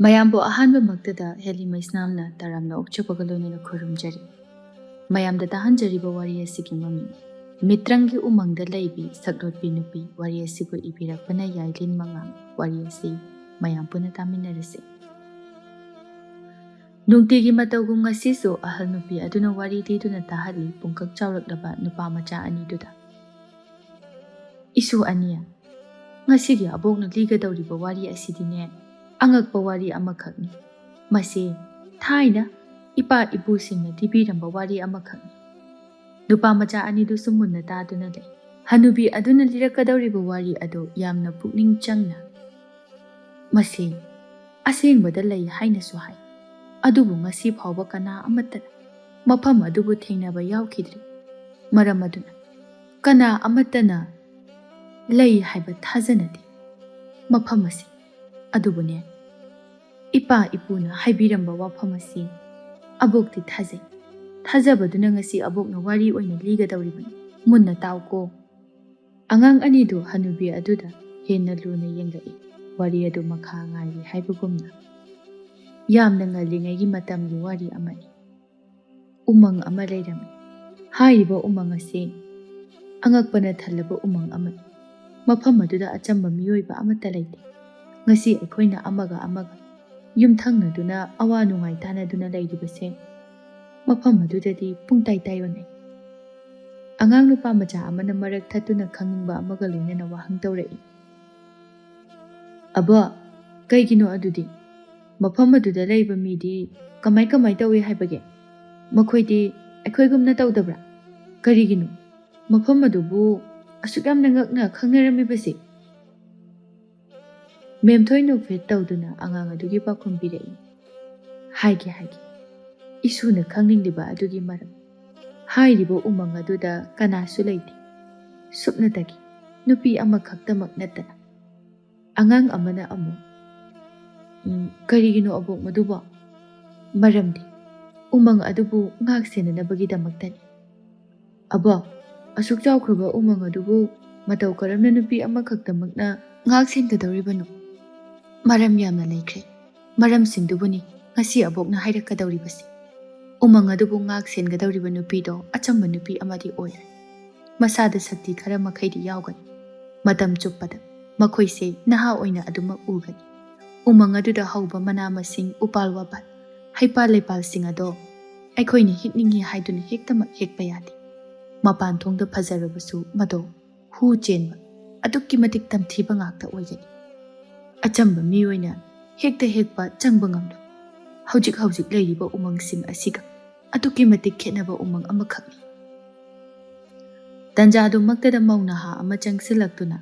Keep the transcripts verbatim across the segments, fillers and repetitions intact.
ꯃꯌꯥꯝꯕꯨ ꯑꯍꯥꯟꯕꯃꯛꯇꯗ ꯍꯦꯂꯤ ꯃꯩꯁꯅꯥꯝꯅ ꯇꯔꯥꯝꯅ ꯑꯣꯛꯆꯕꯒ ꯂꯣꯏꯅꯅ ꯈꯨꯔꯨꯝꯖꯔꯤ꯫ ꯃꯌꯥꯝꯗ ꯇꯥꯍꯟꯖꯔꯤꯕ ꯋꯥꯔꯤ ꯑꯁꯤꯒꯤ ꯃꯃꯤꯡ ꯃꯤꯇ꯭ꯔꯪꯒꯤ ꯎꯃꯪꯗ ꯂꯩꯕꯤ ꯁꯛꯂꯣꯠꯄꯤ ꯅꯨꯄꯤ꯫ ꯋꯥꯔꯤ ꯑꯁꯤꯕꯨ ꯏꯕꯤꯔꯛꯄꯅ ꯌꯥꯏꯂꯤꯟ ꯃꯉꯥꯡ꯫ ꯋꯥꯔꯤ ꯑꯁꯤ ꯃꯌꯥꯝ ꯄꯨꯟꯅ ꯇꯥꯃꯤꯟꯅꯔꯁꯤ꯫ ꯅꯨꯡꯇꯤꯒꯤ ꯃꯇꯧꯒꯨꯝ ꯉꯁꯤꯁꯨ ꯑꯍꯜ ꯅꯨꯄꯤ ꯑꯗꯨꯅ ꯋꯥꯔꯤ ꯂꯤꯗꯨꯅ ꯇꯥꯍꯜꯂꯤ ꯄꯨꯡꯀꯛ ꯆꯥꯎꯔꯛꯂꯕ ꯅꯨꯄꯥ ꯃꯆꯥ ꯑꯅꯤꯗꯨꯗ꯫ "ꯏꯁꯨ ꯑꯅꯤ, ꯉꯁꯤꯒꯤ ꯑꯕꯣꯛꯅ ꯂꯤꯒꯗꯧꯔꯤꯕ ꯋꯥꯔꯤ ꯑꯁꯤꯗꯤꯅꯦ, ꯑꯉꯛꯄ ꯋꯥꯔꯤ ꯑꯃꯈꯛꯅꯤ꯫ ꯃꯁꯤ ꯊꯥꯏꯅ ꯏꯄꯥ ꯏꯄꯨꯁꯤꯡꯅ ꯂꯤꯕꯤꯔꯝꯕ ꯋꯥꯔꯤ ꯑꯃꯈꯛꯅꯤ꯫" ꯅꯨꯄꯥ ꯃꯆꯥ ꯑꯅꯤꯗꯨꯁꯨ ꯃꯨꯟꯅ ꯇꯥꯗꯨꯅ ꯂꯩ꯫ ꯍꯅꯨꯕꯤ ꯑꯗꯨꯅ ꯂꯤꯔꯛꯀꯗꯧꯔꯤꯕ ꯋꯥꯔꯤ ꯑꯗꯨ ꯌꯥꯝꯅ ꯄꯨꯛꯅꯤꯡ ꯆꯪꯅ, "ꯃꯁꯤ ꯑꯁꯦꯡꯕꯗ ꯂꯩ ꯍꯥꯏꯅꯁꯨ ꯍꯥꯏ, ꯑꯗꯨꯕꯨ ꯉꯁꯤ ꯐꯥꯎꯕ ꯀꯅꯥ ꯑꯃꯠꯇꯅ ꯃꯐꯝ ꯑꯗꯨꯕꯨ ꯊꯦꯡꯅꯕ ꯌꯥꯎꯈꯤꯗ꯭ꯔꯤ꯫ ꯃꯔꯝ ꯑꯗꯨꯅ ꯀꯅꯥ ꯑꯃꯠꯇꯅ ꯂꯩ ꯍꯥꯏꯕ ꯊꯥꯖꯅꯗꯦ ꯃꯐꯝ ꯑꯁꯤ꯫ ꯑꯗꯨꯕꯨꯅꯦ, ꯏꯄꯥ ꯏꯄꯨꯅ ꯍꯥꯏꯕꯤꯔꯝꯕ ꯋꯥꯐꯝ ꯑꯁꯤ ꯑꯕꯣꯛꯇꯤ ꯊꯥꯖꯩ꯫ ꯊꯥꯖꯕꯗꯨꯅ ꯉꯁꯤ ꯑꯕꯣꯛꯅ ꯋꯥꯔꯤ ꯑꯣꯏꯅ ꯂꯤꯒꯗꯧꯔꯤꯕꯅꯤ꯫ ꯃꯨꯟꯅ ꯇꯥꯎꯀꯣ꯫" ꯑꯉꯥꯡ ꯑꯅꯤꯗꯨ ꯍꯅꯨꯕꯤ ꯑꯗꯨꯗ ꯍꯦꯟꯅ ꯂꯨꯅ ꯌꯦꯡꯂꯛꯏ꯫ ꯋꯥꯔꯤ ꯑꯗꯨ ꯃꯈꯥ ꯉꯥꯏꯔꯤ ꯍꯥꯏꯕꯒꯨꯝꯅ꯫ ꯌꯥꯝꯅ ꯉꯜꯂꯤꯉꯩꯒꯤ ꯃꯇꯝꯒꯤ ꯋꯥꯔꯤ ꯑꯃꯅꯤ꯫ ꯎꯃꯪ ꯑꯃ ꯂꯩꯔꯝꯃꯤ꯫ ꯍꯥꯏꯔꯤꯕ ꯎꯃꯪ ꯑꯁꯤ ꯑꯉꯛꯄꯅ ꯊꯜꯂꯕ ꯎꯃꯪ ꯑꯃꯅꯤ꯫ ꯃꯐꯝ ꯑꯗꯨꯗ ꯑꯆꯝꯕ ꯃꯤꯑꯣꯏꯕ ꯑꯃꯠꯇ ꯂꯩꯇꯦ꯫ ꯉꯁꯤ ꯑꯩꯈꯣꯏꯅ ꯑꯃꯒ ꯑꯃꯒ ꯌꯨꯝꯊꯪꯅꯗꯨꯅ ꯑꯋꯥ ꯅꯨꯡꯉꯥꯏ ꯇꯥꯟꯅꯗꯨꯅ ꯂꯩꯔꯤꯕꯁꯦ ꯃꯐꯝ ꯑꯗꯨꯗꯗꯤ ꯄꯨꯡꯇꯥꯏ ꯇꯥꯏꯑꯣꯟꯅꯩ꯫ ꯑꯉꯥꯡ ꯅꯨꯄꯥ ꯃꯆꯥ ꯑꯃꯅ ꯃꯔꯛ ꯊꯠꯇꯨꯅ ꯈꯪꯅꯤꯡꯕ ꯑꯃꯒ ꯂꯣꯏꯅꯅ ꯋꯥꯍꯪ ꯇꯧꯔꯛꯏ꯫ "ꯑꯕꯣ, ꯀꯩꯒꯤꯅꯣ ꯑꯗꯨꯗꯤ? ꯃꯐꯝ ꯑꯗꯨꯗ ꯂꯩꯕ ꯃꯤꯗꯤ ꯀꯃꯥꯏ ꯀꯃꯥꯏ ꯇꯧꯏ ꯍꯥꯏꯕꯒꯦ? ꯃꯈꯣꯏꯗꯤ ꯑꯩꯈꯣꯏꯒꯨꯝꯅ ꯇꯧꯗꯕ꯭ꯔꯥ? ꯀꯔꯤꯒꯤꯅꯣ ꯃꯐꯝ ꯑꯗꯨꯕꯨ ꯑꯁꯨꯛ ꯌꯥꯝꯅ ꯉꯛꯅ ꯈꯪꯅꯔꯝꯃꯤꯕꯁꯤ?" ꯃꯦꯝꯊꯣꯏ ꯅꯣꯛꯐꯦꯠ ꯇꯧꯗꯨꯅ ꯑꯉꯥꯡ ꯑꯗꯨꯒꯤ ꯄꯥꯎꯈꯨꯝ ꯄꯤꯔꯛꯏ꯫ "ꯍꯥꯏꯒꯦ, ꯍꯥꯏꯒꯦ꯫ ꯏꯁꯨꯅ ꯈꯪꯅꯤꯡꯂꯤꯕ ꯑꯗꯨꯒꯤ ꯃꯔꯝ꯫ ꯍꯥꯏꯔꯤꯕ ꯎꯃꯪ ꯑꯗꯨꯗ ꯀꯅꯥꯁꯨ ꯂꯩꯇꯦ꯫ ꯁꯨꯞꯅꯇꯒꯤ ꯅꯨꯄꯤ ꯑꯃꯈꯛꯇꯃꯛ ꯅꯠꯇꯅ꯫" ꯑꯉꯥꯡ ꯑꯃꯅ ꯑꯃꯨꯛ, "ꯎꯝ, ꯀꯔꯤꯒꯤꯅꯣ ꯑꯕꯣꯛ ꯃꯗꯨꯕꯣ?" "ꯃꯔꯝꯗꯤ ꯎꯃꯪ ꯑꯗꯨꯕꯨ ꯉꯥꯛ ꯁꯦꯟꯅꯅꯕꯒꯤꯗꯃꯛꯇꯅꯤ꯫" "ꯑꯕꯣꯛ, ꯑꯁꯨꯛ ꯆꯥꯎꯈ꯭ꯔꯕ ꯎꯃꯪ ꯑꯗꯨꯕꯨ ꯃꯇꯧ ꯀꯔꯝꯅ ꯅꯨꯄꯤ ꯑꯃꯈꯛꯇꯃꯛꯅ ꯉꯥꯛ ꯁꯦꯟꯒꯗꯧꯔꯤꯕꯅꯣ?" "ꯃꯔꯝ ꯌꯥꯝꯅ ꯂꯩꯈ꯭ꯔꯦ꯫ ꯃꯔꯝꯁꯤꯡꯗꯨꯕꯨꯅꯤ ꯉꯁꯤ ꯑꯕꯣꯛꯅ ꯍꯥꯏꯔꯛꯀꯗꯧꯔꯤꯕꯁꯤ꯫ ꯎꯃꯪ ꯑꯗꯨꯕꯨ ꯉꯥꯛ ꯁꯦꯟꯒꯗꯧꯔꯤꯕ ꯅꯨꯄꯤꯗꯣ ꯑꯆꯝꯕ ꯅꯨꯄꯤ ꯑꯃꯗꯤ ꯑꯣꯏꯔꯦ꯫ ꯃꯁꯥꯗ ꯁꯛꯇꯤ ꯈꯔ ꯃꯈꯩꯗꯤ ꯌꯥꯎꯒꯅꯤ꯫ ꯃꯇꯝ ꯆꯨꯞꯄꯗ ꯃꯈꯣꯏꯁꯦ ꯅꯍꯥ ꯑꯣꯏꯅ ꯑꯗꯨꯃꯛ ꯎꯒꯅꯤ꯫ ꯎꯃꯪ ꯑꯗꯨꯗ ꯍꯧꯕ ꯃꯅꯥ ꯃꯁꯤꯡ, ꯎꯄꯥꯜ ꯋꯥꯄꯥꯜ, ꯍꯩꯄꯥꯜ ꯂꯩꯄꯥꯜꯁꯤꯡ ꯑꯗꯣ ꯑꯩꯈꯣꯏꯅ ꯍꯦꯛꯅꯤꯡꯉꯤ ꯍꯥꯏꯗꯨꯅ ꯍꯦꯛꯇꯃꯛ ꯍꯦꯛꯄ ꯌꯥꯗꯦ꯫ ꯃꯄꯥꯟ ꯊꯣꯡꯗ ꯐꯖꯔꯕꯁꯨ ꯃꯗꯣ ꯍꯨ ꯆꯦꯟꯕ, ꯑꯗꯨꯛꯀꯤ ꯃꯇꯤꯛ ꯇꯝꯊꯤꯕ ꯉꯥꯛꯇ ꯑꯣꯏꯒꯅꯤ꯫ ꯑꯆꯝꯕ ꯃꯤꯑꯣꯏꯅ ꯍꯦꯛꯇ ꯍꯦꯛꯄ ꯆꯪꯕ ꯉꯝꯂꯣꯏ꯫ ꯍꯧꯖꯤꯛ ꯍꯧꯖꯤꯛ ꯂꯩꯔꯤꯕ ꯎꯃꯪꯁꯤꯡ ꯑꯁꯤꯒ ꯑꯗꯨꯛꯀꯤ ꯃꯇꯤꯛ ꯈꯦꯠꯅꯕ ꯎꯃꯪ ꯑꯃꯈꯛꯅꯤ꯫ ꯇꯟꯖꯥꯗꯨꯃꯛꯇꯗ ꯃꯧ ꯅꯍꯥ ꯑꯃ ꯆꯪꯁꯤꯜꯂꯛꯇꯨꯅ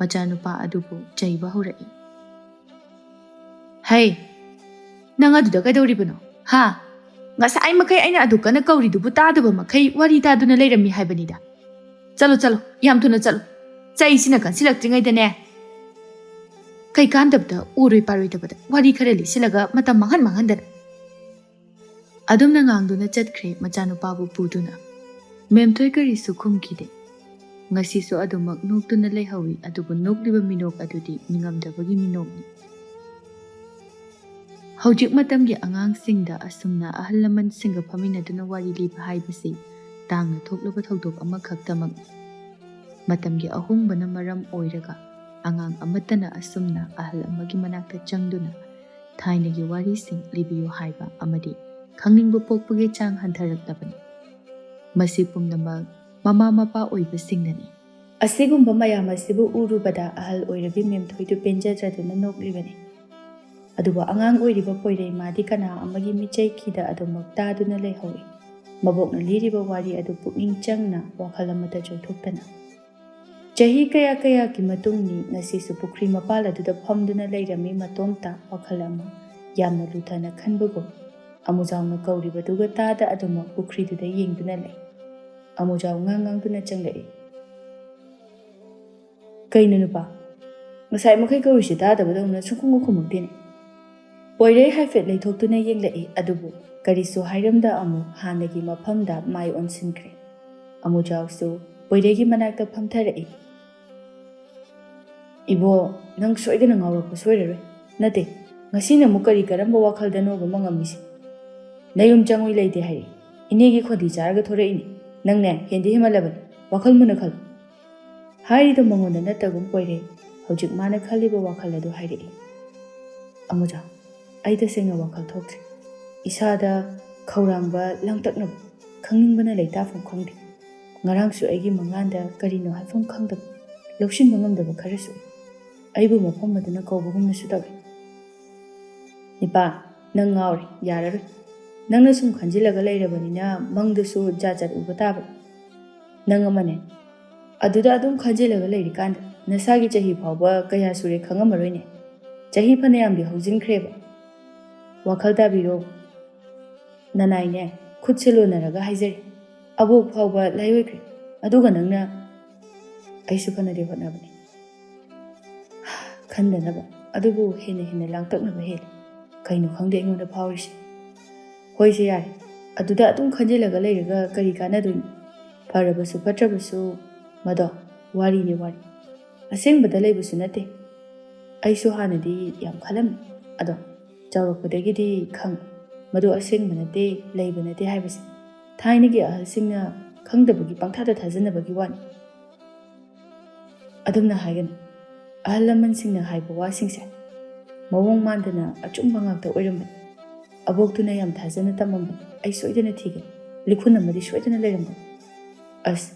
ꯃꯆꯥꯅꯨꯄꯥ ꯑꯗꯨꯕꯨ ꯆꯩꯕ ꯍꯧꯔꯛꯏ꯫ "ꯍꯩ, ꯅꯪ ꯑꯗꯨꯗ ꯀꯩꯗꯧꯔꯤꯕꯅꯣ? ꯍꯥ? ꯉꯁꯥꯏ ꯃꯈꯩ ꯑꯩꯅ ꯑꯗꯨ ꯀꯟꯅ ꯀꯧꯔꯤꯗꯨꯕꯨ ꯇꯥꯗꯕ ꯃꯈꯩ ꯋꯥꯔꯤ ꯇꯥꯗꯨꯅ ꯂꯩꯔꯝꯃꯤ ꯍꯥꯏꯕꯅꯤꯗ꯫ ꯆꯠꯂꯣ, ꯆꯠꯂꯣ, ꯌꯥꯝ ꯊꯨꯅ ꯆꯠꯂꯣ꯫ ꯆꯩꯁꯤꯅ ꯀꯟꯁꯤꯜꯂꯛꯇ꯭ꯔꯤꯉꯩꯗꯅꯦ꯫ ꯀꯩ ꯀꯥꯟꯗꯕꯗ ꯎꯔꯣꯏ ꯄꯥꯔꯣꯏꯗꯕꯗ ꯋꯥꯔꯤ ꯈꯔ ꯂꯤꯁꯤꯜꯂꯒ ꯃꯇꯝ ꯃꯥꯡꯍꯟ ꯃꯥꯡꯍꯟꯗꯅ꯫" ꯑꯗꯨꯝꯅ ꯉꯥꯡꯗꯨꯅ ꯆꯠꯈ꯭ꯔꯦ ꯃꯆꯥꯅꯨꯄꯥꯕꯨ ꯄꯨꯗꯨꯅ꯫ ꯃꯦꯝꯊꯣꯏ ꯀꯔꯤꯁꯨ ꯈꯨꯝꯈꯤꯗꯦ꯫ ꯉꯁꯤꯁꯨ ꯑꯗꯨꯃꯛ ꯅꯣꯛꯇꯨꯅ ꯂꯩꯍꯧꯏ, ꯑꯗꯨꯕꯨ ꯅꯣꯛꯂꯤꯕ ꯃꯤꯅꯣꯛ ꯑꯗꯨꯗꯤ ꯅꯤꯡꯉꯝꯗꯕꯒꯤ ꯃꯤꯅꯣꯛꯅꯤ꯫ ꯍꯧꯖꯤꯛ ꯃꯇꯝꯒꯤ ꯑꯉꯥꯡꯁꯤꯡꯗ ꯑꯁꯨꯝꯅ ꯑꯍꯜ ꯂꯃꯟꯁꯤꯡꯒ ꯐꯝꯃꯤꯟꯅꯗꯨꯅ ꯋꯥꯔꯤ ꯂꯤꯕ ꯍꯥꯏꯕꯁꯤ ꯇꯥꯡꯅ ꯊꯣꯛꯂꯕ ꯊꯧꯗꯣꯛ ꯑꯃꯈꯛꯇꯃꯛꯅꯤ꯫ ꯃꯇꯝꯒꯤ ꯑꯍꯣꯡꯕꯅ ꯃꯔꯝ ꯑꯣꯏꯔꯒ ꯑꯉꯥꯡ ꯑꯃꯠꯇꯅ ꯑꯁꯨꯝꯅ ꯑꯍꯜ ꯑꯃꯒꯤ ꯃꯅꯥꯛꯇ ꯆꯪꯗꯨꯅ ꯊꯥꯏꯅꯒꯤ ꯋꯥꯔꯤꯁꯤꯡ ꯂꯤꯕꯤꯌꯨ ꯍꯥꯏꯕ ꯑꯃꯗꯤ ꯈꯪꯅꯤꯡꯕ ꯄꯣꯛꯄꯒꯤ ꯆꯥꯡ ꯍꯟꯊꯔꯛꯂꯕꯅꯤ꯫ ꯃꯁꯤ ꯄꯨꯝꯅꯃꯛ ꯃꯃꯥ ꯃꯄꯥ ꯑꯣꯏꯕꯁꯤꯡꯅꯅꯤ꯫ ꯑꯁꯤꯒꯨꯝꯕ ꯃꯌꯥꯝ ꯑꯁꯤꯕꯨ ꯎꯔꯨꯕꯗ ꯑꯍꯜ ꯑꯣꯏꯔꯕꯤ ꯃꯦꯝꯊꯣꯏꯗꯨ ꯄꯦꯟꯖꯗ꯭ꯔꯗꯨꯅ ꯅꯣꯛꯂꯤꯕꯅꯤ꯫ ꯑꯗꯨꯕꯨ ꯑꯉꯥꯡ ꯑꯣꯏꯔꯤꯕ ꯄꯣꯏꯔꯩ ꯃꯥꯗꯤ ꯀꯅꯥ ꯑꯃꯒꯤ ꯃꯤꯆꯩ ꯈꯤꯗ ꯑꯗꯨꯃꯛ ꯇꯥꯗꯨꯅ ꯂꯩꯍꯧꯏ꯫ ꯃꯕꯣꯛꯅ ꯂꯤꯔꯤꯕ ꯋꯥꯔꯤ ꯑꯗꯨ ꯄꯨꯛꯅꯤꯡ ꯆꯪꯅ ꯋꯥꯈꯜ ꯑꯃꯠꯇ ꯆꯣꯏꯊꯣꯛꯇꯅ꯫ ꯆꯍꯤ ꯀꯌꯥ ꯀꯌꯥꯒꯤ ꯃꯇꯨꯡꯅꯤ ꯉꯁꯤꯁꯨ ꯄꯨꯈ꯭ꯔꯤ ꯃꯄꯥꯜ ꯑꯗꯨꯗ ꯐꯝꯗꯨꯅ ꯂꯩꯔꯝꯃꯤ ꯃꯇꯣꯝꯇ ꯋꯥꯈꯜ ꯑꯃ ꯌꯥꯝꯅ ꯂꯨꯊꯅ ꯈꯟꯕꯒꯨꯝ꯫ ꯑꯃꯨꯖꯥꯎꯅ ꯀꯧꯔꯤꯕꯗꯨꯒ ꯇꯥꯗ ꯑꯗꯨꯃꯛ ꯄꯨꯈ꯭ꯔꯤꯗꯨꯗ ꯌꯦꯡꯗꯨꯅ ꯂꯩ꯫ ꯑꯃꯨꯖꯥꯎ ꯉꯥꯡ ꯉꯥꯡꯗꯨꯅ ꯆꯪꯂꯛꯏ꯫ "ꯀꯩꯅꯣ ꯅꯨꯄꯥ? ꯉꯁꯥꯏ ꯃꯈꯩ ꯀꯧꯔꯤꯁꯤ ꯇꯥꯗꯕꯗꯧꯅ ꯁꯨꯡꯈꯨꯝꯒ ꯈꯨꯝꯃꯛꯇꯦꯅꯦ?" ꯄꯣꯏꯔꯩ ꯍꯥꯏꯐꯦꯠ ꯂꯩꯊꯣꯛꯇꯨꯅ ꯌꯦꯡꯂꯛꯏ, ꯑꯗꯨꯕꯨ ꯀꯔꯤꯁꯨ ꯍꯥꯏꯔꯝꯗ ꯑꯃꯨꯛ ꯍꯥꯟꯅꯒꯤ ꯃꯐꯝꯗ ꯃꯥꯏ ꯑꯣꯟꯁꯤꯟꯈ꯭ꯔꯦ꯫ ꯑꯃꯨꯖꯥꯎꯁꯨ ꯄꯣꯏꯔꯩꯒꯤ ꯃꯅꯥꯛꯇ ꯐꯝꯊꯔꯛꯏ꯫ "ꯏꯕꯣ, ꯅꯪ ꯁꯣꯏꯗꯅ ꯉꯥꯎꯔꯛꯄ ꯁꯣꯏꯔꯔꯣꯏ꯫ ꯅꯠꯇꯦ, "ꯉꯁꯤꯅ ꯑꯃꯨꯛ ꯀꯔꯤ ꯀꯔꯝꯕ ꯋꯥꯈꯜꯗꯅꯣꯕ ꯃꯪꯉꯝꯃꯤꯁꯦ? ꯅꯌꯨꯝ ꯆꯪꯉꯨꯏ ꯂꯩꯇꯦ ꯍꯥꯏꯔꯛꯏ, ꯏꯅꯦꯒꯤ ꯈꯣꯟꯊꯤ ꯆꯥꯔꯒ ꯊꯣꯔꯛꯏꯅꯤ꯫ ꯅꯪꯅꯦ ꯍꯦꯟꯗꯤ ꯍꯦꯟꯃꯜꯂꯕꯅꯤ, ꯋꯥꯈꯜ ꯃꯨꯟꯅ ꯈꯜꯂꯨ"꯫ ꯍꯥꯏꯔꯤꯗꯣ ꯃꯉꯣꯟꯗ ꯅꯠꯇꯒꯨꯝ ꯀꯣꯏꯔꯦ꯫ ꯍꯧꯖꯤꯛ ꯃꯥꯅ ꯈꯜꯂꯤꯕ ꯋꯥꯈꯜ ꯑꯗꯨ ꯍꯥꯏꯔꯛꯏ꯫ "ꯑꯃꯨꯖꯥ, ꯑꯩ ꯇꯁꯦꯡꯅ ꯋꯥꯈꯜ ꯊꯣꯛꯇ꯭ꯔꯦ꯫ ꯏꯁꯥꯗ ꯈꯧꯔꯥꯡꯕ, ꯂꯥꯡꯇꯛꯅꯕ, ꯈꯪꯅꯤꯡꯕꯅ ꯂꯩꯇꯥꯐꯝ ꯈꯪꯗꯦ꯫ ꯉꯔꯥꯡꯁꯨ ꯑꯩꯒꯤ ꯃꯪꯂꯥꯟꯗ ꯀꯔꯤꯅꯣ ꯍꯥꯏꯐꯝ ꯈꯪꯗꯕ, ꯂꯧꯁꯤꯟꯕ ꯉꯝꯗꯕ ꯈꯔꯁꯨ ꯎꯏ꯫ ꯑꯩꯕꯨ ꯃꯐꯝ ꯑꯗꯨꯅ ꯀꯧꯕꯒꯨꯝꯅꯁꯨ ꯇꯧꯏ"꯫ "ꯅꯤꯄꯥ, ꯅꯪ ꯉꯥꯎꯔꯦ, ꯌꯥꯔꯔꯣꯏ꯫ ꯅꯪꯅ ꯁꯨꯝ ꯈꯟꯖꯤꯜꯂꯒ ꯂꯩꯔꯕꯅꯤꯅ ꯃꯪꯗꯁꯨ ꯖꯥꯠ ꯖꯥꯠ ꯎꯕ ꯇꯥꯕꯅꯤ꯫ ꯅꯪ ꯑꯃꯅꯦ, ꯑꯗꯨꯗ ꯑꯗꯨꯝ ꯈꯟꯖꯤꯜꯂꯒ ꯂꯩꯔꯤꯀꯥꯟꯗ ꯅꯁꯥꯒꯤ ꯆꯍꯤ ꯐꯥꯎꯕ ꯀꯌꯥ ꯁꯨꯔꯦ ꯈꯪꯉꯝꯃꯔꯣꯏꯅꯦ꯫ ꯆꯍꯤ ꯐꯅꯌꯥꯝꯗꯤ ꯍꯧꯖꯤꯟꯈ꯭ꯔꯦꯕ꯫ ꯋꯥꯈꯜ ꯇꯥꯕꯤꯔꯣ꯫ ꯅꯅꯥꯏꯅꯦ, ꯈꯨꯠꯁꯦ ꯂꯣꯟꯅꯔꯒ ꯍꯥꯏꯖꯔꯤ, ꯑꯕꯣꯛ ꯐꯥꯎꯕ ꯂꯥꯏꯑꯣꯏꯈ꯭ꯔꯦ꯫ ꯑꯗꯨꯒ ꯅꯪꯅ"꯫ "ꯑꯩꯁꯨ ꯐꯅꯗꯤ ꯍꯣꯠꯅꯕꯅꯤ ꯈꯟꯗꯅꯕ, ꯑꯗꯨꯕꯨ ꯍꯦꯟꯅ ꯍꯦꯟꯅ ꯂꯥꯡꯇꯛꯅꯕ ꯍꯦꯜꯂꯤ꯫ ꯀꯩꯅꯣ ꯈꯪꯗꯦ ꯑꯩꯉꯣꯟꯗ ꯐꯥꯎꯔꯤꯁꯦ"꯫ "ꯍꯣꯏꯁꯦ ꯌꯥꯔꯦ, ꯑꯗꯨꯗ ꯑꯗꯨꯝ ꯈꯟꯖꯤꯜꯂꯒ ꯂꯩꯔꯒ ꯀꯔꯤ ꯀꯥꯟꯅꯗꯣꯏꯅꯣ? ꯐꯔꯕꯁꯨ ꯐꯠꯇ꯭ꯔꯕꯁꯨ ꯃꯗꯣ ꯋꯥꯔꯤꯅꯤ, ꯋꯥꯔꯤ꯫ ꯑꯁꯦꯡꯕꯗ ꯂꯩꯕꯁꯨ ꯅꯠꯇꯦ"꯫ ꯑꯩꯁꯨ ꯍꯥꯟꯅꯗꯤ ꯌꯥꯝ ꯈꯜꯂꯝꯃꯤ, ꯑꯗꯣ ꯆꯥꯎꯔꯛꯄꯗꯒꯤꯗꯤ ꯈꯪꯉꯦ, ꯃꯗꯨ ꯑꯁꯦꯡꯕ ꯅꯠꯇꯦ, ꯂꯩꯕ ꯅꯠꯇꯦ ꯍꯥꯏꯕꯁꯦ꯫ ꯊꯥꯏꯅꯒꯤ ꯑꯍꯜꯁꯤꯡꯅ ꯈꯪꯗꯕꯒꯤ ꯄꯪꯊꯥꯗ ꯊꯥꯖꯅꯕꯒꯤ ꯋꯥꯅꯤ꯫ ꯑꯗꯨꯝꯅ ꯍꯥꯏꯒꯅꯨ꯫ ꯑꯍꯜ ꯂꯃꯟꯁꯤꯡꯅ ꯍꯥꯏꯕ ꯋꯥꯁꯤꯡꯁꯦ ꯃꯑꯣꯡ ꯃꯥꯟꯗꯅ ꯑꯆꯨꯝꯕ ꯉꯥꯛꯇ ꯑꯣꯏꯔꯝꯕꯅꯤ꯫ ꯑꯕꯣꯛꯇꯨꯅ ꯌꯥꯝ ꯊꯥꯖꯅ ꯇꯝꯃꯝꯕꯅꯤ꯫ ꯑꯩ ꯁꯣꯏꯗꯅ ꯊꯤꯒꯅꯤ꯫ ꯂꯤꯈꯨꯟ ꯑꯃꯗꯤ ꯁꯣꯏꯗꯅ ꯂꯩꯔꯝꯒꯅꯤ꯫ ꯑꯁ,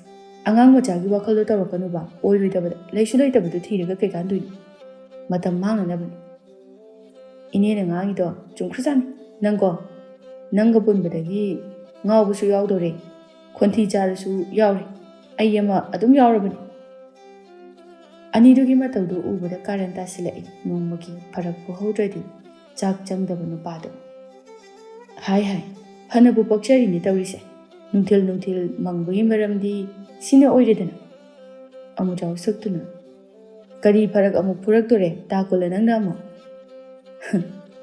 ꯑꯉꯥꯡ ꯃꯆꯥꯒꯤ ꯋꯥꯈꯜꯗꯣ ꯇꯧꯔꯛꯀꯅꯨꯕ, ꯑꯣꯏꯔꯣꯏꯗꯕꯗ꯫ ꯂꯩꯁꯨ ꯂꯩꯇꯕꯗꯨ ꯊꯤꯔꯒ ꯀꯩ ꯀꯥꯟꯗꯣꯏꯅꯣ? ꯃꯇꯝ ꯃꯥꯡꯅꯅꯕꯅꯤ꯫ ꯏꯅꯦꯅ ꯉꯥꯡꯉꯤꯗꯣ ꯆꯨꯝꯈ꯭ꯔꯖꯥꯠꯅꯤ꯫ ꯅꯪꯀꯣ, ꯅꯪꯒ ꯄꯨꯟꯕꯗꯒꯤ ꯉꯥꯎꯕꯁꯨ ꯌꯥꯎꯗꯧꯔꯦ, ꯈꯣꯟꯊꯤ ꯆꯥꯔꯁꯨ ꯌꯥꯎꯔꯦ, ꯑꯩ ꯑꯃ ꯑꯗꯨꯝ ꯌꯥꯎꯔꯕꯅꯤ꯫ ꯑꯅꯤꯗꯨꯒꯤ ꯃꯇꯧꯗꯨ ꯎꯕꯗ ꯀꯥꯔꯟ ꯇꯥꯁꯤꯜꯂꯛꯏ꯫ ꯅꯣꯡꯃꯒꯤ ꯐꯔꯛꯄꯨ ꯍꯧꯗ꯭ꯔꯗꯤ ꯆꯥꯛ ꯆꯪꯗꯕ ꯅꯨꯄꯥꯗꯣ꯫ ꯍꯥꯏ ꯍꯥꯏ, ꯐꯅꯕꯨ ꯄꯛꯆꯔꯤꯅꯦ ꯇꯧꯔꯤꯁꯦ꯫ ꯅꯨꯡꯊꯤꯜ ꯅꯨꯡꯊꯤꯜ ꯃꯪꯕꯒꯤ ꯃꯔꯝꯗꯤ ꯁꯤꯅ ꯑꯣꯏꯔꯦꯗꯅ꯫ ꯑꯃꯨꯖꯥꯎ ꯁꯛꯇꯨꯅ, "ꯀꯔꯤ ꯐꯔꯛ ꯑꯃꯨꯛ ꯐꯨꯔꯛꯇꯣꯔꯦ? ꯇꯥ ꯀꯨꯜꯂ ꯅꯪꯅ ꯑꯃꯨꯛ?"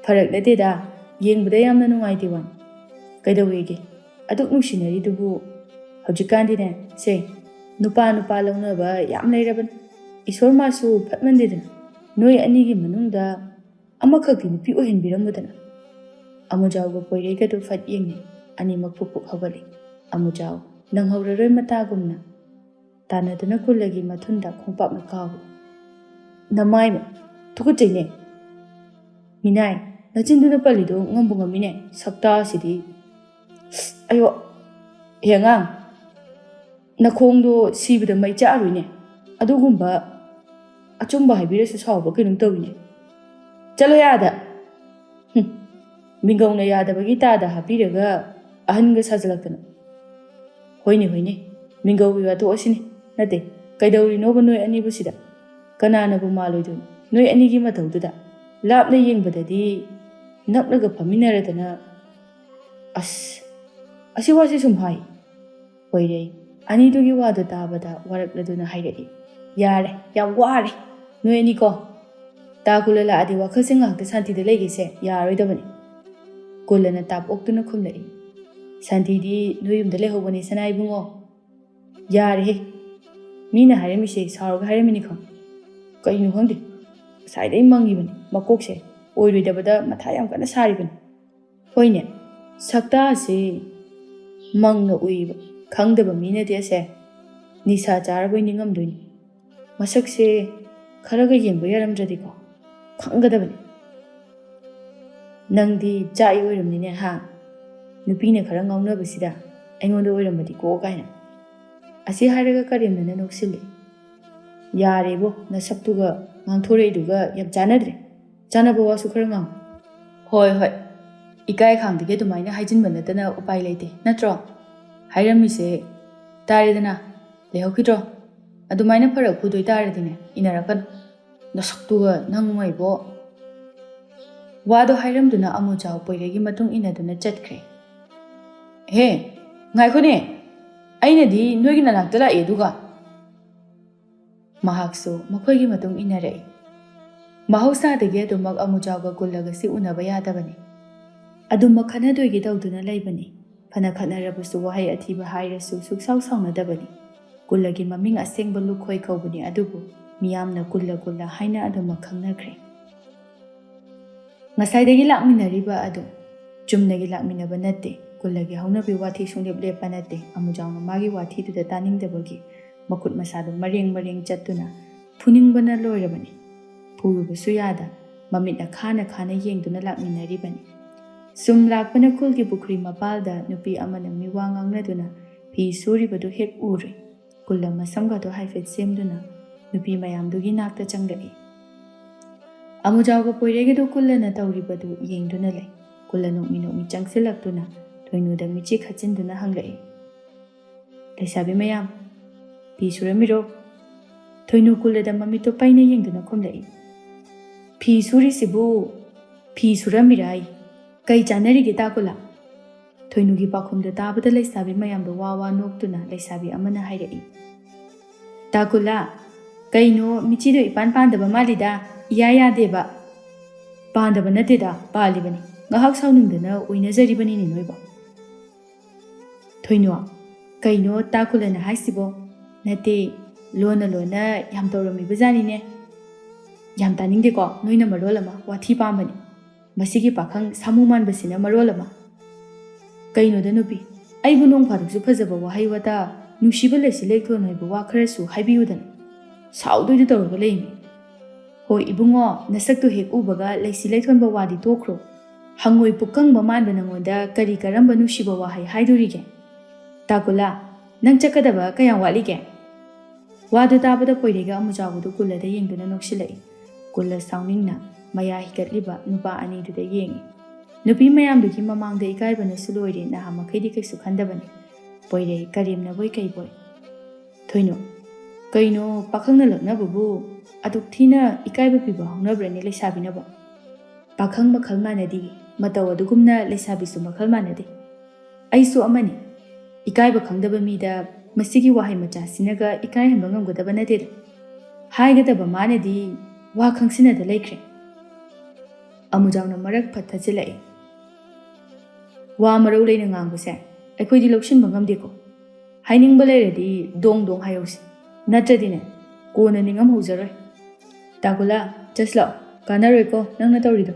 "ꯐꯔꯛ ꯅꯠꯇꯦꯗ, ꯌꯦꯡꯕꯗ ꯌꯥꯝꯅ ꯅꯨꯡꯉꯥꯏꯇꯦ ꯋꯥꯅꯤ꯫ ꯀꯩꯗꯧꯋꯦꯒꯦ? ꯑꯗꯨꯛ ꯅꯨꯡꯁꯤꯅꯔꯤꯗꯨꯕꯨ?" "ꯍꯧꯖꯤꯛꯀꯥꯟꯗꯤꯅꯦ, ꯁꯦ, ꯅꯨꯄꯥ ꯅꯨꯄꯥ ꯂꯧꯅꯕ ꯌꯥꯝ ꯂꯩꯔꯕꯅꯤ꯫ ꯏꯁꯣꯔ ꯃꯥꯁꯨ ꯐꯠꯃꯟꯗꯦꯗꯅ, ꯅꯣꯏ ꯑꯅꯤꯒꯤ ꯃꯅꯨꯡꯗ ꯑꯃꯈꯛꯇꯤ ꯅꯨꯄꯤ ꯑꯣꯏꯍꯟꯕꯤꯔꯝꯃꯨꯗꯅ꯫ ꯑꯃꯨꯖꯥꯎꯒ ꯄꯣꯏꯔꯩꯒꯗꯨ ꯐꯠ ꯌꯦꯡꯅꯩ꯫ ꯑꯅꯤꯃꯛ ꯄꯨꯛ ꯄꯨꯛ ꯍꯧꯒꯠꯂꯤ꯫ ꯑꯃꯨꯖꯥꯎ ꯅꯪꯍꯧꯔꯔꯣꯏ ꯃꯇꯥꯒꯨꯝꯅ ꯇꯥꯟꯅꯗꯨꯅ ꯀꯨꯜꯂꯒꯤ ꯃꯊꯨꯟꯗ ꯈꯣꯡꯄꯥꯛꯅ ꯀꯥꯎꯏ꯫ "ꯅꯃꯥꯏꯃ, ꯊꯨꯀꯠꯆꯩꯅꯦ꯫ ꯃꯤꯅꯥꯏ, ꯅꯆꯤꯟꯗꯨꯅ ꯄꯜꯂꯤꯗꯣ ꯉꯝꯕꯨ ꯉꯝꯃꯤꯅꯦ, ꯁꯛꯇꯥꯁꯤꯗꯤ꯫ ꯑꯌꯣ, ꯍꯦ ꯑꯉꯥꯡ, ꯅꯈꯣꯡꯗꯣ ꯁꯤꯕꯗ ꯃꯩ ꯆꯥꯛꯑꯔꯣꯏꯅꯦ꯫ ꯑꯗꯨꯒꯨꯝꯕ ꯑꯆꯨꯝꯕ ꯍꯥꯏꯕꯤꯔꯁꯨ ꯁꯥꯎꯕ ꯀꯩꯅꯣꯝ ꯇꯧꯏꯅꯦ꯫ ꯆꯠꯂꯣ ꯌꯥꯗ꯫ ꯍꯨꯝ, ꯃꯤꯡꯒꯧꯅ ꯌꯥꯗꯕꯒꯤ ꯇꯥꯗ ꯍꯥꯞꯄꯤꯔꯒ ꯑꯍꯟꯒ ꯁꯥꯖꯜꯂꯛꯇꯅ꯫ ꯍꯣꯏꯅꯦ, ꯍꯣꯏꯅꯦ, ꯃꯤꯡꯒꯧꯒꯤ ꯋꯥ ꯇꯣꯛꯑꯁꯤꯅꯦ꯫ ꯅꯠꯇꯦ, ꯀꯩꯗꯧꯔꯤꯅꯣꯕ ꯅꯣꯏ ꯑꯅꯤꯕꯨ ꯁꯤꯗ? ꯀꯅꯥꯅꯕꯨ ꯃꯥꯜꯂꯣꯏꯗꯣꯏꯅꯣ ꯅꯣꯏ ꯑꯅꯤꯒꯤ ꯃꯇꯧꯗꯨꯗ? ꯂꯥꯞꯅ ꯌꯦꯡꯕꯗꯗꯤ ꯅꯛꯅꯒ ꯐꯝꯃꯤꯟꯅꯔꯗꯅ꯫ ꯑꯁ, ꯑꯁꯤ ꯋꯥꯁꯤ ꯁꯨꯝ ꯍꯥꯏ꯫ ꯄꯣꯏꯔꯩ ꯑꯅꯤꯗꯨꯒꯤ ꯋꯥꯗꯨ ꯇꯥꯕꯗ ꯋꯥꯔꯛꯂꯗꯨꯅ ꯍꯥꯏꯔꯛꯏ꯫ "ꯌꯥꯔꯦ, ꯌꯥꯝ ꯋꯥꯔꯦ ꯅꯣꯏ ꯑꯅꯤꯀꯣ꯫ ꯇꯥ ꯀꯨꯜꯂ ꯂꯥꯛꯑꯗꯤ ꯋꯥꯈꯜꯁꯦ ꯉꯥꯏꯍꯥꯛꯇ ꯁꯥꯟꯇꯤꯗ ꯂꯩꯒꯦꯁꯦ ꯌꯥꯔꯣꯏꯗꯕꯅꯤ"꯫ ꯀꯨꯜꯂꯅ ꯇꯥꯞ ꯑꯣꯛꯇꯨꯅ ꯈꯨꯝꯂꯛꯏ꯫ "ꯁꯥꯟꯇꯤꯗꯤ ꯅꯣꯏ ꯌꯨꯝꯗ ꯂꯩꯍꯧꯕꯅꯤ ꯁꯅꯥ ꯏꯕꯨꯡꯉꯣ"꯫ "ꯌꯥꯔꯦꯍꯦ, ꯃꯤꯅ ꯍꯥꯏꯔꯝꯃꯤꯁꯦ ꯁꯥꯎꯔꯒ ꯍꯥꯏꯔꯝꯃꯤꯅꯤ ꯈꯪ꯫ ꯀꯩꯅꯣ ꯈꯪꯗꯦ, ꯉꯁꯥꯏꯗꯩ ꯃꯪꯉꯤꯕꯅꯤ ꯃꯀꯣꯛꯁꯦ, ꯑꯣꯏꯔꯣꯏꯗꯕꯗ ꯃꯊꯥ ꯌꯥꯝ ꯀꯟꯅ ꯁꯥꯔꯤꯕꯅꯤ꯫ ꯍꯣꯏꯅꯦ, ꯁꯛꯇꯥꯁꯦ ꯃꯪꯅ ꯎꯏꯕ, ꯈꯪꯗꯕ ꯃꯤꯅꯗꯤ ꯑꯁꯦ ꯅꯤꯁꯥ ꯆꯥꯔꯕꯣꯏ ꯅꯤꯡꯉꯝꯗꯣꯏꯅꯤ꯫ ꯃꯁꯛꯁꯦ ꯈꯔꯒ ꯌꯦꯡꯕ ꯌꯥꯔꯝꯗ꯭ꯔꯗꯤꯀꯣ ꯈꯪꯒꯗꯕꯅꯤ꯫ ꯅꯪꯗꯤ ꯖꯥꯏ ꯑꯣꯏꯔꯝꯅꯤꯅꯦ ꯍꯥ? ꯅꯨꯄꯤꯅ ꯈꯔ ꯉꯥꯎꯅꯕꯁꯤꯗ ꯑꯩꯉꯣꯟꯗ ꯑꯣꯏꯔꯝꯃꯗꯤꯀꯣ ꯀꯥꯏꯅ"꯫ ꯑꯁꯤ ꯍꯥꯏꯔꯒ ꯀꯔꯦꯝꯅꯅ ꯅꯣꯛꯁꯤꯜꯂꯤ꯫ "ꯌꯥꯔꯦꯕꯣ, ꯅꯁꯛꯇꯨꯒ ꯉꯥꯡꯊꯣꯔꯛꯏꯗꯨꯒ ꯌꯥꯝ ꯆꯥꯟꯅꯗ꯭ꯔꯦ꯫ ꯆꯥꯟꯅꯕ ꯋꯥꯁꯨ ꯈꯔ ꯉꯥꯡꯉꯨ"꯫ "ꯍꯣꯏ, ꯍꯣꯏ, ꯏꯀꯥꯏ ꯈꯥꯡꯗꯒꯤ ꯑꯗꯨꯃꯥꯏꯅ ꯍꯥꯏꯖꯤꯟꯕ ꯅꯠꯇꯅ ꯎꯄꯥꯏ ꯂꯩꯇꯦ ꯅꯠꯇ꯭ꯔꯣ? ꯍꯥꯏꯔꯝꯃꯤꯁꯦ ꯇꯥꯔꯦꯗꯅ, ꯂꯩꯍꯧꯈꯤꯗ꯭ꯔꯣ? ꯑꯗꯨꯃꯥꯏꯅ ꯐꯔꯛ ꯐꯨꯗꯣꯏ ꯇꯥꯔꯗꯤꯅꯦ, ꯏꯟꯅꯔꯛꯀꯅꯨ꯫ ꯅꯁꯛꯇꯨꯒ ꯅꯪ ꯃꯩꯕꯣ"꯫ ꯋꯥꯗꯣ ꯍꯥꯏꯔꯝꯗꯨꯅ ꯑꯃꯨꯖꯥꯎ ꯄꯣꯏꯔꯩꯒꯤ ꯃꯇꯨꯡ ꯏꯟꯅꯗꯨꯅ ꯆꯠꯈ꯭ꯔꯦ꯫ "ꯍꯦ, ꯉꯥꯏꯈꯣꯅꯦ, ꯑꯩꯅꯗꯤ ꯅꯣꯏꯒꯤ ꯅꯅꯥꯛꯇ ꯂꯥꯛꯑꯦ ꯑꯗꯨꯒ"꯫ ꯃꯍꯥꯛꯁꯨ ꯃꯈꯣꯏꯒꯤ ꯃꯇꯨꯡ ꯏꯟꯅꯔꯛꯏ꯫ ꯃꯍꯧꯁꯥꯗꯒꯤ ꯑꯗꯨꯃꯛ ꯑꯃꯨꯖꯥꯎꯒ ꯀꯨꯜꯂꯒꯁꯤ ꯎꯅꯕ ꯌꯥꯗꯕꯅꯤ꯫ ꯑꯗꯨꯃꯛ ꯈꯟꯅꯗꯣꯏꯒꯤ ꯇꯧꯗꯨꯅ ꯂꯩꯕꯅꯤ꯫ ꯐꯅ ꯈꯠꯅꯔꯕꯁꯨ ꯋꯥꯍꯩ ꯑꯊꯤꯕ ꯍꯥꯏꯔꯁꯨ ꯁꯨꯛꯁꯥꯎ ꯁꯥꯎꯅꯗꯕꯅꯤ꯫ ꯀꯨꯜꯂꯒꯤ ꯃꯃꯤꯡ ꯑꯁꯦꯡꯕ ꯂꯨꯈꯣꯏ ꯀꯧꯕꯅꯤ, ꯑꯗꯨꯕꯨ ꯃꯤꯌꯥꯝꯅ ꯀꯨꯜꯂ ꯀꯨꯜꯂ ꯍꯥꯏꯅ ꯑꯗꯨꯃꯛ ꯈꯪꯅꯈ꯭ꯔꯦ꯫ ꯉꯁꯥꯏꯗꯒꯤ ꯂꯥꯛꯃꯤꯟꯅꯔꯤꯕ ꯑꯗꯨ ꯆꯨꯝꯅꯒꯤ ꯂꯥꯛꯃꯤꯟꯅꯕ ꯅꯠꯇꯦ꯫ ꯀꯨꯜꯂꯒꯤ ꯍꯧꯅꯕꯤ ꯋꯥꯊꯤ ꯁꯨꯡꯂꯦꯞ ꯂꯦꯞꯄ ꯅꯠꯇꯦ꯫ ꯑꯃꯨꯖꯥꯎꯅ ꯃꯥꯒꯤ ꯋꯥꯊꯤꯗꯨꯗ ꯇꯥꯅꯤꯡꯗꯕꯒꯤ ꯃꯈꯨꯠ ꯃꯁꯥꯗꯨ ꯃꯔꯦꯡ ꯃꯔꯦꯡ ꯆꯠꯇꯨꯅ ꯐꯨꯅꯤꯡꯕꯅ ꯂꯣꯏꯔꯕꯅꯤ꯫ ꯐꯨꯔꯨꯕꯁꯨ ꯌꯥꯗ ꯃꯃꯤꯠꯅ ꯈꯥꯅ ꯈꯥꯅ ꯌꯦꯡꯗꯨꯅ ꯂꯥꯛꯃꯤꯟꯅꯔꯤꯕꯅꯤ꯫ ꯁꯨꯝ ꯂꯥꯛꯄꯅ ꯈꯨꯜꯒꯤ ꯄꯨꯈ꯭ꯔꯤ ꯃꯄꯥꯜꯗ ꯅꯨꯄꯤ ꯑꯃꯅ ꯃꯤꯋꯥ ꯉꯥꯡꯅꯗꯨꯅ ꯐꯤ ꯁꯨꯔꯤꯕꯗꯨ ꯍꯦꯛ ꯎꯔꯦ꯫ ꯀꯨꯜꯂ ꯃꯁꯝꯒꯗꯣ ꯍꯥꯏꯐꯦꯠ ꯁꯦꯝꯗꯨꯅ ꯅꯨꯄꯤ ꯃꯌꯥꯝꯗꯨꯒꯤ ꯅꯥꯛꯇ ꯆꯪꯂꯛꯏ꯫ ꯑꯃꯨꯖꯥꯎꯒ ꯄꯣꯏꯔꯩꯒꯗꯨ ꯀꯨꯜꯂꯅ ꯇꯧꯔꯤꯕꯗꯨ ꯌꯦꯡꯗꯨꯅ ꯂꯩ꯫ ꯀꯨꯜꯂ ꯅꯣꯛꯃꯤ ꯅꯣꯛꯃꯤ ꯆꯪꯁꯤꯜꯂꯛꯇꯨꯅ ꯊꯣꯏꯅꯨꯗ ꯃꯤꯠꯆꯤ ꯈꯠꯆꯤꯟꯗꯨꯅ ꯍꯪꯂꯛꯏ, "ꯂꯩꯁꯥꯕꯤ ꯃꯌꯥꯝ, ꯐꯤ ꯁꯨꯔꯝꯃꯤꯔꯣ?" ꯊꯣꯏꯅꯨ ꯀꯨꯜꯂꯗ ꯃꯃꯤꯠꯇꯣ ꯄꯩꯅ ꯌꯦꯡꯗꯨꯅ ꯈꯨꯝꯂꯛꯏ, "ꯐꯤ ꯁꯨꯔꯤꯁꯤꯕꯨ ꯐꯤ ꯁꯨꯔꯝꯃꯤꯔꯥꯏ? ꯀꯩ ꯆꯥꯟꯅꯔꯤꯒꯦ ꯇꯥ ꯀꯨꯜꯂ?" ꯊꯣꯏꯅꯨꯒꯤ ꯄꯥꯎꯈꯨꯝꯗꯨ ꯇꯥꯕꯗ ꯂꯩꯁꯥꯕꯤ ꯃꯌꯥꯝꯗꯣ ꯋꯥ ꯋꯥ ꯅꯣꯛꯇꯨꯅ ꯂꯩꯁꯥꯕꯤ ꯑꯃꯅ ꯍꯥꯏꯔꯛꯏ, "ꯇꯥ ꯀꯨꯜꯂ, ꯀꯩꯅꯣ ꯃꯤꯆꯤꯗꯣ ꯏꯄꯥꯟ ꯄꯥꯟꯗꯕ ꯃꯥꯜꯂꯤꯗ, ꯏꯌꯥ ꯌꯥꯗꯦꯕ?" "ꯄꯥꯟꯗꯕ ꯅꯠꯇꯦꯗ, ꯄꯥꯜꯂꯤꯕꯅꯤ꯫ ꯉꯥꯏꯍꯥꯛ ꯁꯥꯎꯅꯤꯡꯗꯅ ꯑꯣꯏꯅꯖꯔꯤꯕꯅꯤꯅꯦ ꯅꯣꯏꯕꯣ꯫" "ꯊꯣꯏꯅꯨ, ꯀꯩꯅꯣ ꯇꯥ ꯀꯨꯜꯂꯅ ꯍꯥꯏꯁꯤꯕꯣ?" "ꯅꯠꯇꯦ, ꯂꯣꯟꯅ ꯂꯣꯟꯅ ꯌꯥꯝ ꯇꯧꯔꯝꯃꯤꯕ ꯖꯥꯠꯅꯤꯅꯦ꯫" "ꯌꯥꯝ ꯇꯥꯅꯤꯡꯗꯦꯀꯣ, ꯅꯣꯏꯅ ꯃꯔꯣꯜ ꯑꯃ ꯋꯥꯊꯤ ꯄꯥꯝꯕꯅꯤ꯫ ꯃꯁꯤꯒꯤ ꯄꯥꯈꯪ ꯁꯥꯃꯨ ꯃꯥꯟꯕꯁꯤꯅ ꯃꯔꯣꯜ ꯑꯃ꯫" "ꯀꯩꯅꯣꯗ ꯅꯨꯄꯤ, ꯑꯩꯕꯨ ꯅꯣꯡ ꯐꯥꯗꯣꯛꯁꯨ ꯐꯖꯕ ꯋꯥꯍꯩ ꯋꯥꯇꯥ, ꯅꯨꯡꯁꯤꯕ ꯂꯩꯁꯤ ꯂꯩꯊꯣꯟ ꯑꯣꯏꯕ ꯋꯥ ꯈꯔꯁꯨ ꯍꯥꯏꯕꯤꯌꯨꯗꯅ꯫ ꯁꯥꯎꯗꯣꯏꯗꯨ ꯇꯧꯔꯒ ꯂꯩꯃꯤ꯫ ꯍꯣꯏ ꯏꯕꯨꯡꯉꯣ, ꯅꯁꯛꯇꯨ ꯍꯦꯛ ꯎꯕꯒ ꯂꯩꯁꯤ ꯂꯩꯊꯣꯟꯕ ꯋꯥꯗꯤ ꯇꯣꯛꯈ꯭ꯔꯣ꯫ ꯍꯪꯉꯣꯏ ꯄꯨꯛꯀꯪꯕ ꯃꯥꯟꯕ ꯅꯉꯣꯟꯗ ꯀꯔꯤ ꯀꯔꯝꯕ ꯅꯨꯡꯁꯤꯕ ꯋꯥꯍꯩ ꯍꯥꯏꯗꯣꯔꯤꯒꯦ? ꯇꯥ ꯀꯨꯜꯂ, ꯅꯪ ꯆꯠꯀꯗꯕ ꯀꯌꯥꯝ ꯋꯥꯠꯂꯤꯒꯦ?" ꯋꯥꯗꯨ ꯇꯥꯕꯗ ꯄꯣꯏꯔꯩꯒ ꯑꯃꯨꯖꯥꯎꯒꯗꯨ ꯀꯨꯜꯂꯗ ꯌꯦꯡꯗꯨꯅ ꯅꯣꯛꯁꯤꯜꯂꯛꯏ꯫ ꯀꯨꯜꯂ ꯁꯥꯎꯅꯤꯡꯅ ꯃꯌꯥ ꯍꯤꯒꯠꯂꯤꯕ ꯅꯨꯄꯥ ꯑꯅꯤꯗꯨꯗ ꯌꯦꯡꯉꯤ꯫ ꯅꯨꯄꯤ ꯃꯌꯥꯝꯗꯨꯒꯤ ꯃꯃꯥꯡꯗ ꯏꯀꯥꯏꯕꯅꯁꯨ ꯂꯣꯏꯔꯦ, ꯅꯍꯥꯟ ꯃꯈꯩꯗꯤ ꯀꯩꯁꯨ ꯈꯟꯗꯕꯅꯤ꯫ ꯄꯣꯏꯔꯩ ꯀꯔꯦꯝꯅꯕꯣꯏ ꯀꯩꯕꯣꯏ꯫ "ꯊꯣꯏꯅꯨ, ꯀꯩꯅꯣ ꯄꯥꯈꯪꯅ ꯂꯛꯅꯕꯕꯨ ꯑꯗꯨꯛ ꯊꯤꯅ ꯏꯀꯥꯏꯕ ꯄꯤꯕ ꯍꯧꯅꯕ꯭ꯔꯅꯦ ꯂꯩꯁꯥꯕꯤꯅꯕꯣ? ꯄꯥꯈꯪ ꯃꯈꯜ ꯃꯥꯟꯅꯗꯦ, ꯃꯇꯧ ꯑꯗꯨꯒꯨꯝꯅ ꯂꯩꯁꯥꯕꯤꯁꯨ ꯃꯈꯜ ꯃꯥꯟꯅꯗꯦ꯫ ꯑꯩꯁꯨ ꯑꯃꯅꯤ꯫ ꯏꯀꯥꯏꯕ ꯈꯪꯗꯕ ꯃꯤꯗ ꯃꯁꯤꯒꯤ ꯋꯥꯍꯩ ꯃꯆꯥꯁꯤꯅꯒ ꯏꯀꯥꯏꯍꯟꯕ ꯉꯝꯒꯗꯕ ꯅꯠꯇꯦꯗ꯫ ꯍꯥꯏꯒꯗꯕ ꯃꯥꯅꯗꯤ ꯋꯥ ꯈꯪꯁꯤꯟꯅꯗ ꯂꯩꯈ꯭ꯔꯦ꯫" ꯑꯃꯨꯖꯥꯎꯅ ꯃꯔꯛ ꯐꯠ ꯊꯠꯆꯤꯜꯂꯛꯏ꯫ "ꯋꯥ ꯃꯔꯧ ꯂꯩꯅ ꯉꯥꯡꯕꯁꯦ ꯑꯩꯈꯣꯏꯗꯤ ꯂꯧꯁꯤꯟꯕ ꯉꯝꯗꯦꯀꯣ꯫ ꯍꯥꯏꯅꯤꯡꯕ ꯂꯩꯔꯗꯤ ꯗꯣꯡ ꯗꯣꯡ ꯍꯥꯏꯍꯧꯁꯤ, ꯅꯠꯇ꯭ꯔꯗꯤꯅꯦ ꯀꯣꯟꯅ ꯅꯤꯡꯉꯝꯍꯧꯖꯔꯣꯏ꯫ ꯇꯥ ꯀꯨꯜꯂ, ꯆꯠꯁꯤꯂꯥꯛꯑꯣ, ꯀꯥꯟꯅꯔꯣꯏꯀꯣ ꯅꯪꯅ ꯇꯧꯔꯤꯗꯣ꯫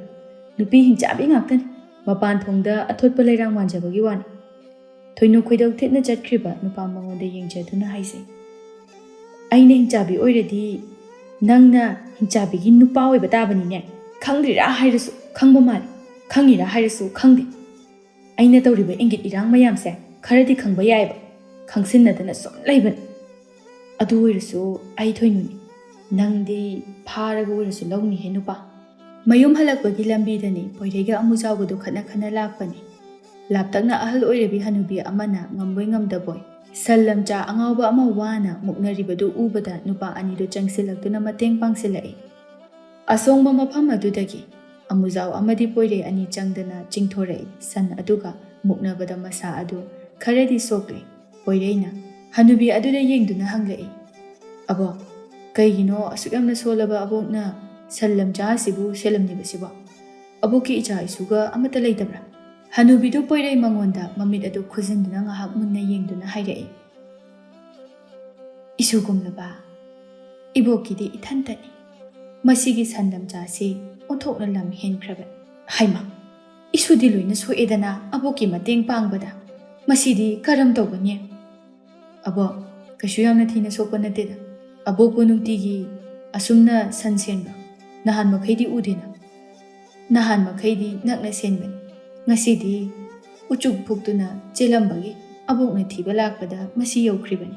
ꯅꯨꯄꯤ ꯍꯤꯡꯆꯥꯕꯤ ꯉꯥꯛꯇꯅꯤ꯫ ꯃꯄꯥꯟ ꯊꯣꯡꯗ ꯑꯊꯣꯠꯄ ꯂꯩꯔꯥꯡ ꯃꯥꯟꯖꯕꯒꯤ ꯋꯥꯅꯤ꯫ ꯊꯣꯏꯅꯨ ꯈꯣꯏꯗꯧ ꯊꯤꯠꯅ ꯆꯠꯈ꯭ꯔꯤꯕ ꯅꯨꯄꯥ ꯃꯉꯣꯟꯗ ꯌꯦꯡꯖꯗꯨꯅ ꯍꯥꯏꯖꯩ, "ꯑꯩꯅ ꯍꯤꯡꯆꯥꯕꯤ ꯑꯣꯏꯔꯗꯤ ꯅꯪꯅ ꯍꯤꯡꯆꯥꯕꯤꯒꯤ ꯅꯨꯄꯥ ꯑꯣꯏꯕ ꯇꯥꯕꯅꯤꯅꯦ꯫ ꯈꯪꯗ꯭ꯔꯤꯔꯥ ꯍꯥꯏꯔꯁꯨ ꯈꯪꯕ ꯃꯥꯜꯂꯤ, ꯈꯪꯉꯤꯔꯥ ꯍꯥꯏꯔꯁꯨ ꯈꯪꯗꯦ꯫ ꯑꯩꯅ ꯇꯧꯔꯤꯕ ꯏꯪꯒꯤꯠ ꯏꯔꯥꯡ ꯃꯌꯥꯝꯁꯦ ꯈꯔꯗꯤ ꯈꯪꯕ ꯌꯥꯏꯕ, ꯈꯪꯁꯤꯟꯅꯗꯅ ꯁꯨꯝ ꯂꯩꯕꯅꯤ꯫ ꯑꯗꯨ ꯑꯣꯏꯔꯁꯨ ꯑꯩ ꯊꯣꯏꯅꯨꯅꯤ, ꯅꯪꯗꯤ ꯐꯥꯔꯒ ꯑꯣꯏꯔꯁꯨ ꯂꯧꯅꯤꯍꯦ ꯅꯨꯄꯥ꯫" ꯃꯌꯨꯝ ꯍꯜꯂꯛꯄꯒꯤ ꯂꯝꯕꯤꯗꯅꯤ ꯄꯣꯏꯔꯩꯒ ꯑꯃꯨꯖꯥꯎꯒꯗꯨ ꯈꯠꯅ ꯈꯠꯅ ꯂꯥꯛꯄꯅꯤ꯫ ꯂꯥꯞꯇꯛꯅ ꯑꯍꯜ ꯑꯣꯏꯔꯕꯤ ꯍꯅꯨꯕꯤ ꯑꯃꯅ ꯉꯝꯕꯣꯏ ꯉꯝꯗꯕꯣꯏ ꯁꯟ ꯂꯝꯆꯥ ꯑꯉꯥꯎꯕ ꯑꯃ ꯋꯥꯅ ꯃꯨꯛꯅꯔꯤꯕꯗꯨ ꯎꯕꯗ ꯅꯨꯄꯥ ꯑꯅꯤꯗꯨ ꯆꯪꯁꯤꯜꯂꯛꯇꯨꯅ ꯃꯇꯦꯡ ꯄꯥꯡꯁꯤꯜꯂꯛꯏ꯫ ꯑꯁꯣꯡꯕ ꯃꯐꯝ ꯑꯗꯨꯗꯒꯤ ꯑꯃꯨꯖꯥꯎ ꯑꯃꯗꯤ ꯄꯣꯏꯔꯩ ꯑꯅꯤ ꯆꯪꯗꯅ ꯆꯤꯡꯊꯣꯔꯛꯏ꯫ ꯁꯟ ꯑꯗꯨꯒ ꯃꯨꯛꯅꯕꯗ ꯃꯁꯥ ꯑꯗꯨ ꯈꯔꯗꯤ ꯁꯣꯛꯂꯦ꯫ ꯄꯣꯏꯔꯩꯅ ꯍꯅꯨꯕꯤ ꯑꯗꯨꯗ ꯌꯦꯡꯗꯨꯅ ꯍꯪꯂꯛꯏ, "ꯑꯕꯣꯛ, ꯀꯩꯒꯤꯅꯣ ꯑꯁꯨꯛ ꯌꯥꯝꯅ ꯁꯣꯜꯂꯕ ꯑꯕꯣꯛꯅ ꯁꯟ ꯂꯝꯆꯥ ꯑꯁꯤꯕꯨ ꯁꯦꯜꯂꯝꯂꯤꯕꯁꯤꯕꯣ? ꯑꯕꯣꯛꯀꯤ ꯏꯆꯥ ꯏꯁꯨꯒ ꯑꯃꯠꯇ ꯂꯩꯇꯕ꯭ꯔꯥ?" ꯍꯅꯨꯕꯤꯗꯨ ꯄꯣꯏꯔꯩ ꯃꯉꯣꯟꯗ ꯃꯃꯤꯠ ꯑꯗꯨ ꯈꯨꯖꯤꯟꯗꯨꯅ ꯉꯥꯏꯍꯥꯛ ꯃꯨꯟꯅ ꯌꯦꯡꯗꯨꯅ ꯍꯥꯏꯔꯛꯏ, "ꯏꯁꯨꯒꯨꯝꯂꯕ ꯏꯕꯣꯛꯀꯤꯗꯤ ꯏꯊꯟꯇꯅꯤ꯫ ꯃꯁꯤꯒꯤ ꯁꯟ ꯂꯝꯆꯥꯁꯤ ꯑꯣꯟꯊꯣꯛꯅ ꯂꯝ ꯍꯦꯟꯈ꯭ꯔꯕꯅꯤ꯫ ꯍꯩꯃꯥ, ꯏꯁꯨꯗꯤ ꯂꯣꯏꯅ ꯁꯣꯛꯑꯦꯗꯅ ꯑꯕꯣꯛꯀꯤ ꯃꯇꯦꯡ ꯄꯥꯡꯕꯗ꯫ ꯃꯁꯤꯗꯤ ꯀꯔꯝ ꯇꯧꯒꯅꯤ?" "ꯑꯕꯣꯛ, ꯀꯩꯁꯨ ꯌꯥꯝꯅ ꯊꯤꯅ ꯁꯣꯛꯄ ꯅꯠꯇꯦꯗ꯫ ꯑꯕꯣꯛꯄꯨ ꯅꯨꯡꯇꯤꯒꯤ ꯑꯁꯨꯝꯅ ꯁꯟ ꯁꯦꯟꯕ ꯅꯍꯥꯟ ꯃꯈꯩꯗꯤ ꯎꯗꯦꯅ꯫ ꯅꯍꯥꯟ ꯃꯈꯩꯗꯤ ꯅꯛꯅ ꯁꯦꯟꯕꯅꯤ꯫ ꯉꯁꯤꯗꯤ ꯎꯆꯨꯛ ꯐꯨꯛꯇꯨꯅ ꯆꯦꯜꯂꯝꯕꯒꯤ ꯑꯕꯣꯛꯅ ꯊꯤꯕ ꯂꯥꯛꯄꯗ ꯃꯁꯤ ꯌꯧꯈ꯭ꯔꯤꯕꯅꯤ꯫"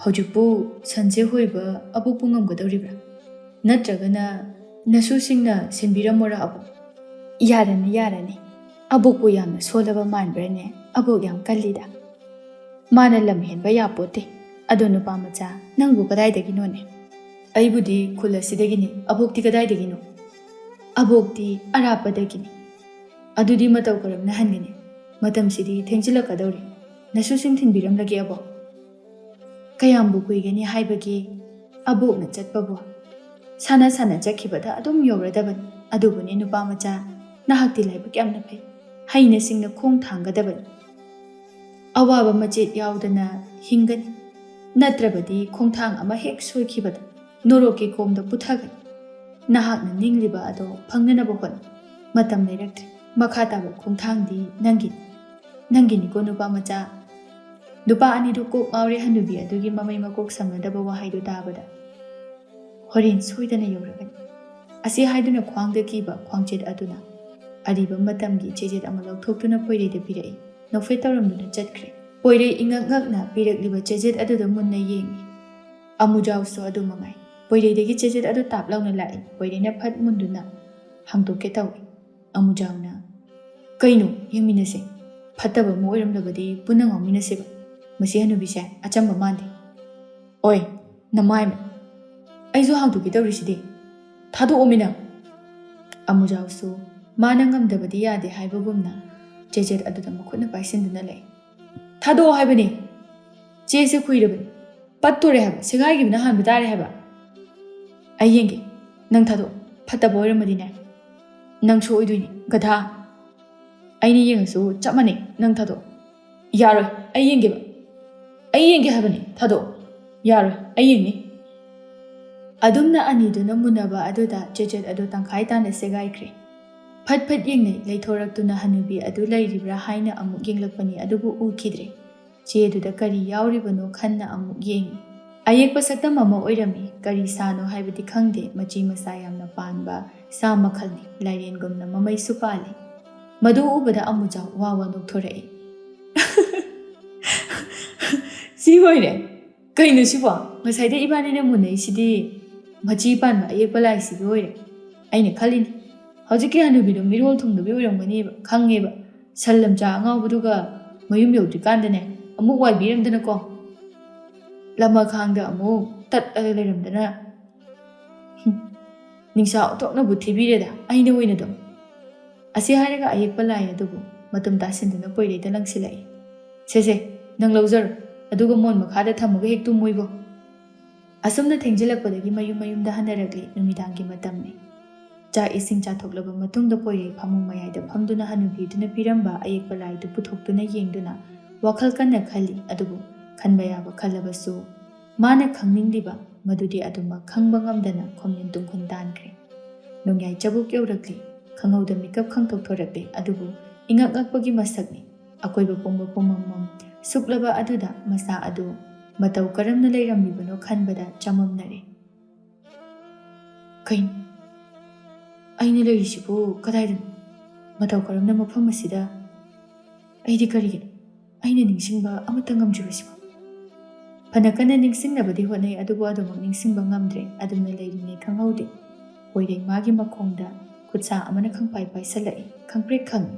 "ꯍꯧꯖꯤꯛꯄꯨ ꯁꯟꯁꯦ ꯍꯣꯏꯕ ꯑꯕꯣꯛꯄꯨ ꯉꯝꯒꯗꯧꯔꯤꯕ꯭ꯔꯥ? ꯅꯠꯇ꯭ꯔꯒꯅ ꯅꯁꯨꯁꯤꯡꯅ ꯁꯦꯟꯕꯤꯔꯝꯃꯣꯔꯥ ꯑꯕꯣꯛ?" "ꯌꯥꯔꯅꯤ, ꯌꯥꯔꯅꯤ꯫ ꯑꯕꯣꯛꯄꯨ ꯌꯥꯝꯅ ꯁꯣꯜꯂꯕ ꯃꯥꯟꯕ꯭ꯔꯅꯦ? ꯑꯕꯣꯛ ꯌꯥꯝ ꯀꯜꯂꯤꯗ꯫ ꯃꯥꯅ ꯂꯝ ꯍꯦꯟꯕ ꯌꯥꯄꯣꯠꯇꯦ꯫ ꯑꯗꯣ ꯅꯨꯄꯥ ꯃꯆꯥ, ꯅꯪꯕꯨ ꯀꯗꯥꯏꯗꯒꯤꯅꯣꯅꯦ?" "ꯑꯩꯕꯨꯗꯤ ꯈꯨꯜ ꯑꯁꯤꯗꯒꯤꯅꯤ꯫ ꯑꯕꯣꯛꯇꯤ ꯀꯗꯥꯏꯗꯒꯤꯅꯣ?" "ꯑꯕꯣꯛꯇꯤ ꯑꯔꯥꯞꯄꯗꯒꯤꯅꯤ꯫" "ꯑꯗꯨꯗꯤ ꯃꯇꯧ ꯀꯔꯝꯅ ꯍꯟꯒꯅꯤ? ꯃꯇꯝꯁꯤꯗꯤ ꯊꯦꯡꯖꯤꯜꯂꯛꯀꯗꯧꯔꯦ꯫ ꯅꯁꯨꯁꯤꯡ ꯊꯤꯟꯕꯤꯔꯝꯂꯒꯦ ꯑꯕꯣꯛ?" "ꯀꯌꯥꯝꯕꯨ ꯀꯨꯏꯒꯅꯤ ꯍꯥꯏꯕꯒꯤ? ꯑꯕꯣꯛꯅ ꯆꯠꯄꯕꯨ ꯁꯥꯟꯅ ꯁꯥꯟꯅ ꯆꯠꯈꯤꯕꯗ ꯑꯗꯨꯝ ꯌꯧꯔꯗꯕꯅꯤ꯫ ꯑꯗꯨꯕꯨꯅꯦ ꯅꯨꯄꯥ ꯃꯆꯥ, ꯅꯍꯥꯛꯇꯤ ꯂꯥꯏꯕꯛ ꯌꯥꯝꯅ ꯐꯩ꯫ ꯍꯩꯅ ꯁꯤꯡꯅ ꯈꯣꯡ ꯊꯥꯡꯒꯗꯕꯅꯤ꯫ ꯑꯋꯥꯕ ꯃꯆꯦꯠ ꯌꯥꯎꯗꯅ ꯍꯤꯡꯒꯅꯤ꯫ ꯅꯠꯇ꯭ꯔꯕꯗꯤ ꯈꯣꯡꯊꯥꯡ ꯑꯃ ꯍꯦꯛ ꯁꯣꯏꯈꯤꯕꯗ ꯅꯣꯔꯣꯛꯀꯤ ꯈꯣꯡꯗ ꯄꯨꯊꯒꯅꯤ꯫ ꯅꯍꯥꯛꯅ ꯅꯤꯡꯂꯤꯕ ꯑꯗꯣ ꯐꯪꯅꯅꯕ ꯍꯣꯠꯅꯧ꯫ ꯃꯇꯝ ꯂꯩꯔꯛꯇ꯭ꯔꯦ꯫ ꯃꯈꯥ ꯇꯥꯕ ꯈꯣꯡꯊꯥꯡꯗꯤ ꯅꯪꯒꯤꯅꯤ꯫ ꯅꯪꯒꯤꯅꯤꯀꯣ, ꯅꯨꯄꯥ ꯃꯆꯥ꯫ ꯅꯨꯄꯥ ꯑꯅꯤꯗꯨ ꯀꯣꯛ ꯉꯥꯎꯔꯦ ꯍꯅꯨꯕꯤ ꯑꯗꯨꯒꯤ ꯃꯃꯩ ꯃꯀꯣꯛ ꯁꯝꯅꯗꯕ ꯋꯥꯍꯩꯗꯨ ꯇꯥꯕꯗ꯫ "ꯍꯣꯔꯦꯟ ꯁꯣꯏꯗꯅ ꯌꯧꯔꯒꯅꯤ" ꯑꯁꯤ ꯍꯥꯏꯗꯨꯅ ꯈ꯭ꯋꯥꯡꯗ ꯀꯤꯕ ꯈ꯭ꯋꯥꯡꯆꯦꯠ ꯑꯗꯨꯅ ꯑꯔꯤꯕ ꯃꯇꯝꯒꯤ ꯆꯦꯆꯦꯠ ꯑꯃ ꯂꯧꯊꯣꯛꯇꯨꯅ ꯄꯣꯏꯔꯩꯗ ꯄꯤꯔꯛꯏ꯫ ꯅꯣꯛꯐꯦꯠ ꯇꯧꯔꯝꯗꯨꯅ ꯆꯠꯈ꯭ꯔꯦ꯫ ꯄꯣꯏꯔꯩ ꯏꯉꯛ ꯉꯛꯅ ꯄꯤꯔꯛꯂꯤꯕ ꯆꯦꯆꯦꯠ ꯑꯗꯨꯗ ꯃꯨꯟꯅ ꯌꯦꯡꯏ꯫ ꯑꯃꯨꯖꯥꯎꯁꯨ ꯑꯗꯨ ꯃꯉꯥꯏ꯫ ꯄꯣꯏꯔꯩꯗꯒꯤ ꯆꯦꯆꯦꯠ ꯑꯗꯨ ꯇꯥꯞ ꯂꯥꯎꯅ ꯂꯥꯛꯏ꯫ ꯄꯣꯏꯔꯩꯅ ꯐꯠ ꯃꯨꯟꯗꯨꯅ ꯍꯥꯡꯗꯣꯛꯀꯦ ꯇꯧꯏ꯫ ꯑꯃꯨꯖꯥꯎꯅ, "ꯀꯩꯅꯣ? ꯌꯦꯡꯃꯤꯟꯅꯁꯦ꯫ ꯐꯠꯇꯕ ꯑꯃ ꯑꯣꯏꯔꯝꯂꯕꯗꯤ ꯄꯨꯟꯅ ꯉꯥꯎꯃꯤꯟꯅꯁꯦꯕ꯫ ꯃꯁꯤ ꯍꯅꯨꯕꯤꯁꯦ ꯑꯆꯝꯕ ꯃꯥꯟꯗꯦ꯫" "ꯑꯣꯏ, ꯅꯃꯥꯏꯃꯠ! ꯑꯩꯁꯨ ꯍꯥꯡꯗꯣꯛꯀꯦ ꯇꯧꯔꯤꯁꯤꯗꯤ꯫ ꯊꯥꯗꯣꯛꯑꯣꯃꯤ ꯅꯪ!" ꯑꯃꯨꯖꯥꯎꯁꯨ ꯃꯥꯅ ꯉꯝꯗꯕꯗꯤ ꯌꯥꯗꯦ ꯍꯥꯏꯕꯒꯨꯝꯅ ꯆꯦꯆꯦꯠ ꯑꯗꯨꯗ ꯃꯈꯨꯠꯅ ꯄꯥꯏꯁꯤꯟꯗꯨꯅ ꯂꯩ꯫ "ꯊꯥꯗꯣꯛꯑꯣ ꯍꯥꯏꯕꯅꯤ꯫ ꯆꯦꯁꯦ ꯈꯨꯏꯔꯕꯅꯤ꯫ ꯄꯠꯇꯣꯔꯦ ꯍꯥꯏꯕ, ꯁꯦꯒꯥꯏꯈꯤꯕꯅ ꯍꯥꯟꯕ ꯇꯥꯔꯦ ꯍꯥꯏꯕ꯫ ꯑꯩ ꯌꯦꯡꯒꯦ, ꯅꯪ ꯊꯥꯗꯣꯛꯑꯣ꯫ ꯐꯠꯇꯕ ꯑꯣꯏꯔꯝꯃꯗꯤꯅꯦ, ꯅꯪ ꯁꯣꯏꯗꯣꯏꯅꯤ, ꯒꯙꯥ꯫ ꯑꯩꯅ ꯌꯦꯡꯉꯁꯨ ꯆꯞ ꯃꯥꯟꯅꯩ, ꯅꯪ ꯊꯥꯗꯣꯛꯑꯣ꯫" "ꯌꯥꯔꯣꯏ, ꯑꯩ ꯌꯦꯡꯒꯦꯕ꯫ ꯑꯩ ꯌꯦꯡꯒꯦ ꯍꯥꯏꯕꯅꯤ, ꯊꯥꯗꯣꯛꯑꯣ꯫" "ꯌꯥꯔꯣꯏ, ꯑꯩ ꯌꯦꯡꯅꯤ꯫" ꯑꯗꯨꯝꯅ ꯑꯅꯤꯗꯨꯅ ꯃꯨꯟꯅꯕ ꯑꯗꯨꯗ ꯆꯦꯆꯦꯠ ꯑꯗꯨ ꯇꯪꯈꯥꯏ ꯇꯥꯅ ꯁꯦꯒꯥꯏꯈ꯭ꯔꯦ꯫ ꯐꯠ ꯐꯠ ꯌꯦꯡꯅꯩ, ꯂꯩꯊꯣꯔꯛꯇꯨꯅ ꯍꯅꯨꯕꯤ ꯑꯗꯨ ꯂꯩꯔꯤꯕ꯭ꯔꯥ ꯍꯥꯏꯅ ꯑꯃꯨꯛ ꯌꯦꯡꯂꯛꯄꯅꯤ, ꯑꯗꯨꯕꯨ ꯎꯈꯤꯗ꯭ꯔꯦ꯫ ꯆꯦꯗꯨꯗ ꯀꯔꯤ ꯌꯥꯎꯔꯤꯕꯅꯣ ꯈꯟꯅ ꯑꯃꯨꯛ ꯌꯦꯡꯏ꯫ ꯑꯌꯦꯛꯄ ꯁꯛꯇꯝ ꯑꯃ ꯑꯣꯏꯔꯝꯃꯤ꯫ ꯀꯔꯤ ꯁꯥꯅꯣ ꯍꯥꯏꯕꯗꯤ ꯈꯪꯗꯦ, ꯃꯆꯤ ꯃꯆꯥ ꯌꯥꯝꯅ ꯄꯥꯟꯕ ꯁꯥ ꯃꯈꯜꯅꯤ꯫ ꯂꯥꯏꯔꯦꯟꯒꯨꯝꯅ ꯃꯃꯩꯁꯨ ꯄꯥꯜꯂꯤ꯫ ꯃꯗꯨ ꯎꯕꯗ ꯑꯃꯨꯖꯥꯎ ꯋꯥ ꯋꯥ ꯅꯣꯛꯊꯣꯔꯛꯏ꯫ "ꯁꯤ ꯑꯣꯏꯔꯦ꯫ ꯀꯩꯅꯣ ꯁꯤꯕꯣ? ꯉꯁꯥꯏꯗ ꯏꯕꯥꯅꯤꯅ ꯃꯨꯟꯅꯩꯁꯤꯗꯤ ꯃꯆꯤ ꯄꯥꯟꯕ ꯑꯌꯦꯛꯄ ꯂꯥꯏꯁꯤꯒꯤ ꯑꯣꯏꯔꯦ꯫ ꯑꯩꯅ ꯈꯜꯂꯤꯅꯤ, ꯍꯧꯖꯤꯛꯀꯤ ꯍꯅꯨꯕꯤꯗꯣ ꯃꯤꯔꯣꯜ ꯊꯨꯡꯗꯕꯤ ꯑꯣꯏꯔꯝꯒꯅꯤꯕ, ꯈꯪꯉꯦꯕ꯫ ꯁꯟ ꯂꯝꯆꯥ ꯑꯉꯥꯎꯕꯗꯨꯒ ꯃꯌꯨꯝ ꯌꯧꯗ꯭ꯔꯤꯀꯥꯟꯗꯅꯦ ꯑꯃꯨꯛ ꯋꯥꯏꯕꯤꯔꯝꯗꯅꯀꯣ, ꯂꯃꯈꯥꯡꯗ ꯑꯃꯨꯛ ꯇꯠꯂꯒ ꯂꯩꯔꯝꯗꯅ꯫ ꯍꯨꯝ, ꯅꯤꯡꯁꯥ ꯑꯣꯟꯊꯣꯛꯅꯕꯨ ꯊꯤꯕꯤꯔꯦꯗ, ꯑꯩꯅ ꯑꯣꯏꯅ ꯑꯗꯨꯝ꯫" ꯑꯁꯤ ꯍꯥꯏꯔꯒ ꯑꯌꯦꯛꯄ ꯂꯥꯏ ꯑꯗꯨꯕꯨ ꯃꯇꯨꯝ ꯇꯥꯁꯤꯟꯗꯨꯅ ꯄꯣꯏꯔꯩꯗ ꯂꯪꯁꯤꯜꯂꯛꯏ꯫ "ꯁꯦ ꯁꯦ, ꯅꯪ ꯂꯧꯖꯔꯣ, ꯑꯗꯨꯒ ꯃꯣꯟ ꯃꯈꯥꯗ ꯊꯝꯃꯒ ꯍꯦꯛ ꯇꯨꯝꯃꯨ ꯏꯕꯣ꯫" ꯑꯁꯨꯝꯅ ꯊꯦꯡꯖꯤꯜꯂꯛꯄꯗꯒꯤ ꯃꯌꯨꯝ ꯃꯌꯨꯝꯗ ꯍꯟꯅꯔꯛꯂꯤ꯫ ꯅꯨꯃꯤꯗꯥꯡꯒꯤ ꯃꯇꯝꯅꯤ꯫ ꯆꯥꯛ ꯏꯁꯤꯡ ꯆꯥꯊꯣꯛꯂꯕ ꯃꯇꯨꯡꯗ ꯄꯣꯏꯔꯩ ꯐꯃꯨꯡ ꯃꯌꯥꯏꯗ ꯐꯝꯗꯨꯅ ꯍꯅꯨꯕꯤꯗꯨꯅ ꯄꯤꯔꯝꯕ ꯑꯌꯦꯛꯄ ꯂꯥꯏꯗꯨ ꯄꯨꯊꯣꯛꯇꯨꯅ ꯌꯦꯡꯗꯨꯅ ꯋꯥꯈꯜ ꯀꯟꯅ ꯈꯜꯂꯤ꯫ ꯑꯗꯨꯕꯨ ꯈꯟꯕ ꯌꯥꯕ ꯈꯜꯂꯕꯁꯨ ꯃꯥꯅ ꯈꯪꯅꯤꯡꯂꯤꯕ ꯃꯗꯨꯗꯤ ꯑꯗꯨꯃꯛ ꯈꯪꯕ ꯉꯝꯗꯅ ꯈꯣꯝꯖꯤꯟ ꯇꯨꯝꯈꯨꯟ ꯇꯥꯟꯈ꯭ꯔꯦ꯫ ꯅꯣꯡꯌꯥꯏ ꯆꯕꯨꯛ ꯌꯧꯔꯛꯂꯤ꯫ ꯈꯪꯍꯧꯗ ꯃꯤꯀꯞ ꯈꯪꯊꯣꯛꯊꯣꯔꯛꯂꯤ꯫ ꯑꯗꯨꯕꯨ ꯏꯉꯛ ꯉꯛꯄꯒꯤ ꯃꯁꯛꯅꯤ꯫ ꯑꯀꯣꯏꯕ ꯄꯨꯝꯕ ꯄꯨꯝꯃꯝꯃꯝ ꯁꯨꯛꯂꯕ ꯑꯗꯨꯗ ꯃꯆꯥ ꯑꯗꯨ ꯃꯇꯧ ꯀꯔꯝꯅ ꯂꯩꯔꯝꯂꯤꯕꯅꯣ ꯈꯟꯕꯗ ꯆꯃꯝꯅꯔꯦ꯫ "ꯀꯩꯅꯣ? ꯑꯩꯅ ꯂꯩꯔꯤꯁꯤꯕꯨ ꯀꯗꯥꯏꯗꯅꯣ? ꯃꯇꯧ ꯀꯔꯝꯅ ꯃꯐꯝ ꯑꯁꯤꯗ? ꯑꯩꯗꯤ ꯀꯔꯤꯒꯤꯅꯣ ꯑꯩꯅ ꯅꯤꯡꯁꯤꯡꯕ ꯑꯃꯠꯇ ꯉꯝꯗ꯭ꯔꯤꯕꯁꯤꯕꯣ?" ꯐꯅ ꯀꯟꯅ ꯅꯤꯡꯁꯤꯡꯅꯕꯗꯤ ꯍꯣꯠꯅꯩ, ꯑꯗꯨꯕꯨ ꯑꯗꯨꯃꯛ ꯅꯤꯡꯁꯤꯡꯕ ꯉꯝꯗ꯭ꯔꯦ꯫ ꯑꯗꯨꯝꯅ ꯂꯩꯔꯤꯉꯩ ꯈꯪꯍꯧꯗꯦ꯫ ꯄꯣꯏꯔꯩ ꯃꯥꯒꯤ ꯃꯈꯣꯡꯗ ꯈꯨꯠꯁꯥ ꯑꯃꯅ ꯈꯪꯄꯥꯏ ꯄꯥꯏꯁꯜꯂꯛꯏ꯫ ꯈꯪꯄ꯭ꯔꯦꯛ ꯈꯪꯏ꯫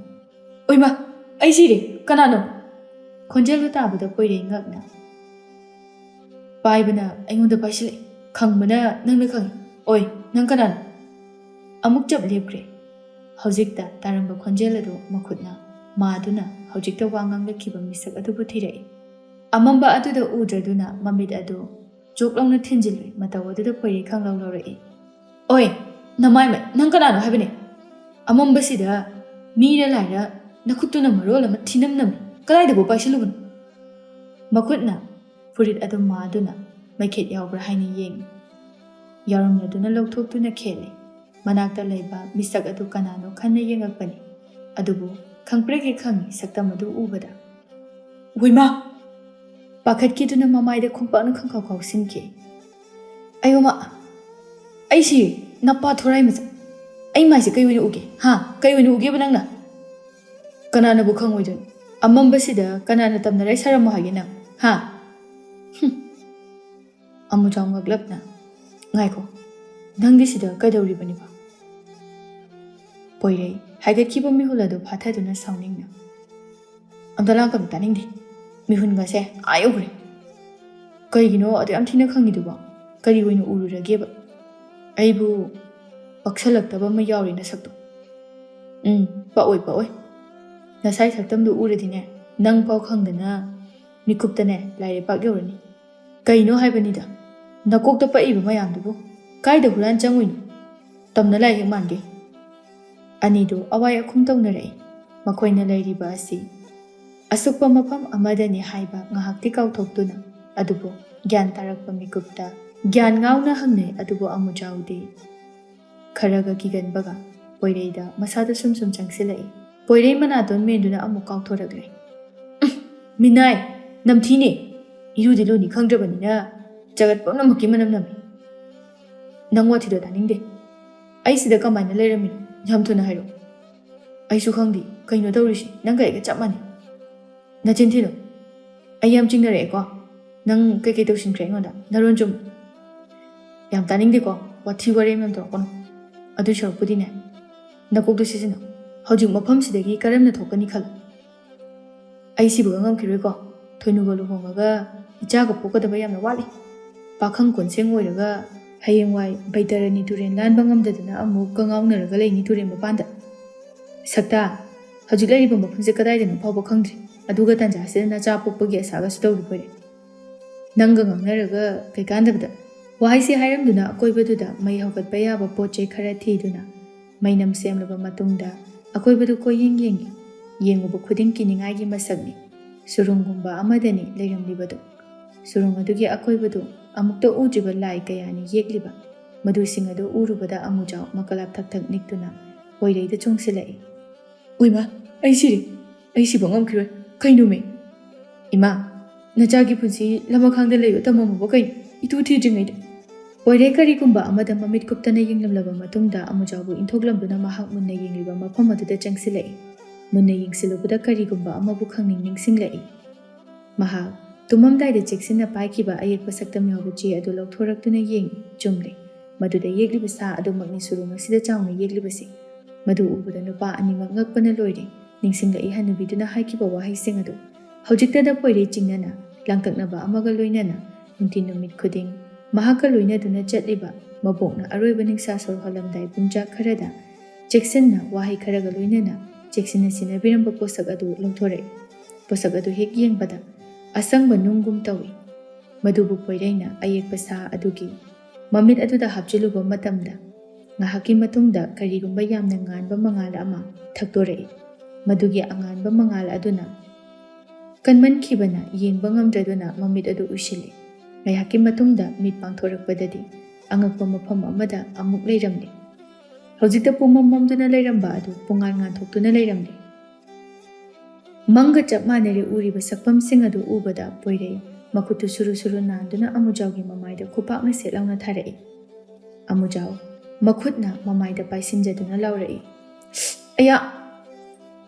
"ꯑꯣꯏꯃꯥ! ꯑꯩ ꯁꯤꯔꯦ! ꯀꯅꯥꯅꯣ?" ꯈꯣꯟꯖꯦꯜꯗꯨ ꯇꯥꯕꯗ ꯄꯣꯏꯔꯩ ꯉꯛꯅ ꯄꯥꯏꯕꯅ ꯑꯩꯉꯣꯟꯗ ꯄꯥꯏꯁꯤꯜꯂꯛꯏ꯫ ꯈꯪꯕꯅ ꯅꯪꯅ ꯈꯪꯏ꯫ "ꯑꯣꯏ, ꯅꯪ ꯀꯅꯥꯅꯣ?" ꯑꯃꯨꯛ ꯆꯞ ꯂꯦꯞꯈ꯭ꯔꯦ꯫ ꯍꯧꯖꯤꯛꯇ ꯇꯥꯔꯝꯕ ꯈꯣꯟꯖꯦꯜ ꯑꯗꯨ ꯃꯈꯨꯠꯅ ꯃꯥꯗꯨꯅ ꯍꯧꯖꯤꯛꯇ ꯋꯥ ꯉꯥꯡꯂꯛꯈꯤꯕ ꯃꯤꯁꯛ ꯑꯗꯨꯕꯨ ꯊꯤꯔꯛꯏ꯫ ꯑꯃꯝꯕ ꯑꯗꯨꯗ ꯎꯗ꯭ꯔꯗꯨꯅ ꯃꯃꯤꯠ ꯑꯗꯨ ꯆꯣꯛ ꯂꯥꯎꯅ ꯊꯤꯟꯖꯤꯜꯂꯨꯏ꯫ ꯃꯇꯧ ꯑꯗꯨꯗ ꯄꯣꯏꯔꯩ ꯈꯪꯂꯧ ꯂꯧꯔꯛꯏ꯫ "ꯑꯣꯏ, ꯅꯃꯥꯏꯃꯠ, ꯅꯪ ꯀꯅꯥꯅꯣ ꯍꯥꯏꯕꯅꯦ? ꯑꯃꯝꯕꯁꯤꯗ ꯃꯤꯔ ꯂꯥꯏꯔ ꯅꯈꯨꯠꯇꯨꯅ ꯃꯔꯣꯜ ꯑꯃ ꯊꯤꯅꯝ ꯅꯝꯃꯤ꯫ ꯀꯗꯥꯏꯗꯕꯨ ꯄꯥꯏꯁꯤꯜꯂꯨꯕꯅꯣ?" ꯃꯈꯨꯠꯅ ꯐꯨꯔꯤꯠ ꯑꯗꯨ ꯃꯥꯗꯨꯅ ꯃꯩꯈꯦꯠ ꯌꯥꯎꯕ꯭ꯔꯥ ꯍꯥꯏꯅ ꯌꯦꯡꯏ꯫ ꯌꯥꯎꯔꯝꯂꯗꯨꯅ ꯂꯧꯊꯣꯛꯇꯨꯅ ꯈꯦꯠꯂꯤ꯫ ꯃꯅꯥꯛꯇ ꯂꯩꯕ ꯃꯤꯁꯛ ꯑꯗꯨ ꯀꯅꯥꯅꯣ ꯈꯟꯅ ꯌꯦꯡꯉꯛꯄꯅꯤ꯫ ꯑꯗꯨꯕꯨ ꯈꯪꯄ꯭ꯔꯦꯛ ꯍꯦꯛ ꯈꯪꯏ ꯁꯛꯇꯝ ꯑꯗꯨ ꯎꯕꯗ꯫ "ꯋꯩꯃꯥ!" ꯄꯥꯈꯠꯈꯤꯗꯨꯅ ꯃꯃꯥꯏꯗ ꯈꯣꯡꯄꯥꯛꯅ ꯈꯪꯈꯥꯎ ꯈꯥꯎꯁꯤꯟꯈꯤ꯫ "ꯑꯌꯣꯃꯥ! ꯑꯩ ꯁꯤꯔꯦ! ꯅꯄꯥ ꯊꯣꯔꯥꯏ ꯃꯆꯥ! ꯑꯩ ꯃꯥꯏꯁꯦ ꯀꯩ ꯑꯣꯏꯅ ꯎꯒꯦ? ꯍꯥ? ꯀꯩ ꯑꯣꯏꯅ ꯎꯒꯦꯕ ꯅꯪꯅ?" "ꯀꯅꯥꯅꯕꯨ ꯈꯪꯉꯣꯏꯗꯣꯏꯅꯣ? ꯑꯃꯝꯕꯁꯤꯗ ꯀꯅꯥꯅ ꯇꯝꯅꯔꯥꯏ ꯁꯥꯔꯝꯃꯣ ꯍꯥꯏꯒꯦ ꯅꯪ? ꯍꯥ?" ꯍꯨꯝ꯫ ꯑꯃꯨꯖꯥꯎ ꯉꯛꯂꯞꯅ, "ꯉꯥꯏꯈꯣ, ꯅꯪꯗꯤ ꯁꯤꯗ ꯀꯩꯗꯧꯔꯤꯕꯅꯤꯕ?" ꯄꯣꯏꯔꯩ ꯍꯥꯏꯒꯠꯈꯤꯕ ꯃꯤꯍꯨꯜ ꯑꯗꯨ ꯐꯥꯊꯗꯨꯅ ꯁꯥꯎꯅꯤꯡꯅ, "ꯑꯝꯇ ꯂꯥꯡꯒꯅꯨ, ꯇꯥꯅꯤꯡꯗꯦ꯫ ꯃꯤꯍꯨꯟꯒꯁꯦ ꯑꯥ ꯌꯧꯈ꯭ꯔꯦ꯫ ꯀꯩꯒꯤꯅꯣ ꯑꯗꯨ ꯌꯥꯝ ꯊꯤꯅ ꯈꯪꯉꯤꯗꯨꯕꯣ? ꯀꯔꯤ ꯑꯣꯏꯅ ꯎꯔꯨꯔꯒꯦꯕ? ꯑꯩꯕꯨ ꯄꯛꯁꯜꯂꯛꯇꯕ ꯑꯃ ꯌꯥꯎꯔꯦ ꯅꯁꯛꯇꯣ꯫ ꯎꯝ, ꯄꯛꯑꯣꯏ, ꯄꯛꯑꯣꯏ꯫ ꯅꯁꯥꯏ ꯁꯛꯇꯝꯗꯨ ꯎꯔꯗꯤꯅꯦ, ꯅꯪ ꯐꯥꯎ ꯈꯪꯗꯅ ꯃꯤꯀꯨꯞꯇꯅꯦ ꯂꯥꯏꯔꯩꯄꯥꯛ ꯌꯧꯔꯅꯤ꯫ ꯀꯩꯅꯣ ꯍꯥꯏꯕꯅꯤꯗ, ꯅꯀꯣꯛꯇ ꯄꯛꯏꯕ ꯃꯌꯥꯝꯗꯨꯕꯨ? ꯀꯥꯏꯗ ꯍꯨꯔꯥꯟ ꯆꯪꯉꯨꯏꯅꯣ? ꯇꯝꯅ ꯂꯥꯏ ꯍꯦꯛ ꯃꯥꯟꯒꯦ꯫" ꯑꯅꯤꯗꯨ ꯑꯋꯥꯏ ꯑꯈꯨꯝ ꯇꯧꯅꯔꯛꯏ꯫ ꯃꯈꯣꯏꯅ ꯂꯩꯔꯤꯕ ꯑꯁꯤ ꯑꯁꯨꯛꯄ ꯃꯐꯝ ꯑꯃꯗꯅꯤ ꯍꯥꯏꯕ ꯉꯥꯏꯍꯥꯛꯇꯤ ꯀꯥꯎꯊꯣꯛꯇꯨꯅ, ꯑꯗꯨꯕꯨ ꯒ꯭ꯌꯥꯟ ꯇꯥꯔꯛꯄ ꯃꯤꯀꯨꯞꯇ ꯒ꯭ꯌꯥꯟ ꯉꯥꯎꯅ ꯍꯪꯅꯩ, ꯑꯗꯨꯕꯨ ꯑꯃꯨꯖꯥꯎꯗꯤ ꯈꯔꯒ ꯀꯤꯒꯟꯕꯒ ꯄꯣꯏꯔꯩꯗ ꯃꯁꯥꯗ ꯁꯨꯝ ꯁꯨꯝ ꯆꯪꯁꯤꯜꯂꯛꯏ꯫ ꯄꯣꯏꯔꯩ ꯃꯅꯥꯇꯣꯟ ꯃꯦꯟꯗꯨꯅ ꯑꯃꯨꯛ ꯀꯥꯎꯊꯣꯔꯛꯂꯦ꯫ "ꯎꯝ, ꯃꯤꯅꯥꯏ, ꯅꯝꯊꯤꯅꯦ꯫ ꯏꯔꯨꯗꯤ ꯂꯨꯅꯤ ꯈꯪꯗ꯭ꯔꯕꯅꯤꯅ ꯖꯒꯠ ꯄꯨꯝꯅꯃꯛꯀꯤ ꯃꯅꯝ ꯅꯝꯃꯤ꯫ ꯅꯪ ꯋꯥꯊꯤꯗꯣ ꯇꯥꯅꯤꯡꯗꯦ꯫ ꯑꯩ ꯁꯤꯗ ꯀꯃꯥꯏꯅ ꯂꯩꯔꯝꯃꯤꯅꯣ? ꯌꯥꯝ ꯊꯨꯅ ꯍꯥꯏꯔꯛꯑꯣ꯫ ꯑꯩꯁꯨ ꯈꯪꯗꯦ꯫ ꯀꯩꯅꯣ ꯇꯧꯔꯤꯁꯤ? ꯅꯪꯒ ꯑꯩꯒ ꯆꯞ ꯃꯥꯟꯅꯩ꯫ ꯅꯆꯤꯟ ꯊꯤꯅꯨ꯫ ꯑꯩ ꯌꯥꯝ ꯆꯤꯡꯅꯔꯛꯑꯦꯀꯣ꯫ ꯅꯪ ꯀꯩꯀꯩ ꯇꯧꯁꯤꯟꯈ꯭ꯔꯦ ꯑꯩꯉꯣꯟꯗ? ꯅꯔꯣꯟ ꯆꯨꯝ꯫ ꯌꯥꯝ ꯇꯥꯅꯤꯡꯗꯦꯀꯣ꯫ ꯋꯥꯊꯤ ꯋꯥꯔꯦꯝ ꯌꯥꯝ ꯇꯧꯔꯛꯀꯅꯨ꯫ ꯑꯗꯨꯏ ꯁꯔꯨꯛꯄꯨꯗꯤꯅꯦ, ꯅꯀꯣꯛꯇꯣ ꯁꯤꯖꯤꯟꯅꯧ꯫ ꯍꯧꯖꯤꯛ ꯃꯐꯝꯁꯤꯗꯒꯤ ꯀꯔꯝꯅ ꯊꯣꯛꯀꯅꯤ ꯈꯜꯂꯨ꯫ ꯑꯩ ꯁꯤꯕꯒ ꯉꯝꯈꯤꯔꯣꯏꯀꯣ꯫ ꯊꯣꯏꯅꯨꯒ ꯂꯨꯍꯣꯡꯉꯒ ꯏꯆꯥꯒ ꯄꯣꯛꯀꯗꯕ ꯌꯥꯝꯅ ꯋꯥꯠꯂꯤ꯫ ꯄꯥꯈꯪ ꯀꯣꯟꯁꯦꯡ ꯑꯣꯏꯔꯒ ꯍꯌꯦꯡꯋꯥꯏ ꯕꯩꯇꯔꯅꯤ ꯇꯨꯔꯦꯟ ꯂꯥꯟꯕ ꯉꯝꯗꯗꯅ ꯑꯃꯨꯛ ꯀꯉꯥꯎꯅꯔꯒ ꯂꯩꯅꯤ ꯇꯨꯔꯦꯟ ꯃꯄꯥꯟꯗ꯫ ꯁꯛꯇꯥ, ꯍꯧꯖꯤꯛ ꯂꯩꯔꯤꯕ ꯃꯐꯝꯁꯦ ꯀꯗꯥꯏꯗꯅꯣ ꯐꯥꯎꯕ ꯈꯪꯗ꯭ꯔꯤ꯫ ꯑꯗꯨꯒ ꯇꯥꯟꯖꯥꯁꯤꯗ ꯅꯆꯥ ꯄꯣꯛꯄꯒꯤ ꯑꯁꯥꯒꯁꯨ ꯇꯧꯔꯤꯕꯣꯏꯔꯦ꯫ ꯅꯪꯒ ꯉꯥꯡꯅꯔꯒ ꯀꯩꯀꯥꯟꯗꯕꯗ?" ꯋꯥꯍꯩꯁꯤ ꯍꯥꯏꯔꯝꯗꯨꯅ ꯑꯀꯣꯏꯕꯗꯨꯗ ꯃꯩ ꯍꯧꯒꯠꯄ ꯌꯥꯕ ꯄꯣꯠ ꯆꯩ ꯈꯔ ꯊꯤꯗꯨꯅ ꯃꯩꯅꯝ ꯁꯦꯝꯂꯕ ꯃꯇꯨꯡꯗ ꯑꯀꯣꯏꯕꯗꯨ ꯀꯣꯏꯌꯦꯡ ꯌꯦꯡꯏ꯫ ꯌꯦꯡꯉꯨꯕ ꯈꯨꯗꯤꯡ ꯀꯤꯅꯤꯡꯉꯥꯏꯒꯤ ꯃꯁꯛꯅꯤ꯫ ꯁꯨꯔꯨꯡꯒꯨꯝꯕ ꯑꯃꯗꯅꯤ ꯂꯩꯔꯝꯂꯤꯕꯗꯨ꯫ ꯁꯨꯔꯨꯡ ꯑꯗꯨꯒꯤ ꯑꯀꯣꯏꯕꯗꯨ ꯑꯃꯨꯛꯇ ꯎꯗ꯭ꯔꯤꯕ ꯂꯥꯏ ꯀꯌꯥꯅꯤ ꯌꯦꯛꯂꯤꯕ꯫ ꯃꯗꯨꯁꯤꯡ ꯑꯗꯨ ꯎꯔꯨꯕꯗ ꯑꯃꯨꯖꯥꯎ ꯃꯀꯂꯥꯞ ꯊꯛ ꯊꯛ ꯅꯤꯛꯇꯨꯅ ꯄꯣꯏꯔꯩꯗ ꯆꯣꯡꯁꯤꯜꯂꯛꯏ꯫ "ꯎꯏꯃꯥ, ꯑꯩ ꯁꯤꯔꯦ꯫ ꯑꯩ ꯁꯤꯕ ꯉꯝꯈꯤꯔꯣꯏ꯫ ꯀꯩꯅꯣꯃꯤ?" "ꯏꯃꯥ, ꯅꯆꯥꯒꯤ ꯄꯨꯟꯁꯤ ꯂꯃꯈꯥꯡꯗ ꯂꯩꯕ ꯇꯝꯃꯝꯃꯕ ꯀꯩꯅꯣ? ꯏꯇꯨ ꯊꯤꯗ꯭ꯔꯤꯉꯩꯗ?" ꯄꯣꯏꯔꯩ ꯀꯔꯤꯒꯨꯝꯕ ꯑꯃꯗ ꯃꯃꯤꯠ ꯀꯨꯞꯇꯅ ꯌꯦꯡꯂꯝꯂꯕ ꯃꯇꯨꯡꯗ ꯑꯃꯨꯖꯥꯎꯕꯨ ꯏꯟꯊꯣꯛꯂꯝꯗꯨꯅ ꯃꯍꯥꯛ ꯃꯨꯟꯅ ꯌꯦꯡꯂꯤꯕ ꯃꯐꯝ ꯑꯗꯨꯗ ꯆꯪꯁꯤꯜꯂꯛꯏ꯫ ꯃꯨꯟꯅ ꯌꯦꯡꯁꯤꯜꯂꯨꯕꯗ ꯀꯔꯤꯒꯨꯝꯕ ꯑꯃꯕꯨ ꯈꯪꯅꯤꯡ ꯅꯤꯡꯁꯤꯡꯂꯛꯏ꯫ ꯃꯍꯥꯛ ꯇꯨꯝꯃꯝꯗꯥꯏꯗ ꯆꯦꯛꯁꯤꯟꯅ ꯄꯥꯏꯈꯤꯕ ꯑꯌꯦꯛꯄ ꯁꯛꯇꯝ ꯌꯥꯎꯕ ꯆꯦ ꯑꯗꯨ ꯂꯧꯊꯣꯔꯛꯇꯨꯅ ꯌꯦꯡꯏ꯫ ꯆꯨꯝꯂꯦ꯫ ꯃꯗꯨꯗ ꯌꯦꯛꯂꯤꯕ ꯁꯥ ꯑꯗꯨꯃꯛꯅꯤ ꯁꯨꯔꯨꯡ ꯑꯁꯤꯗ ꯆꯥꯎꯅ ꯌꯦꯛꯂꯤꯕꯁꯤ꯫ ꯃꯗꯨ ꯎꯕꯗ ꯅꯨꯄꯥ ꯑꯅꯤꯃꯛ ꯉꯛꯄꯅ ꯂꯣꯏꯔꯦ꯫ ꯅꯤꯡꯁꯤꯡꯂꯛꯏ ꯍꯅꯨꯕꯤꯗꯨꯅ ꯍꯥꯏꯈꯤꯕ ꯋꯥꯍꯩꯁꯤꯡ ꯑꯗꯨ꯫ ꯍꯧꯖꯤꯛꯇꯗ ꯄꯣꯏꯔꯩ ꯆꯤꯡꯅꯅ, ꯂꯥꯡꯇꯛꯅꯕ ꯑꯃꯒ ꯂꯣꯏꯅꯅ ꯅꯨꯡꯊꯤꯜ ꯅꯨꯃꯤꯠ ꯈꯨꯗꯤꯡ ꯃꯍꯥꯛꯀ ꯂꯣꯏꯅꯗꯨꯅ ꯆꯠꯂꯤꯕ ꯃꯕꯣꯛꯅ ꯑꯔꯣꯏꯕ ꯅꯤꯡꯁꯥ ꯁꯣꯔ ꯍꯣꯜꯂꯝꯗꯥꯏ ꯄꯨꯡꯆꯥꯛ ꯈꯔꯗ ꯆꯦꯛꯁꯤꯟꯅ ꯋꯥꯍꯩ ꯈꯔꯒ ꯂꯣꯏꯅꯅ ꯆꯦꯛꯁꯤꯟꯅ ꯁꯤꯟꯅꯕꯤꯔꯝꯕ ꯄꯣꯠꯁꯛ ꯑꯗꯨ ꯂꯧꯊꯣꯔꯛꯏ꯫ ꯄꯣꯠꯁꯛ ꯑꯗꯨ ꯍꯦꯛ ꯌꯦꯡꯕꯗ ꯑꯁꯪꯕ ꯅꯨꯡꯒꯨꯝ ꯇꯧꯏ꯫ ꯃꯗꯨꯕꯨ ꯄꯣꯏꯔꯩꯅ ꯑꯌꯦꯛꯄ ꯁꯥ ꯑꯗꯨꯒꯤ ꯃꯃꯤꯠ ꯑꯗꯨꯗ ꯍꯥꯞꯆꯤꯜꯂꯨꯕ ꯃꯇꯝꯗ ꯉꯥꯏꯍꯥꯛꯀꯤ ꯃꯇꯨꯡꯗ ꯀꯔꯤꯒꯨꯝꯕ ꯌꯥꯝꯅ ꯉꯥꯟꯕ ꯃꯉꯥꯜ ꯑꯃ ꯊꯛꯇꯣꯔꯛꯏ꯫ ꯃꯗꯨꯒꯤ ꯑꯉꯥꯟꯕ ꯃꯉꯥꯜ ꯑꯗꯨꯅ ꯀꯟꯃꯟꯈꯤꯕꯅ ꯌꯦꯡꯕ ꯉꯝꯗ꯭ꯔꯗꯨꯅ ꯃꯃꯤꯠ ꯑꯗꯨ ꯎꯏꯁꯤꯜꯂꯤ꯫ ꯉꯥꯏꯍꯥꯛꯀꯤ ꯃꯇꯨꯡꯗ ꯃꯤꯠ ꯄꯥꯡꯊꯣꯔꯛꯄꯗꯗꯤ ꯑꯉꯛꯄ ꯃꯐꯝ ꯑꯃꯗ ꯑꯃꯨꯛ ꯂꯩꯔꯝꯂꯦ꯫ ꯍꯧꯖꯤꯛꯇ ꯄꯨꯝꯃꯝ ꯃꯝꯗꯨꯅ ꯂꯩꯔꯝꯕ ꯑꯗꯨ ꯄꯨꯡꯉꯥꯟ ꯉꯥꯟꯊꯣꯛꯇꯨꯅ ꯂꯩꯔꯝꯂꯦ꯫ ꯃꯪꯒ ꯆꯞ ꯃꯥꯟꯅꯔꯦ ꯎꯔꯤꯕ ꯁꯛꯐꯝꯁꯤꯡ ꯑꯗꯨ ꯎꯕꯗ ꯄꯣꯏꯔꯩ ꯃꯈꯨꯠꯇꯨ ꯁꯨꯔꯨ ꯁꯨꯔꯨ ꯅꯥꯟꯗꯨꯅ ꯑꯃꯨꯖꯥꯎꯒꯤ ꯃꯃꯥꯏꯗ ꯈꯨꯄꯥꯛꯅ ꯁꯦꯠ ꯂꯥꯎꯅ ꯊꯥꯔꯛꯏ꯫ ꯑꯃꯨꯖꯥꯎ ꯃꯈꯨꯠꯅ ꯃꯃꯥꯏꯗ ꯄꯥꯏꯁꯤꯟꯖꯗꯨꯅ ꯂꯥꯎꯔꯛꯏ, "ꯑꯌꯥ!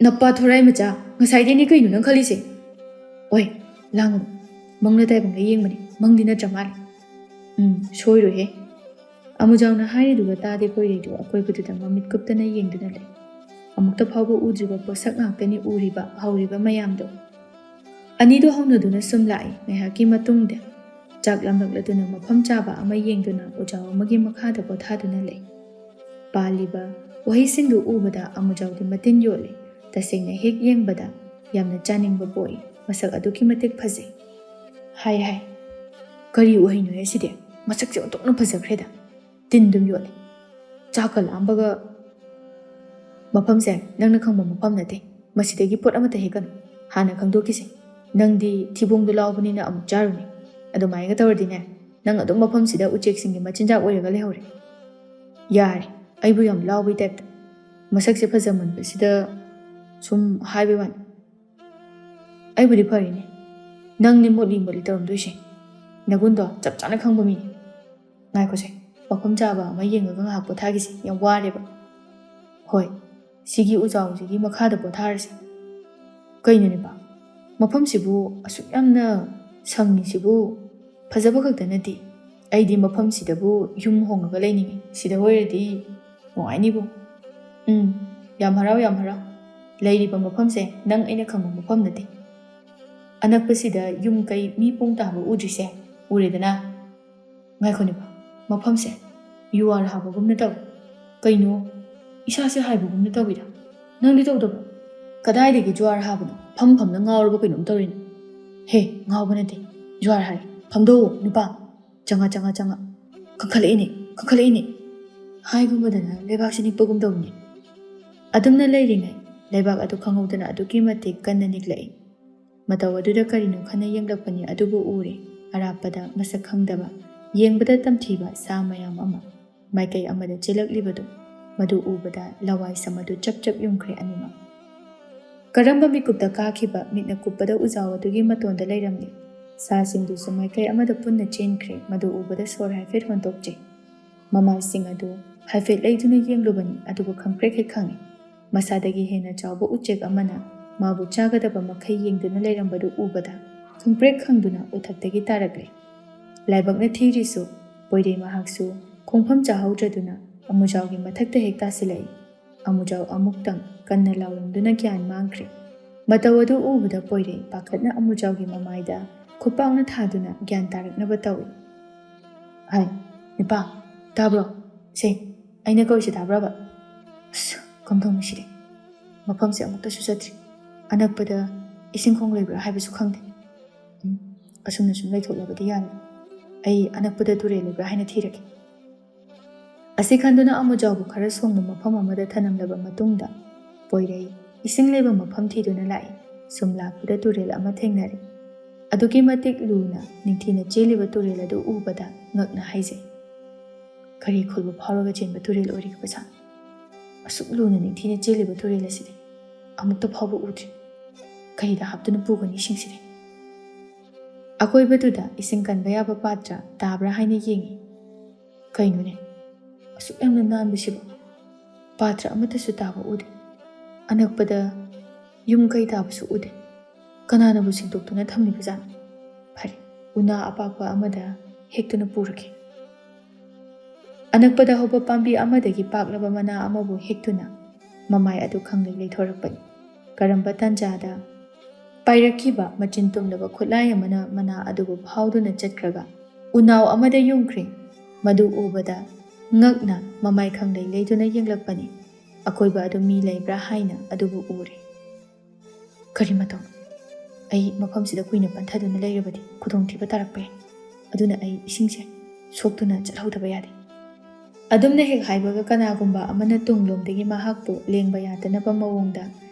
ꯅꯄꯥ ꯊꯣꯔꯥꯏ ꯃꯆꯥ, ꯉꯁꯥꯏꯗꯩꯅꯦ ꯀꯩꯅꯣ ꯅꯪ ꯈꯜꯂꯤꯁꯦ? ꯑꯣꯏ, ꯂꯥꯡꯒꯅꯨ꯫ ꯃꯪꯂ ꯇꯥꯏꯕꯪꯂ ꯌꯦꯡꯕꯅꯤ, ꯃꯪꯗꯤ ꯅꯠꯇ꯭ꯔ ꯃꯥꯜꯂꯦ꯫ ꯎꯝ, ꯁꯣꯏꯔꯣꯏꯍꯦ꯫" ꯑꯃꯨꯖꯥꯎꯅ ꯍꯥꯏꯔꯤꯗꯨꯒ ꯇꯥꯗꯦ ꯄꯣꯏꯔꯩꯗꯨ ꯑꯀꯣꯏꯕꯗꯨꯗ ꯃꯃꯤꯠ ꯀꯨꯞꯇꯅ ꯌꯦꯡꯗꯨꯅ ꯂꯩ꯫ ꯑꯃꯨꯛꯇ ꯐꯥꯎꯕ ꯎꯗ꯭ꯔꯤꯕ ꯄꯣꯠꯁꯛ ꯉꯥꯛꯇꯅꯤ ꯎꯔꯤꯕ, ꯍꯧꯔꯤꯕ ꯃꯌꯥꯝꯗꯣ꯫ ꯑꯅꯤꯗꯣ ꯍꯧꯅꯗꯨꯅ ꯁꯨꯝ ꯂꯥꯛꯏ꯫ ꯉꯥꯏꯍꯥꯛꯀꯤ ꯃꯇꯨꯡꯗ ꯆꯥꯛ ꯂꯥꯝꯂꯛꯂꯗꯨꯅ ꯃꯐꯝ ꯆꯥꯕ ꯑꯃ ꯌꯦꯡꯗꯨꯅ ꯎꯖꯥꯎ ꯑꯃꯒꯤ ꯃꯈꯥꯗ ꯄꯣꯊꯥꯗꯨꯅ ꯂꯩ꯫ ꯄꯥꯜꯂꯤꯕ ꯎꯍꯩꯁꯤꯡꯗꯨ ꯎꯕꯗ ꯑꯃꯨꯖꯥꯎꯗꯤ ꯃꯇꯤꯟ ꯌꯣꯠꯂꯤ꯫ ꯇꯁꯦꯡꯅ ꯍꯦꯛ ꯌꯦꯡꯕꯗ ꯌꯥꯝꯅ ꯆꯥꯅꯤꯡꯕ ꯄꯣꯛꯏ꯫ ꯃꯁꯛ ꯑꯗꯨꯛꯀꯤ ꯃꯇꯤꯛ ꯐꯖꯩ꯫ ꯍꯥꯏ ꯍꯥꯏ, ꯀꯔꯤ ꯎꯍꯩꯅꯣ ꯁꯤꯗꯤ? ꯃꯁꯛꯁꯦ ꯑꯣꯟꯊꯣꯛꯅ ꯐꯖꯈ꯭ꯔꯦꯗ꯫ ꯇꯤꯟ ꯑꯗꯨꯝ ꯌꯣꯠꯂꯤ꯫ ꯆꯥꯛꯀ ꯂꯥꯝꯕꯒ꯫ ꯃꯐꯝꯁꯦ ꯅꯪꯅ ꯈꯪꯕ ꯃꯐꯝ ꯅꯠꯇꯦ꯫ ꯃꯁꯤꯗꯒꯤ ꯄꯣꯠ ꯑꯃꯠꯇ ꯍꯦꯛꯀꯅꯨ꯫ ꯍꯥꯟꯅ ꯈꯪꯗꯣꯛꯈꯤꯁꯦ꯫ ꯅꯪꯗꯤ ꯊꯤꯕꯣꯡꯗꯣ ꯂꯥꯎꯕꯅꯤꯅ ꯑꯃꯨꯛ ꯆꯥꯔꯨꯅꯤ꯫ ꯑꯗꯨꯃꯥꯏꯅꯒ ꯇꯧꯔꯗꯤꯅꯦ, ꯅꯪ ꯑꯗꯨꯝ ꯃꯐꯝꯁꯤꯗ ꯎꯆꯦꯛꯁꯤꯡꯒꯤ ꯃꯆꯤꯟꯖꯥꯛ ꯑꯣꯏꯔꯒ ꯂꯩꯍꯧꯔꯦ꯫ ꯌꯥꯔꯦ, ꯑꯩꯕꯨ ꯌꯥꯝ ꯂꯥꯎꯕꯩ ꯇꯥꯏꯞꯇ꯫ ꯃꯁꯛꯁꯦ ꯐꯖꯃꯟꯕꯁꯤꯗ ꯁꯨꯝ ꯍꯥꯏꯕꯩ ꯋꯥꯅꯤ꯫ ꯑꯩꯕꯨꯗꯤ ꯐꯔꯤꯅꯦ꯫ ꯅꯪꯅꯦ ꯃꯣꯠꯂꯤ ꯃꯣꯠꯂꯤ ꯇꯧꯔꯝꯗꯣꯏꯁꯦ꯫ ꯅꯒꯨꯟꯗꯣ ꯆꯞ ꯆꯥꯅ ꯈꯪꯕ ꯃꯤꯅꯤ꯫ ꯉꯥꯏꯈꯣꯁꯦ, ꯃꯐꯝ ꯆꯥꯕ ꯑꯃ ꯌꯦꯡꯉꯒ ꯉꯥꯏꯍꯥꯛ ꯄꯣꯊꯥꯈꯤꯁꯦ, ꯌꯥꯝ ꯋꯥꯔꯦꯕ꯫ ꯍꯣꯏ, ꯁꯤꯒꯤ ꯎꯖꯥꯎꯁꯤꯒꯤ ꯃꯈꯥꯗ ꯄꯣꯊꯥꯔꯁꯦ꯫ ꯀꯩꯅꯣꯅꯦꯕ, ꯃꯐꯝꯁꯤꯕꯨ ꯑꯁꯨꯛ ꯌꯥꯝꯅ ꯁꯪꯉꯤꯁꯤꯕꯨ? ꯐꯖꯕ ꯈꯛꯇ ꯅꯠꯇꯦ, ꯑꯩꯗꯤ ꯃꯐꯝꯁꯤꯗꯕꯨ ꯌꯨꯝ ꯍꯣꯡꯉꯒ ꯂꯩꯅꯤꯡꯉꯤ꯫ ꯁꯤꯗ ꯑꯣꯏꯔꯗꯤ ꯅꯨꯡꯉꯥꯏꯅꯤꯕꯨ꯫ ꯎꯝ, ꯌꯥꯝ ꯍꯔꯥꯎ, ꯌꯥꯝ ꯍꯔꯥꯎ꯫ ꯂꯩꯔꯤꯕ ꯃꯐꯝꯁꯦ ꯅꯪ ꯑꯩꯅ ꯈꯪꯕ ꯃꯐꯝ ꯅꯠꯇꯦ꯫ ꯑꯅꯛꯄꯁꯤꯗ ꯌꯨꯝ ꯀꯩ ꯃꯤ ꯄꯣꯡ ꯇꯥꯕ ꯎꯗ꯭ꯔꯤꯁꯦ ꯎꯔꯦꯗꯅ꯫ ꯉꯥꯏꯈꯣꯅꯦꯕ, ꯃꯐꯝꯁꯦ ꯌꯨ ꯑꯥꯔ ꯍꯥꯕꯒꯨꯝꯅ ꯇꯧꯏ꯫ ꯀꯩꯅꯣ, ꯏꯁꯥꯁꯦ ꯍꯥꯏꯕꯒꯨꯝꯅ ꯇꯧꯏꯗ꯫ ꯅꯪꯗꯤ ꯇꯧꯗꯕ꯭ꯔꯣ? ꯀꯗꯥꯏꯗꯒꯤ ꯖꯨꯋꯥꯔ ꯍꯥꯕꯅꯣ? ꯐꯝ ꯐꯝꯅ ꯉꯥꯎꯔꯕ ꯀꯩꯅꯣꯝ ꯇꯧꯔꯤꯅꯦ꯫ ꯍꯦ, ꯉꯥꯎꯕ ꯅꯠꯇꯦ꯫ ꯖꯨꯋꯥꯔ ꯍꯥꯏ꯫ ꯐꯝꯗꯧꯑꯣ, ꯅꯨꯄꯥ꯫ ꯆꯪꯉ, ꯆꯪꯉ, ꯆꯪꯉ꯫ ꯀꯟꯈꯠꯂꯛꯏꯅꯦ, ꯀꯟꯈꯠꯂꯛꯏꯅꯦ꯫ ꯍꯥꯏꯒꯨꯝꯕꯗꯅ ꯂꯩꯕꯥꯛꯁꯤ ꯅꯤꯛꯄꯒꯨꯝ ꯇꯧꯏꯅꯦ꯫ ꯑꯗꯨꯝꯅ ꯂꯩꯔꯤꯉꯩ, ꯂꯩꯕꯥꯛ ꯑꯗꯨ ꯈꯪꯍꯧꯗꯅ ꯑꯗꯨꯛꯀꯤ ꯃꯇꯤꯛ ꯀꯟꯅ ꯅꯤꯛꯂꯛꯏ꯫ ꯃꯇꯧ ꯑꯗꯨꯗ ꯀꯔꯤꯅꯣ ꯈꯟꯅ ꯌꯦꯡꯂꯛꯄꯅꯤ, ꯑꯗꯨꯕꯨ ꯎꯔꯦ꯫ ꯑꯔꯥꯞꯄꯗ ꯃꯁꯛ ꯈꯪꯗꯕ, ꯌꯦꯡꯕꯗ ꯇꯝꯊꯤꯕ ꯁꯥ ꯃꯌꯥꯝ ꯑꯃ ꯃꯥꯏꯀꯩ ꯑꯃꯗ ꯆꯦꯜꯂꯛꯂꯤꯕꯗꯨ, ꯃꯗꯨ ꯎꯕꯗ ꯂꯋꯥꯏ ꯁꯝ ꯑꯗꯨ ꯆꯞ ꯆꯞ ꯌꯨꯡꯈ꯭ꯔꯦ ꯑꯅꯤꯃꯛ꯫ ꯀꯔꯝꯕ ꯃꯤꯀꯨꯞꯇ ꯀꯥꯈꯤꯕ ꯃꯤꯠꯅ ꯀꯨꯞꯄꯗ ꯎꯖꯥꯎ ꯑꯗꯨꯒꯤ ꯃꯇꯣꯟꯗ ꯂꯩꯔꯝꯂꯤ꯫ ꯁꯥꯁꯤꯡꯗꯨꯁꯨ ꯃꯥꯏꯀꯩ ꯑꯃꯗ ꯄꯨꯟꯅ ꯆꯦꯟꯈ꯭ꯔꯦ꯫ ꯃꯗꯨ ꯎꯕꯗ ꯁꯣꯔ ꯍꯥꯏꯐꯦꯠ ꯍꯣꯟꯗꯣꯛꯆꯩ꯫ ꯃꯃꯥꯏꯁꯤꯡ ꯑꯗꯨ ꯍꯥꯏꯐꯦꯠ ꯂꯩꯗꯨꯅ ꯌꯦꯡꯂꯨꯕꯅꯤ, ꯑꯗꯨꯕꯨ ꯈꯪꯄ꯭ꯔꯦꯛ ꯍꯦꯛ ꯈꯪꯉꯤ꯫ ꯃꯁꯥꯗꯒꯤ ꯍꯦꯟꯅ ꯆꯥꯎꯕ ꯎꯆꯦꯛ ꯑꯃꯅ ꯃꯥꯕꯨ ꯆꯥꯒꯗꯕ ꯃꯈꯩ ꯌꯦꯡꯗꯨꯅ ꯂꯩꯔꯝꯕꯗꯨ ꯎꯕꯗ, ꯈꯪꯄ꯭ꯔꯦꯛ ꯈꯪꯗꯨꯅ ꯎꯊꯛꯇꯒꯤ ꯇꯥꯔꯛꯂꯦ꯫ ꯂꯥꯏꯕꯛꯅ ꯊꯤꯔꯤꯁꯨ, ꯄꯣꯏꯔꯩ ꯃꯍꯥꯛꯁꯨ ꯈꯣꯡꯐꯝ ꯆꯥꯍꯧꯗ꯭ꯔꯗꯨꯅ ꯑꯃꯨꯖꯥꯎꯒꯤ ꯃꯊꯛꯇ ꯍꯦꯛ ꯇꯥꯁꯤꯜꯂꯛꯏ꯫ ꯑꯃꯨꯖꯥꯎ ꯑꯃꯨꯛꯇꯪ ꯀꯟꯅ ꯂꯥꯎꯔꯝꯗꯨꯅ ꯒ꯭ꯌꯥꯟ ꯃꯥꯡꯈ꯭ꯔꯦ꯫ ꯃꯇꯧ ꯑꯗꯨ ꯎꯕꯗ ꯄꯣꯏꯔꯩ ꯄꯥꯈꯠꯅ ꯑꯃꯨꯖꯥꯎꯒꯤ ꯃꯃꯥꯏꯗ ꯈꯨꯠꯄꯥꯛꯅ ꯊꯥꯗꯨꯅ ꯒ꯭ꯌꯥꯟ ꯇꯥꯔꯛꯅꯕ ꯇꯧꯏ꯫ "ꯍꯥꯏ, ꯅꯨꯄꯥ, ꯇꯥꯕ꯭ꯔꯣ? ꯁꯦ, ꯑꯩꯅ ꯀꯧꯔꯤꯁꯦ ꯇꯥꯕ꯭ꯔꯕ? ꯑꯁ, ꯀꯝꯗꯧꯅꯤ ꯁꯤꯗꯤ? ꯃꯐꯝꯁꯦ ꯑꯃꯨꯛꯇꯁꯨ ꯆꯠꯇ꯭ꯔꯤ꯫ ꯑꯅꯛꯄꯗ ꯏꯁꯤꯡ ꯈꯣꯡ ꯂꯩꯕ꯭ꯔꯥ ꯍꯥꯏꯕꯁꯨ ꯈꯪꯗꯦ꯫ ꯎꯝ, ꯑꯁꯨꯝꯅ ꯁꯨꯝ ꯂꯩꯊꯣꯛꯂꯕꯗꯤ ꯌꯥꯔꯣꯏ꯫ ꯑꯩ ꯑꯅꯛꯄꯗ ꯇꯨꯔꯦꯜ ꯂꯩꯕ꯭ꯔꯥ ꯍꯥꯏꯅ ꯊꯤꯔꯒꯦ꯫" ꯑꯁꯤ ꯈꯟꯗꯨꯅ ꯑꯃꯨꯖꯥꯎꯕꯨ ꯈꯔ ꯁꯣꯡꯕ ꯃꯐꯝ ꯑꯃꯗ ꯊꯅꯝꯂꯕ ꯃꯇꯨꯡꯗ, ꯄꯣꯏꯔꯩ ꯏꯁꯤꯡ ꯂꯩꯕ ꯃꯐꯝ ꯊꯤꯗꯨꯅ ꯂꯥꯛꯏ꯫ ꯁꯨꯝ ꯂꯥꯛꯄꯗ ꯇꯨꯔꯦꯜ ꯑꯃ ꯊꯦꯡꯅꯔꯦ꯫ ꯑꯗꯨꯛꯀꯤ ꯃꯇꯤꯛ ꯂꯨꯅ ꯅꯤꯡꯊꯤꯅ ꯆꯦꯜꯂꯤꯕ ꯇꯨꯔꯦꯜ ꯑꯗꯨ ꯎꯕꯗ ꯉꯛꯅ ꯍꯥꯏꯖꯩ꯫ ꯀꯔꯤ ꯈꯨꯜꯕꯨ ꯐꯥꯎꯔꯒ ꯆꯦꯟꯕ ꯇꯨꯔꯦꯜ ꯑꯣꯏꯔꯤꯕꯖꯥꯠꯅꯣ? ꯑꯁꯨꯛ ꯂꯨꯅ ꯅꯤꯡꯊꯤꯅ ꯆꯦꯜꯂꯤꯕ ꯇꯨꯔꯦꯜ ꯑꯁꯤꯗꯤ ꯑꯃꯨꯛꯇ ꯐꯥꯎꯕ ꯎꯗ꯭ꯔꯤ꯫ ꯀꯔꯤꯗ ꯍꯥꯞꯇꯨꯅ ꯄꯨꯒꯅꯤ ꯏꯁꯤꯡꯁꯤꯗꯤ? ꯑꯀꯣꯏꯕꯗꯨꯗ ꯏꯁꯤꯡ ꯀꯟꯕ ꯌꯥꯕ ꯄꯥꯇ꯭ꯔ ꯇꯥꯕ꯭ꯔꯥ ꯍꯥꯏꯅ ꯌꯦꯡꯏ꯫ ꯀꯩꯅꯣꯅꯦ, ꯑꯁꯨꯛ ꯌꯥꯝꯅ ꯅꯥꯟꯕꯁꯤꯕꯨ? ꯄꯥꯇ꯭ꯔ ꯑꯃꯠꯇꯁꯨ ꯇꯥꯕ ꯎꯗꯦ꯫ ꯑꯅꯛꯄꯗ ꯌꯨꯝ ꯀꯩ ꯇꯥꯕꯁꯨ ꯎꯗꯦ꯫ ꯀꯅꯥꯅꯕꯨ ꯁꯦꯡꯗꯣꯛꯇꯨꯅ ꯊꯝꯂꯤꯕꯖꯥꯠꯅꯣ? ꯐꯔꯦ, ꯎꯅꯥ ꯑꯄꯥꯛꯄ ꯑꯃꯗ ꯍꯦꯛꯇꯨꯅ ꯄꯨꯔꯒꯦ꯫ ꯑꯅꯛꯄꯗ ꯍꯧꯕ ꯄꯥꯝꯕꯤ ꯑꯃꯗꯒꯤ ꯄꯥꯛꯂꯕ ꯃꯅꯥ ꯑꯃꯕꯨ ꯍꯦꯛꯇꯨꯅ ꯃꯃꯥꯏ ꯑꯗꯨ ꯈꯪꯂꯩ ꯂꯩꯊꯣꯔꯛꯄꯅꯤ꯫ ꯀꯔꯝꯕ ꯇꯥꯟꯖꯥꯗ ꯄꯥꯏꯔꯛꯈꯤꯕ ꯃꯆꯤꯟ ꯇꯨꯝꯂꯕ ꯈꯨꯠꯂꯥꯏ ꯑꯃꯅ ꯃꯅꯥ ꯑꯗꯨꯕꯨ ꯐꯥꯎꯗꯨꯅ ꯆꯠꯈ꯭ꯔꯒ ꯎꯅꯥꯎ ꯑꯃꯗ ꯌꯨꯡꯈ꯭ꯔꯦ꯫ ꯃꯗꯨ ꯎꯕꯗ ꯉꯛꯅ ꯃꯃꯥꯏ ꯈꯪꯂꯩ ꯂꯩꯗꯨꯅ ꯌꯦꯡꯂꯛꯄꯅꯤ꯫ ꯑꯀꯣꯏꯕ ꯑꯗꯨ ꯃꯤ ꯂꯩꯕ꯭ꯔꯥ ꯍꯥꯏꯅ ꯑꯗꯨꯕꯨ ꯎꯔꯦ꯫ ꯀꯔꯤ ꯃꯇꯧ? ꯑꯩ ꯃꯐꯝꯁꯤꯗ ꯀꯨꯏꯅ ꯄꯟꯊꯗꯨꯅ ꯂꯩꯔꯕꯗꯤ ꯈꯨꯗꯣꯡꯊꯤꯕ ꯇꯥꯔꯛꯄ ꯌꯥꯏ꯫ ꯑꯗꯨꯅ ꯑꯩ ꯏꯁꯤꯡꯁꯦ ꯁꯣꯛꯇꯨꯅ ꯆꯠꯍꯧꯗꯕ ꯌꯥꯗꯦ꯫ ꯑꯗꯨꯝꯅ ꯍꯦꯛ ꯍꯥꯏꯕꯒ ꯀꯅꯥꯒꯨꯝꯕ ꯑꯃꯅ ꯇꯨꯡꯂꯣꯝꯗꯒꯤ ꯃꯍꯥꯛꯄꯨ ꯂꯦꯡꯕ ꯌꯥꯗꯅꯕ ꯃꯑꯣꯡꯗ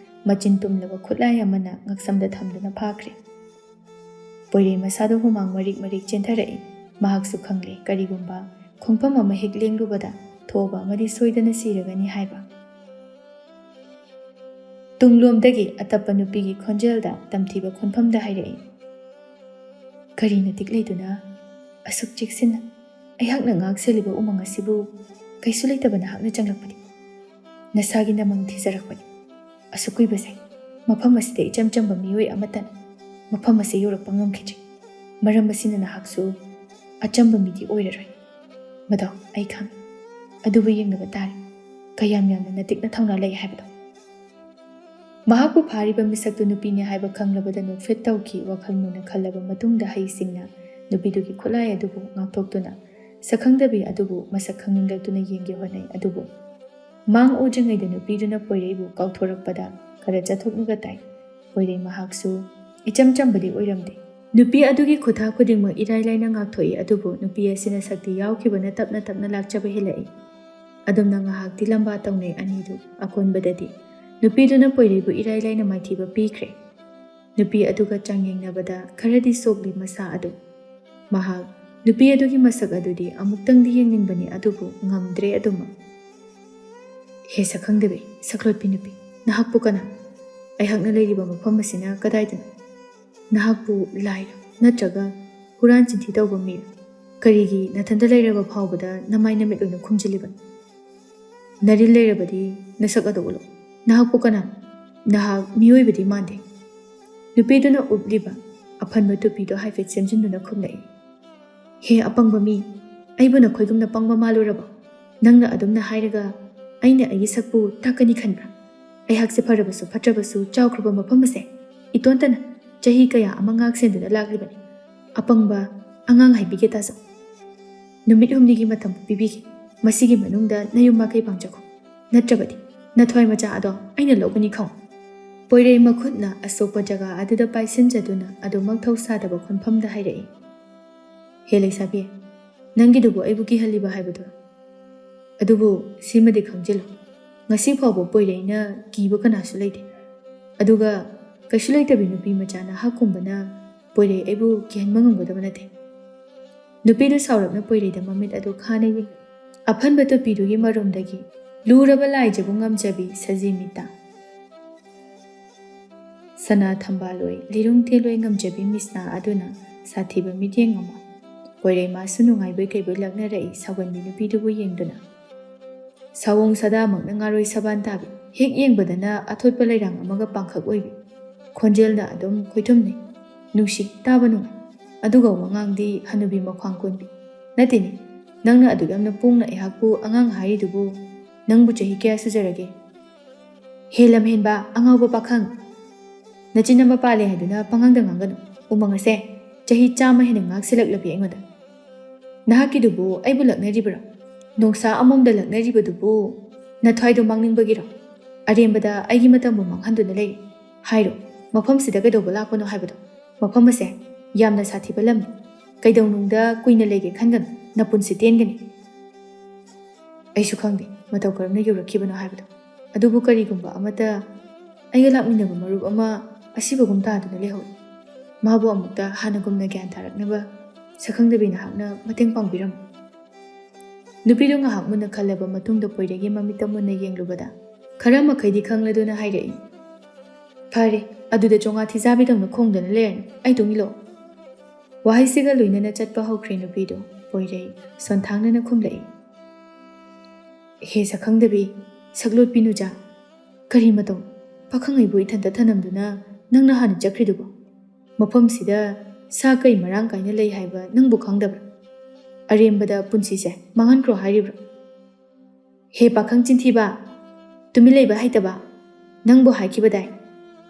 ꯃꯆꯤꯟ ꯇꯨꯝꯂꯕ ꯈꯨꯠꯂꯥꯏ ꯑꯃꯅ ꯉꯛꯁꯝꯗ ꯊꯝꯗꯨꯅ ꯐꯥꯈ꯭ꯔꯦ꯫ ꯄꯣꯏꯔꯩ ꯃꯁꯥꯗ ꯍꯨꯃꯥꯡ ꯃꯔꯤꯛ ꯃꯔꯤꯛ ꯆꯦꯟꯊꯔꯛꯏ꯫ ꯃꯍꯥꯛꯁꯨ ꯈꯪꯂꯦ ꯀꯔꯤꯒꯨꯝꯕ ꯈꯣꯡꯐꯝ ꯑꯃ ꯍꯦꯛ ꯂꯦꯡꯂꯨꯕꯗ ꯊꯣꯕ ꯑꯃꯗꯤ ꯁꯣꯏꯗꯅ ꯁꯤꯔꯒꯅꯤ ꯍꯥꯏꯕ꯫ ꯇꯨꯡꯂꯣꯝꯗꯒꯤ ꯑꯇꯞꯄ ꯅꯨꯄꯤꯒꯤ ꯈꯣꯟꯖꯦꯜꯗ ꯇꯝꯊꯤꯕ ꯈꯣꯟꯐꯝꯗ ꯍꯥꯏꯔꯛꯏ, "ꯀꯔꯤ ꯅꯇꯤꯛ ꯂꯩꯗꯨꯅ ꯑꯁꯨꯛ ꯆꯦꯛꯁꯤꯟꯅ ꯑꯩꯍꯥꯛꯅ ꯉꯥꯛ ꯁꯦꯜꯂꯤꯕ ꯎꯃꯪ ꯑꯁꯤꯕꯨ ꯀꯩꯁꯨ ꯂꯩꯇꯕ ꯅꯍꯥꯛꯅ ꯆꯪꯂꯛꯄꯗꯤ? ꯅꯁꯥꯒꯤ ꯅꯃꯪ ꯊꯤꯖꯔꯛꯄꯅꯤ꯫ ꯑꯁꯨꯛ ꯀꯨꯏꯕꯁꯦ ꯃꯐꯝ ꯑꯁꯤꯗ ꯏꯆꯝ ꯆꯝꯕ ꯃꯤꯑꯣꯏ ꯑꯃꯠꯇꯅ ꯃꯐꯝ ꯑꯁꯤ ꯌꯧꯔꯛꯄ ꯉꯝꯈꯤꯗ꯭ꯔꯤ꯫ ꯃꯔꯝ ꯑꯁꯤꯅ ꯅꯍꯥꯛꯁꯨ ꯑꯆꯝꯕ ꯃꯤꯗꯤ ꯑꯣꯏꯔꯔꯣꯏ꯫ ꯃꯗꯣ ꯑꯩ ꯈꯪꯏ꯫ ꯑꯗꯨꯕꯨ ꯌꯦꯡꯅꯕ ꯇꯥꯔꯦ, ꯀꯌꯥꯝ ꯌꯥꯝꯅ ꯅꯇꯤꯛꯅ ꯊꯧꯅꯥ ꯂꯩ ꯍꯥꯏꯕꯗꯣ꯫" ꯃꯍꯥꯛꯄꯨ ꯐꯥꯔꯤꯕ ꯃꯤꯁꯛꯇꯨ ꯅꯨꯄꯤꯅꯤ ꯍꯥꯏꯕ ꯈꯪꯂꯕꯗ ꯅꯣꯛꯐꯦꯠ ꯇꯧꯈꯤ꯫ ꯋꯥꯈꯜ ꯃꯨꯟꯅ ꯈꯜꯂꯕ ꯃꯇꯨꯡꯗ ꯍꯩꯁꯤꯡꯅ ꯅꯨꯄꯤꯗꯨꯒꯤ ꯈꯨꯠꯂꯥꯏ ꯑꯗꯨꯕꯨ ꯉꯥꯛꯊꯣꯛꯇꯨꯅ ꯁꯛꯈꯪꯗꯕꯤ ꯑꯗꯨꯕꯨ ꯃꯁꯛ ꯈꯪꯅꯤꯡꯂꯛꯇꯨꯅ ꯌꯦꯡꯒꯦ ꯍꯣꯠꯅꯩ꯫ ꯑꯗꯨꯕꯨ ꯃꯥꯡ ꯎꯗ꯭ꯔꯤꯉꯩꯗ ꯅꯨꯄꯤꯗꯨꯅ ꯄꯣꯏꯔꯩꯕꯨ ꯀꯥꯎꯊꯣꯔꯛꯄꯗ ꯈꯔ ꯆꯠꯊꯣꯛꯅꯒ ꯇꯥꯏ꯫ ꯄꯣꯏꯔꯩ ꯃꯍꯥꯛꯁꯨ ꯏꯆꯝ ꯆꯝꯕꯗꯤ ꯑꯣꯏꯔꯝꯗꯦ꯫ ꯅꯨꯄꯤ ꯑꯗꯨꯒꯤ ꯈꯨꯊꯥ ꯈꯨꯗꯤꯡꯃꯛ ꯏꯔꯥꯏ ꯂꯥꯏꯅ ꯉꯥꯛꯊꯣꯛꯏ, ꯑꯗꯨꯕꯨ ꯅꯨꯄꯤ ꯑꯁꯤꯅ ꯁꯛꯇꯤ ꯌꯥꯎꯈꯤꯕꯅ ꯇꯞꯅ ꯇꯞꯅ ꯂꯥꯛꯆꯕ ꯍꯦꯜꯂꯛꯏ꯫ ꯑꯗꯨꯝꯅ ꯉꯥꯏꯍꯥꯛꯇꯤ ꯂꯝꯕꯥ ꯇꯧꯅꯩ ꯑꯅꯤꯗꯨ꯫ ꯑꯀꯣꯟꯕꯗꯗꯤ ꯅꯨꯄꯤꯗꯨꯅ ꯄꯣꯏꯔꯩꯕꯨ ꯏꯔꯥꯏ ꯂꯥꯏꯅ ꯃꯥꯏꯊꯤꯕ ꯄꯤꯈ꯭ꯔꯦ꯫ ꯅꯨꯄꯤ ꯑꯗꯨꯒ ꯆꯥꯡꯌꯦꯡꯅꯕꯗ ꯈꯔꯗꯤ ꯁꯣꯛꯂꯤ ꯃꯁꯥ ꯑꯗꯨ꯫ ꯃꯍꯥꯛ ꯅꯨꯄꯤ ꯑꯗꯨꯒꯤ ꯃꯁꯛ ꯑꯗꯨꯗꯤ ꯑꯃꯨꯛꯇꯪꯗꯤ ꯌꯦꯡꯅꯤꯡꯕꯅꯤ, ꯑꯗꯨꯕꯨ ꯉꯝꯗ꯭ꯔꯦ ꯑꯗꯨꯃꯛ꯫ "ꯍꯦ ꯁꯛꯈꯪꯗꯕꯤ, ꯁꯛꯂꯣꯠꯄꯤ ꯅꯨꯄꯤ, ꯅꯍꯥꯛꯄꯨ ꯀꯅꯥ? ꯑꯩꯍꯥꯛꯅ ꯂꯩꯔꯤꯕ ꯃꯐꯝ ꯑꯁꯤꯅ ꯀꯗꯥꯏꯗꯅꯣ? ꯅꯍꯥꯛꯄꯨ ꯂꯥꯏꯔ ꯅꯠꯇ꯭ꯔꯒ ꯍꯨꯔꯥꯟ ꯆꯤꯟꯊꯤ ꯇꯧꯕ ꯃꯤꯔ? ꯀꯔꯤꯒꯤ ꯅꯊꯟꯇ ꯂꯩꯔꯕ ꯐꯥꯎꯕꯗ ꯅꯃꯥꯏ ꯅꯃꯤꯠ ꯑꯣꯏꯅ ꯈꯨꯝꯖꯤꯜꯂꯤꯕ? ꯅꯔꯤꯜ ꯂꯩꯔꯕꯗꯤ ꯅꯁꯛ ꯑꯗꯨ ꯎꯠꯂꯨ꯫ ꯅꯍꯥꯛꯄꯨ ꯀꯅꯥꯅꯣ? ꯅꯍꯥꯛ ꯃꯤꯑꯣꯏꯕꯗꯤ ꯃꯥꯟꯗꯦ꯫" ꯅꯨꯄꯤꯗꯨꯅ ꯎꯞꯂꯤꯕ ꯑꯐꯟꯕ ꯇꯨꯄꯤꯗꯨ ꯍꯥꯏꯐꯦꯠ ꯁꯦꯝꯖꯤꯟꯗꯨꯅ ꯈꯨꯝꯂꯛꯏ꯫ "ꯍꯦ ꯑꯄꯪꯕ ꯃꯤ, ꯑꯩꯕꯨ ꯅꯈꯣꯏꯒꯨꯝꯅ ꯄꯪꯕ ꯃꯥꯜꯂꯨꯔꯕꯣ? ꯅꯪꯅ ꯑꯗꯨꯝꯅ ꯍꯥꯏꯔꯒ ꯑꯩꯅ ꯑꯩꯒꯤ ꯁꯛꯄꯨ ꯇꯥꯛꯀꯅꯤ ꯈꯟꯕ꯭ꯔꯥ? ꯑꯩꯍꯥꯛꯁꯦ ꯐꯔꯕꯁꯨ ꯐꯠꯇ꯭ꯔꯕꯁꯨ ꯆꯥꯎꯈ꯭ꯔꯕ ꯃꯐꯝ ꯑꯁꯦ ꯏꯇꯣꯟꯇꯅ ꯆꯍꯤ ꯀꯌꯥ ꯑꯃ ꯉꯥꯛ ꯁꯦꯟꯗꯨꯅ ꯂꯥꯛꯂꯤꯕꯅꯤ꯫ ꯑꯄꯪꯕ ꯑꯉꯥꯡ ꯍꯥꯏꯕꯤꯒꯦ ꯇꯥꯖꯧ꯫ ꯅꯨꯃꯤꯠ ꯍꯨꯝꯅꯤꯒꯤ ꯃꯇꯝ ꯄꯤꯕꯤꯒꯦ꯫ ꯃꯁꯤꯒꯤ ꯃꯅꯨꯡꯗ ꯅꯌꯨꯝ ꯃꯥꯏꯀꯩ ꯄꯥꯡꯖꯈꯣ꯫ ꯅꯠꯇ꯭ꯔꯕꯗꯤ ꯅꯊ꯭ꯋꯥꯏ ꯃꯆꯥ ꯑꯗꯣ ꯑꯩꯅ ꯂꯧꯒꯅꯤ ꯈꯪꯉꯨ꯫" ꯄꯣꯏꯔꯩ ꯃꯈꯨꯠꯅ ꯑꯁꯣꯛꯄ ꯖꯒꯥ ꯑꯗꯨꯗ ꯄꯥꯏꯁꯤꯟꯖꯗꯨꯅ ꯑꯗꯨꯃꯛ ꯊꯧꯁꯥꯗꯕ ꯈꯣꯟꯐꯝꯗ ꯍꯥꯏꯔꯛꯏ, "ꯍꯦ ꯂꯩꯁꯥꯕꯤ, ꯅꯪꯒꯤꯗꯨꯕꯨ ꯑꯩꯕꯨ ꯀꯤꯍꯜꯂꯤꯕ ꯍꯥꯏꯕꯗꯨꯔꯣ? ꯑꯗꯨꯕꯨ ꯁꯤꯃꯗꯤ ꯈꯪꯖꯤꯜꯂꯨ, ꯉꯁꯤ ꯐꯥꯎꯕ ꯄꯣꯏꯔꯩꯅ ꯀꯤꯕ ꯀꯅꯥꯁꯨ ꯂꯩꯇꯦ꯫ ꯑꯗꯨꯒ ꯀꯩꯁꯨ ꯂꯩꯇꯕꯤ ꯅꯨꯄꯤ ꯃꯆꯥ ꯅꯍꯥꯛꯀꯨꯝꯕꯅ ꯄꯣꯏꯔꯩ ꯑꯩꯕꯨ ꯀꯤꯍꯟꯕ ꯉꯝꯒꯗꯕ ꯅꯠꯇꯦ꯫ ꯅꯨꯄꯤꯗꯨ ꯁꯥꯎꯔꯞꯅ ꯄꯣꯏꯔꯩꯗ ꯃꯃꯤꯠ ꯑꯗꯨ ꯈꯥꯅ ꯌꯦꯡꯏ꯫ ꯑꯐꯟꯕ ꯇꯨꯄꯤꯗꯨꯒꯤ ꯃꯔꯨꯝꯗꯒꯤ ꯂꯨꯔꯕ ꯂꯥꯏꯖꯕꯨ ꯉꯝꯖꯕꯤ ꯁꯖꯤ ꯃꯤꯠꯇ꯫ ꯁꯅꯥ ꯊꯝꯕꯥꯜ ꯑꯣꯏ, ꯂꯤꯔꯨꯡ ꯊꯦꯜ ꯑꯣꯏ ꯉꯝꯖꯕꯤ ꯃꯤꯁꯅꯥ ꯑꯗꯨꯅ ꯁꯥꯊꯤꯕ ꯃꯤꯠꯌꯦꯡ ꯑꯃ ꯄꯣꯏꯔꯩ ꯃꯥꯁꯨ ꯅꯨꯡꯉꯥꯏꯕꯣꯏ ꯀꯩꯕꯣꯏ ꯂꯛꯅꯔꯛꯏ ꯁꯥꯎꯒꯟꯕꯤ ꯅꯨꯄꯤꯗꯨꯕꯨ ꯌꯦꯡꯗꯨꯅ꯫ ꯁꯑꯣꯡ ꯁꯥꯗꯥꯃꯛꯅ ꯉꯥꯔꯣꯏ ꯁꯕꯥꯟ ꯇꯥꯕꯤ, ꯍꯦꯛ ꯌꯦꯡꯕꯗꯅ ꯑꯊꯣꯠꯄ ꯂꯩꯔꯥꯡ ꯑꯃꯒ ꯄꯥꯡꯈꯛ ꯑꯣꯏꯕꯤ, ꯈꯣꯟꯖꯦꯜꯅ ꯑꯗꯨꯝ ꯈꯣꯏꯊꯨꯝꯅꯩ, ꯅꯨꯡꯁꯤ, ꯇꯥꯕ ꯅꯨꯡꯉꯥꯏ꯫ ꯑꯗꯨꯒ ꯋꯥꯉꯥꯡꯗꯤ ꯍꯅꯨꯕꯤ ꯃꯈ꯭ꯋꯥꯡ ꯀꯣꯟꯕꯤ꯫ ꯅꯠꯇꯦꯅꯦ, ꯅꯪꯅ ꯑꯗꯨꯛ ꯌꯥꯝꯅ ꯄꯣꯡꯅ ꯑꯩꯍꯥꯛꯄꯨ ꯑꯉꯥꯡ ꯍꯥꯏꯔꯤꯗꯨꯕꯨ? ꯅꯪꯕꯨ ꯆꯍꯤ ꯀꯌꯥ ꯁꯨꯖꯔꯒꯦ? ꯍꯦ ꯂꯝꯍꯦꯟꯕ, ꯑꯉꯥꯎꯕ ꯄꯥꯈꯪ! ꯅꯆꯤꯟ ꯑꯃ ꯄꯥꯜꯂꯦ ꯍꯥꯏꯗꯨꯅ ꯄꯉꯥꯡꯗ ꯉꯥꯡꯒꯅꯨ꯫ ꯎꯃꯪ ꯑꯁꯦ ꯆꯍꯤ ꯆꯥꯝꯃ ꯍꯦꯟꯅ ꯉꯥꯛ ꯁꯤꯜꯂꯛꯂꯕꯤ ꯑꯩꯉꯣꯟꯗ꯫ ꯅꯍꯥꯛꯀꯤꯗꯨꯕꯨ ꯑꯩꯕꯨ ꯂꯛꯅꯔꯤꯕ꯭ꯔꯣ? ꯅꯣꯡꯁꯥ ꯑꯃꯣꯝꯗ ꯂꯛꯅꯔꯤꯕꯗꯨꯕꯨ ꯅꯊ꯭ꯋꯥꯏꯗꯣ ꯃꯥꯡꯅꯤꯡꯕꯒꯤꯔꯣ? ꯑꯔꯦꯝꯕꯗ ꯑꯩꯒꯤ ꯃꯇꯝꯕꯨ ꯃꯥꯡꯍꯟꯗꯨꯅ ꯂꯩꯔꯤ꯫ ꯍꯥꯏꯔꯣ, ꯃꯐꯝꯁꯤꯗ ꯀꯩꯗꯧꯕ ꯂꯥꯛꯄꯅꯣ ꯍꯥꯏꯕꯗꯣ? ꯃꯐꯝ ꯑꯁꯦ ꯌꯥꯝꯅ ꯁꯥꯊꯤꯕ ꯂꯝꯅꯤ꯫ ꯀꯩꯗꯧꯅꯨꯡꯗ ꯀꯨꯏꯅ ꯂꯩꯒꯦ ꯈꯟꯒꯅꯨ, ꯅꯄꯨꯟꯁꯤ ꯇꯦꯟꯒꯅꯤ꯫ ꯑꯩꯁꯨ ꯈꯪꯗꯦ ꯃꯇꯧ ꯀꯔꯝꯅ ꯌꯧꯔꯛꯈꯤꯕꯅꯣ ꯍꯥꯏꯕꯗꯣ꯫ ꯑꯗꯨꯕꯨ ꯀꯔꯤꯒꯨꯝꯕ ꯑꯃꯠꯇ ꯑꯩꯒ ꯂꯥꯛꯃꯤꯟꯅꯕ ꯃꯔꯨꯞ ꯑꯃ ꯑꯁꯤꯕꯒꯨꯝ ꯇꯥꯗꯨꯅ ꯂꯩꯍꯧꯏ꯫ ꯃꯥꯕꯨ ꯑꯃꯨꯛꯇ ꯍꯥꯟꯅꯒꯨꯝꯅ ꯒ꯭ꯌꯥꯟ ꯇꯥꯔꯛꯅꯕ ꯁꯛꯈꯪꯗꯕꯤ ꯅꯍꯥꯛꯅ ꯃꯇꯦꯡ ꯄꯥꯡꯕꯤꯔꯝꯃꯨ꯫ ꯅꯨꯄꯤꯗꯨ ꯉꯥꯏꯍꯥꯛ ꯃꯨꯟꯅ ꯈꯜꯂꯕ ꯃꯇꯨꯡꯗ ꯄꯣꯏꯔꯩꯒꯤ ꯃꯃꯤꯠꯇ ꯃꯨꯟꯅ ꯌꯦꯡꯂꯨꯕꯗ ꯈꯔ ꯃꯈꯩꯗꯤ ꯈꯪꯂꯗꯨꯅ ꯍꯥꯏꯔꯛꯏ, "ꯐꯔꯦ, ꯑꯗꯨꯗ ꯆꯣꯉꯥ ꯊꯤꯖꯥꯕꯤꯗꯧꯅ ꯈꯣꯡꯗꯅ ꯂꯩꯔꯅꯨ, ꯑꯩ ꯇꯨꯡ ꯏꯜꯂꯛꯑꯣ꯫" ꯋꯥꯍꯩꯁꯤꯒ ꯂꯣꯏꯅꯅ ꯆꯠꯄ ꯍꯧꯈ꯭ꯔꯦ ꯅꯨꯄꯤꯗꯨ꯫ ꯄꯣꯏꯔꯩ ꯁꯣꯟꯊꯥꯡꯅꯅ ꯈꯨꯝꯂꯛꯏ, "ꯍꯦ ꯁꯛꯈꯪꯗꯕꯤ, ꯁꯛꯂꯣꯠꯄꯤ ꯅꯨꯖꯥ, ꯀꯔꯤ ꯃꯇꯧ? ꯄꯥꯈꯪ ꯑꯩꯕꯨ ꯏꯊꯟꯇ ꯊꯅꯝꯗꯨꯅ ꯅꯪꯅ ꯍꯥꯟꯅ ꯆꯠꯈ꯭ꯔꯤꯗꯨꯕꯣ? ꯃꯐꯝꯁꯤꯗ ꯁꯥ ꯀꯩ ꯃꯔꯥꯡ ꯀꯥꯏꯅ ꯂꯩ ꯍꯥꯏꯕ ꯅꯪꯕꯨ ꯈꯪꯗꯕ꯭ꯔꯥ? ꯑꯔꯦꯝꯕꯗ ꯄꯨꯟꯁꯤꯁꯦ ꯃꯥꯡꯍꯟꯈ꯭ꯔꯣ ꯍꯥꯏꯔꯤꯕ꯭ꯔꯥ?" "ꯍꯦ ꯄꯥꯈꯪ ꯆꯤꯟꯊꯤꯕ, ꯇꯨꯃꯤꯟ ꯂꯩꯕ ꯍꯩꯇꯕ, ꯅꯪꯕꯨ ꯍꯥꯏꯈꯤꯕꯗꯥꯏ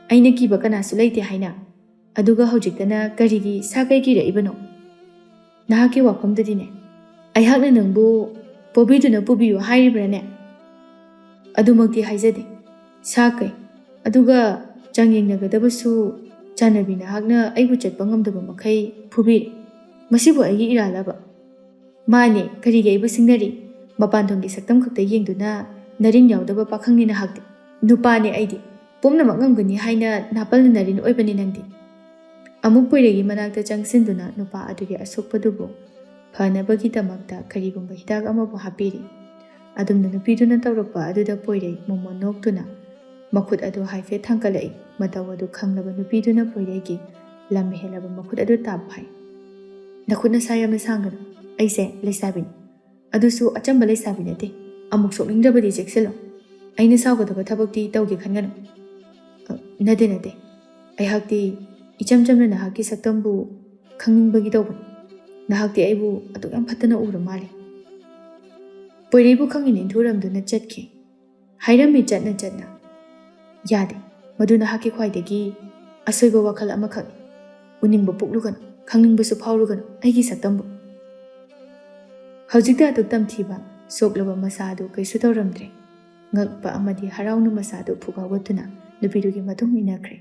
ꯑꯩꯅ ꯀꯤꯕ ꯀꯅꯥꯁꯨ ꯂꯩꯇꯦ ꯍꯥꯏꯅ? ꯑꯗꯨꯒ ꯍꯧꯖꯤꯛꯇꯅ ꯀꯔꯤꯒꯤ ꯁꯥ ꯀꯩ ꯀꯤꯔꯛꯏꯕꯅꯣ? ꯅꯍꯥꯛꯀꯤ ꯋꯥꯐꯝꯗꯨꯗꯤꯅꯦ, ꯑꯩꯍꯥꯛꯅ ꯅꯪꯕꯨ ꯄꯣꯕꯤꯗꯨꯅ ꯄꯨꯕꯤꯌꯨ ꯍꯥꯏꯔꯤꯕ꯭ꯔꯥꯅꯦ? ꯑꯗꯨꯃꯛꯇꯤ ꯍꯥꯏꯖꯗꯦ꯫ ꯁꯥ ꯀꯩ, ꯑꯗꯨꯒ ꯆꯥꯡꯌꯦꯡꯅꯒꯗꯕꯁꯨ ꯆꯥꯟꯅꯕꯤ ꯅꯍꯥꯛꯅ ꯑꯩꯕꯨ ꯆꯠꯄ ꯉꯝꯗꯕ ꯃꯈꯩ ꯐꯨꯕꯤꯔꯦ꯫ ꯃꯁꯤꯕꯨ ꯑꯩꯒꯤ ꯏꯔꯥꯜꯂꯕ?" "ꯃꯥꯅꯦ, ꯀꯔꯤꯒꯤ ꯑꯩꯕꯨ ꯁꯤꯡꯅꯔꯤ? ꯃꯄꯥꯟ ꯊꯣꯡꯒꯤ ꯁꯛꯇꯝ ꯈꯛꯇ ꯌꯦꯡꯗꯨꯅ ꯅꯔꯤꯟ ꯌꯥꯎꯗꯕ ꯄꯥꯈꯪꯅꯤ ꯅꯍꯥꯛꯇꯤ꯫ ꯅꯨꯄꯥꯅꯦ ꯑꯩꯗꯤ, ꯄꯨꯝꯅꯃꯛ ꯉꯝꯒꯅꯤ ꯍꯥꯏꯅ ꯅꯥꯄꯜꯅ ꯅꯔꯤꯟ ꯑꯣꯏꯕꯅꯤ ꯅꯪꯗꯤ꯫" ꯑꯃꯨꯛ ꯄꯣꯏꯔꯩꯒꯤ ꯃꯅꯥꯛꯇ ꯆꯪꯁꯤꯟꯗꯨꯅ ꯅꯨꯄꯥ ꯑꯗꯨꯒꯤ ꯑꯁꯣꯛꯄꯗꯨꯕꯨ ꯐꯅꯕꯒꯤꯗꯃꯛꯇ ꯀꯔꯤꯒꯨꯝꯕ ꯍꯤꯗꯥꯛ ꯑꯃꯕꯨ ꯍꯥꯞꯄꯤꯔꯤ꯫ ꯑꯗꯨꯝꯅ ꯅꯨꯄꯤꯗꯨꯅ ꯇꯧꯔꯛꯄ ꯑꯗꯨꯗ ꯄꯣꯏꯔꯩ ꯃꯣꯃꯣꯟ ꯅꯣꯛꯇꯨꯅ ꯃꯈꯨꯠ ꯑꯗꯨ ꯍꯥꯏꯐꯦꯠ ꯊꯥꯡꯒꯠꯂꯛꯏ꯫ ꯃꯇꯧ ꯑꯗꯨ ꯈꯪꯂꯕ ꯅꯨꯄꯤꯗꯨꯅ ꯄꯣꯏꯔꯩꯒꯤ ꯂꯝ ꯍꯦꯜꯂꯕ ꯃꯈꯨꯠ ꯑꯗꯨ ꯇꯥꯞ ꯐꯥꯏ꯫ "ꯅꯈꯨꯠ ꯅꯁꯥ ꯌꯥꯝꯅ ꯁꯥꯡꯒꯅꯨ꯫ ꯑꯩꯁꯦ ꯂꯩꯁꯥꯕꯤꯅꯤ꯫ ꯑꯗꯨꯁꯨ ꯑꯆꯝꯕ ꯂꯩꯁꯥꯕꯤ ꯅꯠꯇꯦ꯫ ꯑꯃꯨꯛ ꯁꯣꯛꯅꯤꯡꯗ꯭ꯔꯕꯗꯤ ꯆꯦꯛꯁꯤꯜꯂꯣ꯫ ꯑꯩꯅ ꯁꯥꯎꯒꯗꯕ ꯊꯕꯛꯇꯤ ꯇꯧꯒꯦ ꯈꯟꯒꯅꯨ꯫" "ꯑ, ꯅꯠꯇꯦ, ꯅꯠꯇꯦ꯫ ꯑꯩꯍꯥꯛꯇꯤ ꯏꯆꯝ ꯆꯝꯅ ꯅꯍꯥꯛꯀꯤ ꯁꯛꯇꯝꯕꯨ ꯈꯪꯅꯤꯡꯕꯒꯤ ꯇꯧꯕꯅꯤ꯫ ꯅꯍꯥꯛꯇꯤ ꯑꯩꯕꯨ ꯑꯗꯨꯛ ꯌꯥꯝ ꯐꯠꯇꯅ ꯎꯔ ꯃꯥꯜꯂꯦ꯫" ꯄꯣꯏꯔꯩꯕꯨ ꯈꯪꯏ ꯅꯤꯡꯊꯨꯔꯝꯗꯨꯅ ꯆꯠꯈꯤ꯫ ꯍꯥꯏꯔꯝꯃꯤ ꯆꯠꯅ ꯆꯠꯅ, "ꯌꯥꯗꯦ, ꯃꯗꯨ ꯅꯍꯥꯛꯀꯤ ꯈ꯭ꯋꯥꯏꯗꯒꯤ ꯑꯁꯣꯏꯕ ꯋꯥꯈꯜ ꯑꯃꯈꯛꯅꯤ꯫ ꯎꯅꯤꯡꯕ ꯄꯣꯛꯂꯨꯒꯅꯨ, ꯈꯪꯅꯤꯡꯕꯁꯨ ꯐꯥꯎꯔꯨꯒꯅꯨ ꯑꯩꯒꯤ ꯁꯛꯇꯝꯕꯨ꯫" ꯍꯧꯖꯤꯛꯇ ꯑꯗꯨꯛ ꯇꯝꯊꯤꯕ ꯁꯣꯛꯂꯕ ꯃꯁꯥ ꯑꯗꯨ ꯀꯩꯁꯨ ꯇꯧꯔꯝꯗ꯭ꯔꯦ꯫ ꯉꯛꯄ ꯑꯃꯗꯤ ꯍꯔꯥꯎꯅ ꯃꯁꯥ ꯑꯗꯨ ꯐꯨꯒꯥꯎꯒꯠꯇꯨꯅ ꯅꯨꯄꯤꯗꯨꯒꯤ ꯃꯇꯨꯡ ꯏꯟꯅꯈ꯭ꯔꯦ꯫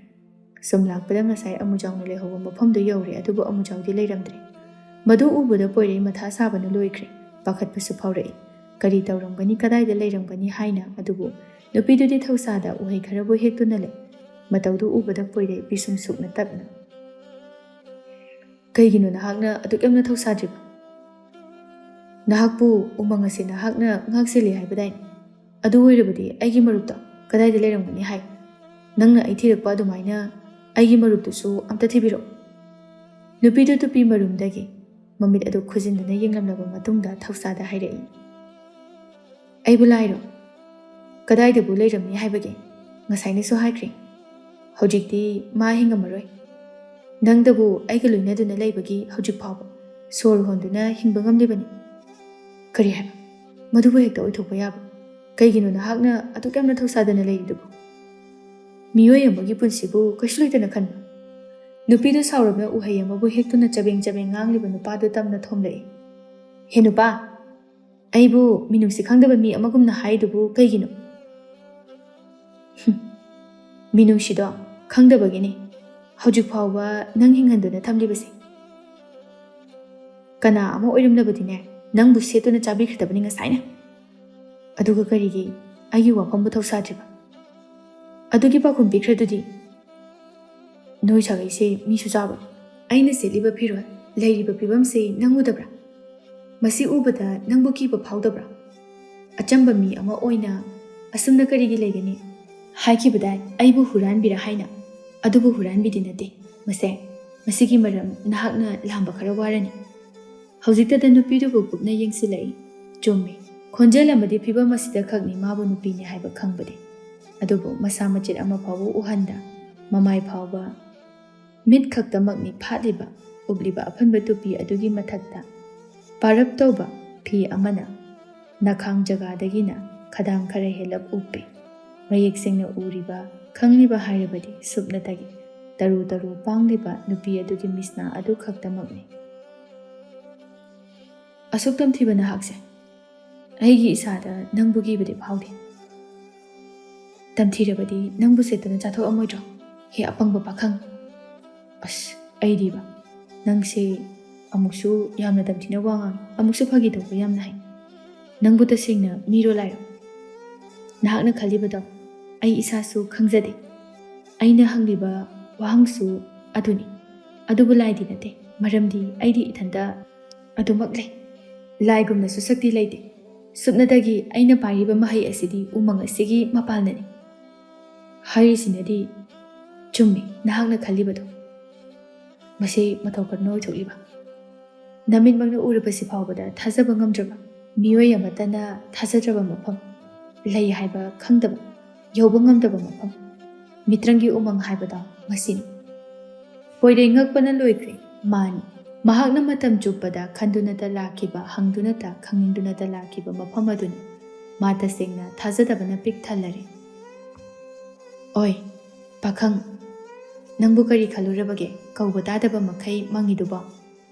ꯁꯨꯝ ꯂꯥꯛꯄꯗ ꯉꯁꯥꯏ ꯑꯃꯨꯖꯥꯎꯅ ꯂꯩꯍꯧꯕ ꯃꯐꯝꯗꯨ ꯌꯧꯔꯦ, ꯑꯗꯨꯕꯨ ꯑꯃꯨꯖꯥꯎꯗꯤ ꯂꯩꯔꯝꯗ꯭ꯔꯦ꯫ ꯃꯗꯨ ꯎꯕꯗ ꯄꯣꯏꯔꯩ ꯃꯊꯥ ꯁꯥꯕꯅ ꯂꯣꯏꯈ꯭ꯔꯦ꯫ ꯄꯥꯈꯠꯄꯁꯨ ꯐꯥꯎꯔꯛꯏ꯫ ꯀꯔꯤ ꯇꯧꯔꯝꯒꯅꯤ, ꯀꯗꯥꯏꯗ ꯂꯩꯔꯝꯒꯅꯤ ꯍꯥꯏꯅ꯫ ꯑꯗꯨꯕꯨ ꯅꯨꯄꯤꯗꯨꯗꯤ ꯊꯧꯁꯥꯗ ꯎꯍꯩ ꯈꯔꯕꯨ ꯍꯦꯛꯇꯨꯅ ꯂꯩ꯫ ꯃꯇꯧꯗꯨ ꯎꯕꯗ ꯄꯣꯏꯔꯩ ꯄꯤꯁꯨꯝ ꯁꯨꯛꯅ ꯇꯞꯅ, "ꯀꯩꯒꯤꯅꯣ ꯅꯍꯥꯛꯅ ꯑꯗꯨꯛ ꯌꯥꯝꯅ ꯊꯧꯁꯥꯗ꯭ꯔꯤꯕ? ꯅꯍꯥꯛꯄꯨ ꯎꯃꯪ ꯑꯁꯤ ꯅꯍꯥꯛꯅ ꯉꯥꯛꯁꯦꯜꯂꯤ ꯍꯥꯏꯕꯗꯥꯏꯅꯦ? ꯑꯗꯨ ꯑꯣꯏꯔꯕꯗꯤ ꯑꯩꯒꯤ ꯃꯔꯨꯞꯇꯣ ꯀꯗꯥꯏꯗ ꯂꯩꯔꯝꯒꯅꯤ ꯍꯥꯏ? ꯅꯪꯅ ꯑꯩ ꯊꯤꯔꯛꯄ ꯑꯗꯨꯃꯥꯏꯅ ꯑꯩꯒꯤ ꯃꯔꯨꯞꯇꯨꯁꯨ ꯑꯝꯇ ꯊꯤꯕꯤꯔꯛꯎ꯫" ꯅꯨꯄꯤꯗꯨ ꯇꯨꯄꯤ ꯃꯔꯨꯝꯗꯒꯤ ꯃꯃꯤꯠ ꯑꯗꯨ ꯈꯨꯖꯤꯟꯗꯨꯅ ꯌꯦꯡꯂꯝꯂꯕ ꯃꯇꯨꯡꯗ ꯊꯧꯁꯥꯗ ꯍꯥꯏꯔꯛꯏ, "ꯑꯩꯕꯨ ꯂꯥꯏꯔꯣ? ꯀꯗꯥꯏꯗꯕꯨ ꯂꯩꯔꯝꯅꯤ ꯍꯥꯏꯕꯒꯦ? ꯉꯁꯥꯏꯅꯁꯨ ꯍꯥꯏꯈ꯭ꯔꯦ, ꯍꯧꯖꯤꯛꯇꯤ ꯃꯥ ꯍꯤꯡꯉꯝꯃꯔꯣꯏ꯫ ꯅꯪꯗꯕꯨ ꯑꯩꯒ ꯂꯣꯏꯅꯗꯨꯅ ꯂꯩꯕꯒꯤ ꯍꯧꯖꯤꯛ ꯐꯥꯎꯕ ꯁꯣꯔ ꯍꯣꯟꯗꯨꯅ ꯍꯤꯡꯕ ꯉꯝꯂꯤꯕꯅꯤ꯫ ꯀꯔꯤ ꯍꯥꯏꯕ? ꯃꯗꯨꯕꯨ ꯍꯦꯛꯇ ꯑꯣꯏꯊꯣꯛꯄ ꯌꯥꯕ? ꯀꯩꯒꯤꯅꯣ ꯅꯍꯥꯛꯅ ꯑꯗꯨꯛ ꯌꯥꯝꯅ ꯊꯧꯁꯥꯗꯅ ꯂꯩꯔꯤꯗꯨꯕꯨ? ꯃꯤꯑꯣꯏ ꯑꯃꯒꯤ ꯄꯨꯟꯁꯤꯕꯨ ꯀꯩꯁꯨ ꯂꯩꯇꯅ ꯈꯟꯕ?" ꯅꯨꯄꯤꯗꯨ ꯁꯥꯎꯔꯞꯅ ꯎꯍꯩ ꯑꯃꯕꯨ ꯍꯦꯛꯇꯨꯅ ꯆꯕꯦꯡ ꯆꯕꯦꯡ ꯉꯥꯡꯂꯤꯕ ꯅꯨꯄꯥꯗꯨ ꯇꯝꯅ ꯊꯣꯝꯂꯛꯏ꯫ "ꯍꯦ ꯅꯨꯄꯥ, ꯑꯩꯕꯨ ꯃꯤꯅꯨꯡꯁꯤ ꯈꯪꯗꯕ ꯃꯤ ꯑꯃꯒꯨꯝꯅ ꯍꯥꯏꯔꯤꯗꯨꯕꯨ ꯀꯩꯒꯤꯅꯣ?" "ꯍꯨꯝ, ꯃꯤꯅꯨꯡꯁꯤꯗꯣ ꯈꯪꯗꯕꯒꯤꯅꯤ ꯍꯧꯖꯤꯛ ꯐꯥꯎꯕ ꯅꯪ ꯍꯤꯡꯍꯟꯗꯨꯅ ꯊꯝꯂꯤꯕꯁꯦ꯫ ꯀꯅꯥ ꯑꯃ ꯑꯣꯏꯔꯝꯂꯕꯗꯤꯅꯦ, ꯅꯪꯕꯨ ꯁꯦꯠꯇꯨꯅ ꯆꯥꯕꯤꯈ꯭ꯔꯗꯕꯅꯤ ꯉꯁꯥꯏꯅ꯫ ꯑꯗꯨꯒ ꯀꯔꯤꯒꯤ ꯑꯩꯒꯤ ꯋꯥꯐꯝꯕꯨ ꯊꯧꯁꯥꯗ꯭ꯔꯤꯕ? ꯑꯗꯨꯒꯤ ꯄꯥꯎꯈꯨꯝ ꯄꯤꯈ꯭ꯔꯗꯨꯗꯤ?" "ꯅꯣꯏ ꯁꯥꯒꯩꯁꯦ ꯃꯤꯁꯨ ꯆꯥꯕ, ꯑꯩꯅ ꯁꯦꯠꯂꯤꯕ ꯐꯤꯔꯣꯜ, ꯂꯩꯔꯤꯕ ꯐꯤꯕꯝꯁꯦ ꯅꯪ ꯎꯗꯕ꯭ꯔꯥ? ꯃꯁꯤ ꯎꯕꯗ ꯅꯪꯕꯨ ꯀꯤꯕ ꯐꯥꯎꯗꯕ꯭ꯔꯥ? ꯑꯆꯝꯕ ꯃꯤ ꯑꯃ ꯑꯣꯏꯅ ꯑꯁꯨꯝꯅ ꯀꯔꯤꯒꯤ ꯂꯩꯒꯅꯤ?" ꯍꯥꯏꯈꯤꯕꯗꯥꯏ ꯑꯩꯕꯨ ꯍꯨꯔꯥꯟꯕꯤꯔꯥ ꯍꯥꯏꯅ? ꯑꯗꯨꯕꯨ ꯍꯨꯔꯥꯟꯕꯤꯗꯤ ꯅꯠꯇꯦ꯫ ꯃꯁꯦ, ꯃꯁꯤꯒꯤ ꯃꯔꯝ ꯅꯍꯥꯛꯅ ꯂꯥꯝꯕ ꯈꯔ ꯋꯥꯔꯅꯤ꯫ ꯍꯧꯖꯤꯛꯇꯗ ꯅꯨꯄꯤꯗꯨꯕꯨ ꯀꯨꯞꯅ ꯌꯦꯡꯁꯤꯜꯂꯛꯏ꯫ ꯆꯨꯝꯃꯤ, ꯈꯣꯟꯖꯦꯜ ꯑꯃꯗꯤ ꯐꯤꯕꯝ ꯑꯁꯤꯗ ꯈꯛꯅꯤ ꯃꯥꯕꯨ ꯅꯨꯄꯤꯅꯤ ꯍꯥꯏꯕ ꯈꯪꯕꯗꯤ꯫ ꯑꯗꯨꯕꯨ ꯃꯁꯥ ꯃꯆꯦꯠ ꯑꯃ ꯐꯥꯎꯕ ꯎꯍꯟꯗ, ꯃꯃꯥꯏ ꯐꯥꯎꯕ, ꯃꯤꯠ ꯈꯛꯇꯃꯛꯅꯤ ꯐꯥꯠꯂꯤꯕ, ꯎꯞꯂꯤꯕ ꯑꯐꯟꯕ ꯇꯨꯄꯤ ꯑꯗꯨꯒꯤ ꯃꯊꯛꯇ ꯄꯥꯔꯞ ꯇꯧꯕ ꯐꯤ ꯑꯃꯅ ꯅꯈꯥꯡ ꯖꯒꯥꯗꯒꯤꯅ ꯈꯗꯥꯡ ꯈꯔ ꯍꯦꯜꯂꯞ ꯎꯞꯄꯤ꯫ ꯃꯌꯦꯛ ꯁꯦꯡꯅ ꯎꯔꯤꯕ, ꯈꯪꯂꯤꯕ ꯍꯥꯏꯔꯕꯗꯤ ꯁꯨꯞꯅꯇꯒꯤ ꯇꯔꯨ ꯇꯔꯨ ꯄꯥꯡꯂꯤꯕ ꯅꯨꯄꯤ ꯑꯗꯨꯒꯤ ꯃꯤꯁꯅꯥ ꯑꯗꯨ ꯈꯛꯇꯃꯛꯅꯤ꯫ "ꯑꯁꯨꯛ ꯇꯝꯊꯤꯕ ꯅꯍꯥꯛꯁꯦ, ꯑꯩꯒꯤ ꯏꯁꯥꯗ ꯅꯪꯕꯨ ꯀꯤꯕꯗꯤ ꯐꯥꯎꯗꯦ꯫ ꯇꯝꯊꯤꯔꯕꯗꯤ ꯅꯪꯕꯨ ꯁꯦꯠꯇꯨꯅ ꯆꯥꯊꯣꯛꯑꯝꯃꯣꯏꯗ꯭ꯔꯣ, ꯍꯦ ꯑꯄꯪꯕ ꯄꯥꯈꯪ?" ꯑꯁ, ꯑꯩꯗꯤꯕ, ꯅꯪꯁꯦ ꯑꯃꯨꯛꯁꯨ ꯌꯥꯝꯅ ꯇꯝꯊꯤꯅ ꯋꯥ ꯉꯥꯡꯉꯤ, ꯑꯃꯨꯛꯁꯨ ꯐꯥꯒꯤ ꯇꯧꯕ ꯌꯥꯝꯅ ꯍꯩ꯫ ꯅꯪꯕꯨ ꯇꯁꯦꯡꯅ ꯃꯤꯔꯣ ꯂꯥꯏꯔꯣ? ꯅꯍꯥꯛꯅ ꯈꯜꯂꯤꯕꯗꯣ ꯑꯩ ꯏꯁꯥꯁꯨ ꯈꯪꯖꯗꯦ꯫ ꯑꯩꯅ ꯍꯪꯂꯤꯕ ꯋꯥꯍꯪꯁꯨ ꯑꯗꯨꯅꯤ꯫ ꯑꯗꯨꯕꯨ ꯂꯥꯏꯗꯤ ꯅꯠꯇꯦ, ꯃꯔꯝꯗꯤ ꯑꯩꯗꯤ ꯏꯊꯟꯇ ꯑꯗꯨꯃꯛ ꯂꯩ꯫ ꯂꯥꯏꯒꯨꯝꯅꯁꯨ ꯁꯛꯇꯤ ꯂꯩꯇꯦ꯫ ꯁꯨꯞꯅꯇꯒꯤ ꯑꯩꯅ ꯄꯥꯏꯔꯤꯕ ꯃꯍꯩ ꯑꯁꯤꯗꯤ ꯎꯃꯪ ꯑꯁꯤꯒꯤ ꯃꯄꯥꯜꯅꯅꯤ꯫ ꯍꯥꯏꯔꯤꯁꯤꯅꯗꯤ ꯆꯨꯝꯃꯤ, ꯅꯍꯥꯛꯅ ꯈꯜꯂꯤꯕꯗꯣ꯫ ꯃꯁꯤ ꯃꯇꯧ ꯀꯔꯝꯅ ꯑꯣꯏꯊꯣꯛꯂꯤꯕ? ꯅꯃꯤꯠꯃꯛꯅ ꯎꯔꯕꯁꯤ ꯐꯥꯎꯕꯗ ꯊꯥꯖꯕ ꯉꯝꯗ꯭ꯔꯕ, ꯃꯤꯑꯣꯏ ꯑꯃꯠꯇꯅ ꯊꯥꯖꯗ꯭ꯔꯕ ꯃꯐꯝ, ꯂꯩ ꯍꯥꯏꯕ ꯈꯪꯗꯕ, ꯌꯧꯕ ꯉꯝꯗꯕ ꯃꯐꯝ, ꯃꯤꯇ꯭ꯔꯪꯒꯤ ꯎꯃꯪ ꯍꯥꯏꯕꯗꯣ ꯃꯁꯤꯅꯤ꯫ ꯄꯣꯏꯔꯩ ꯉꯛꯄꯅ ꯂꯣꯏꯈ꯭ꯔꯦ꯫ ꯃꯥꯅꯤ, ꯃꯍꯥꯛꯅ ꯃꯇꯝ ꯆꯨꯞꯄꯗ ꯈꯟꯗꯨꯅꯇ ꯂꯥꯛꯈꯤꯕ, ꯍꯪꯗꯨꯅꯇ, ꯈꯪꯅꯤꯡꯗꯨꯅꯇ ꯂꯥꯛꯈꯤꯕ ꯃꯐꯝ ꯑꯗꯨꯅꯤ꯫ ꯃꯥ ꯇꯁꯦꯡꯅ ꯊꯥꯖꯗꯕꯅ ꯄꯤꯛ ꯊꯜꯂꯔꯦ꯫ "ꯑꯣꯏ, ꯄꯥꯈꯪ, ꯅꯪꯕꯨ ꯀꯔꯤ ꯈꯜꯂꯨꯔꯕꯒꯦ? ꯀꯧꯕ ꯇꯥꯗꯕ ꯃꯈꯩ ꯃꯪꯉꯤꯗꯨꯕꯣ?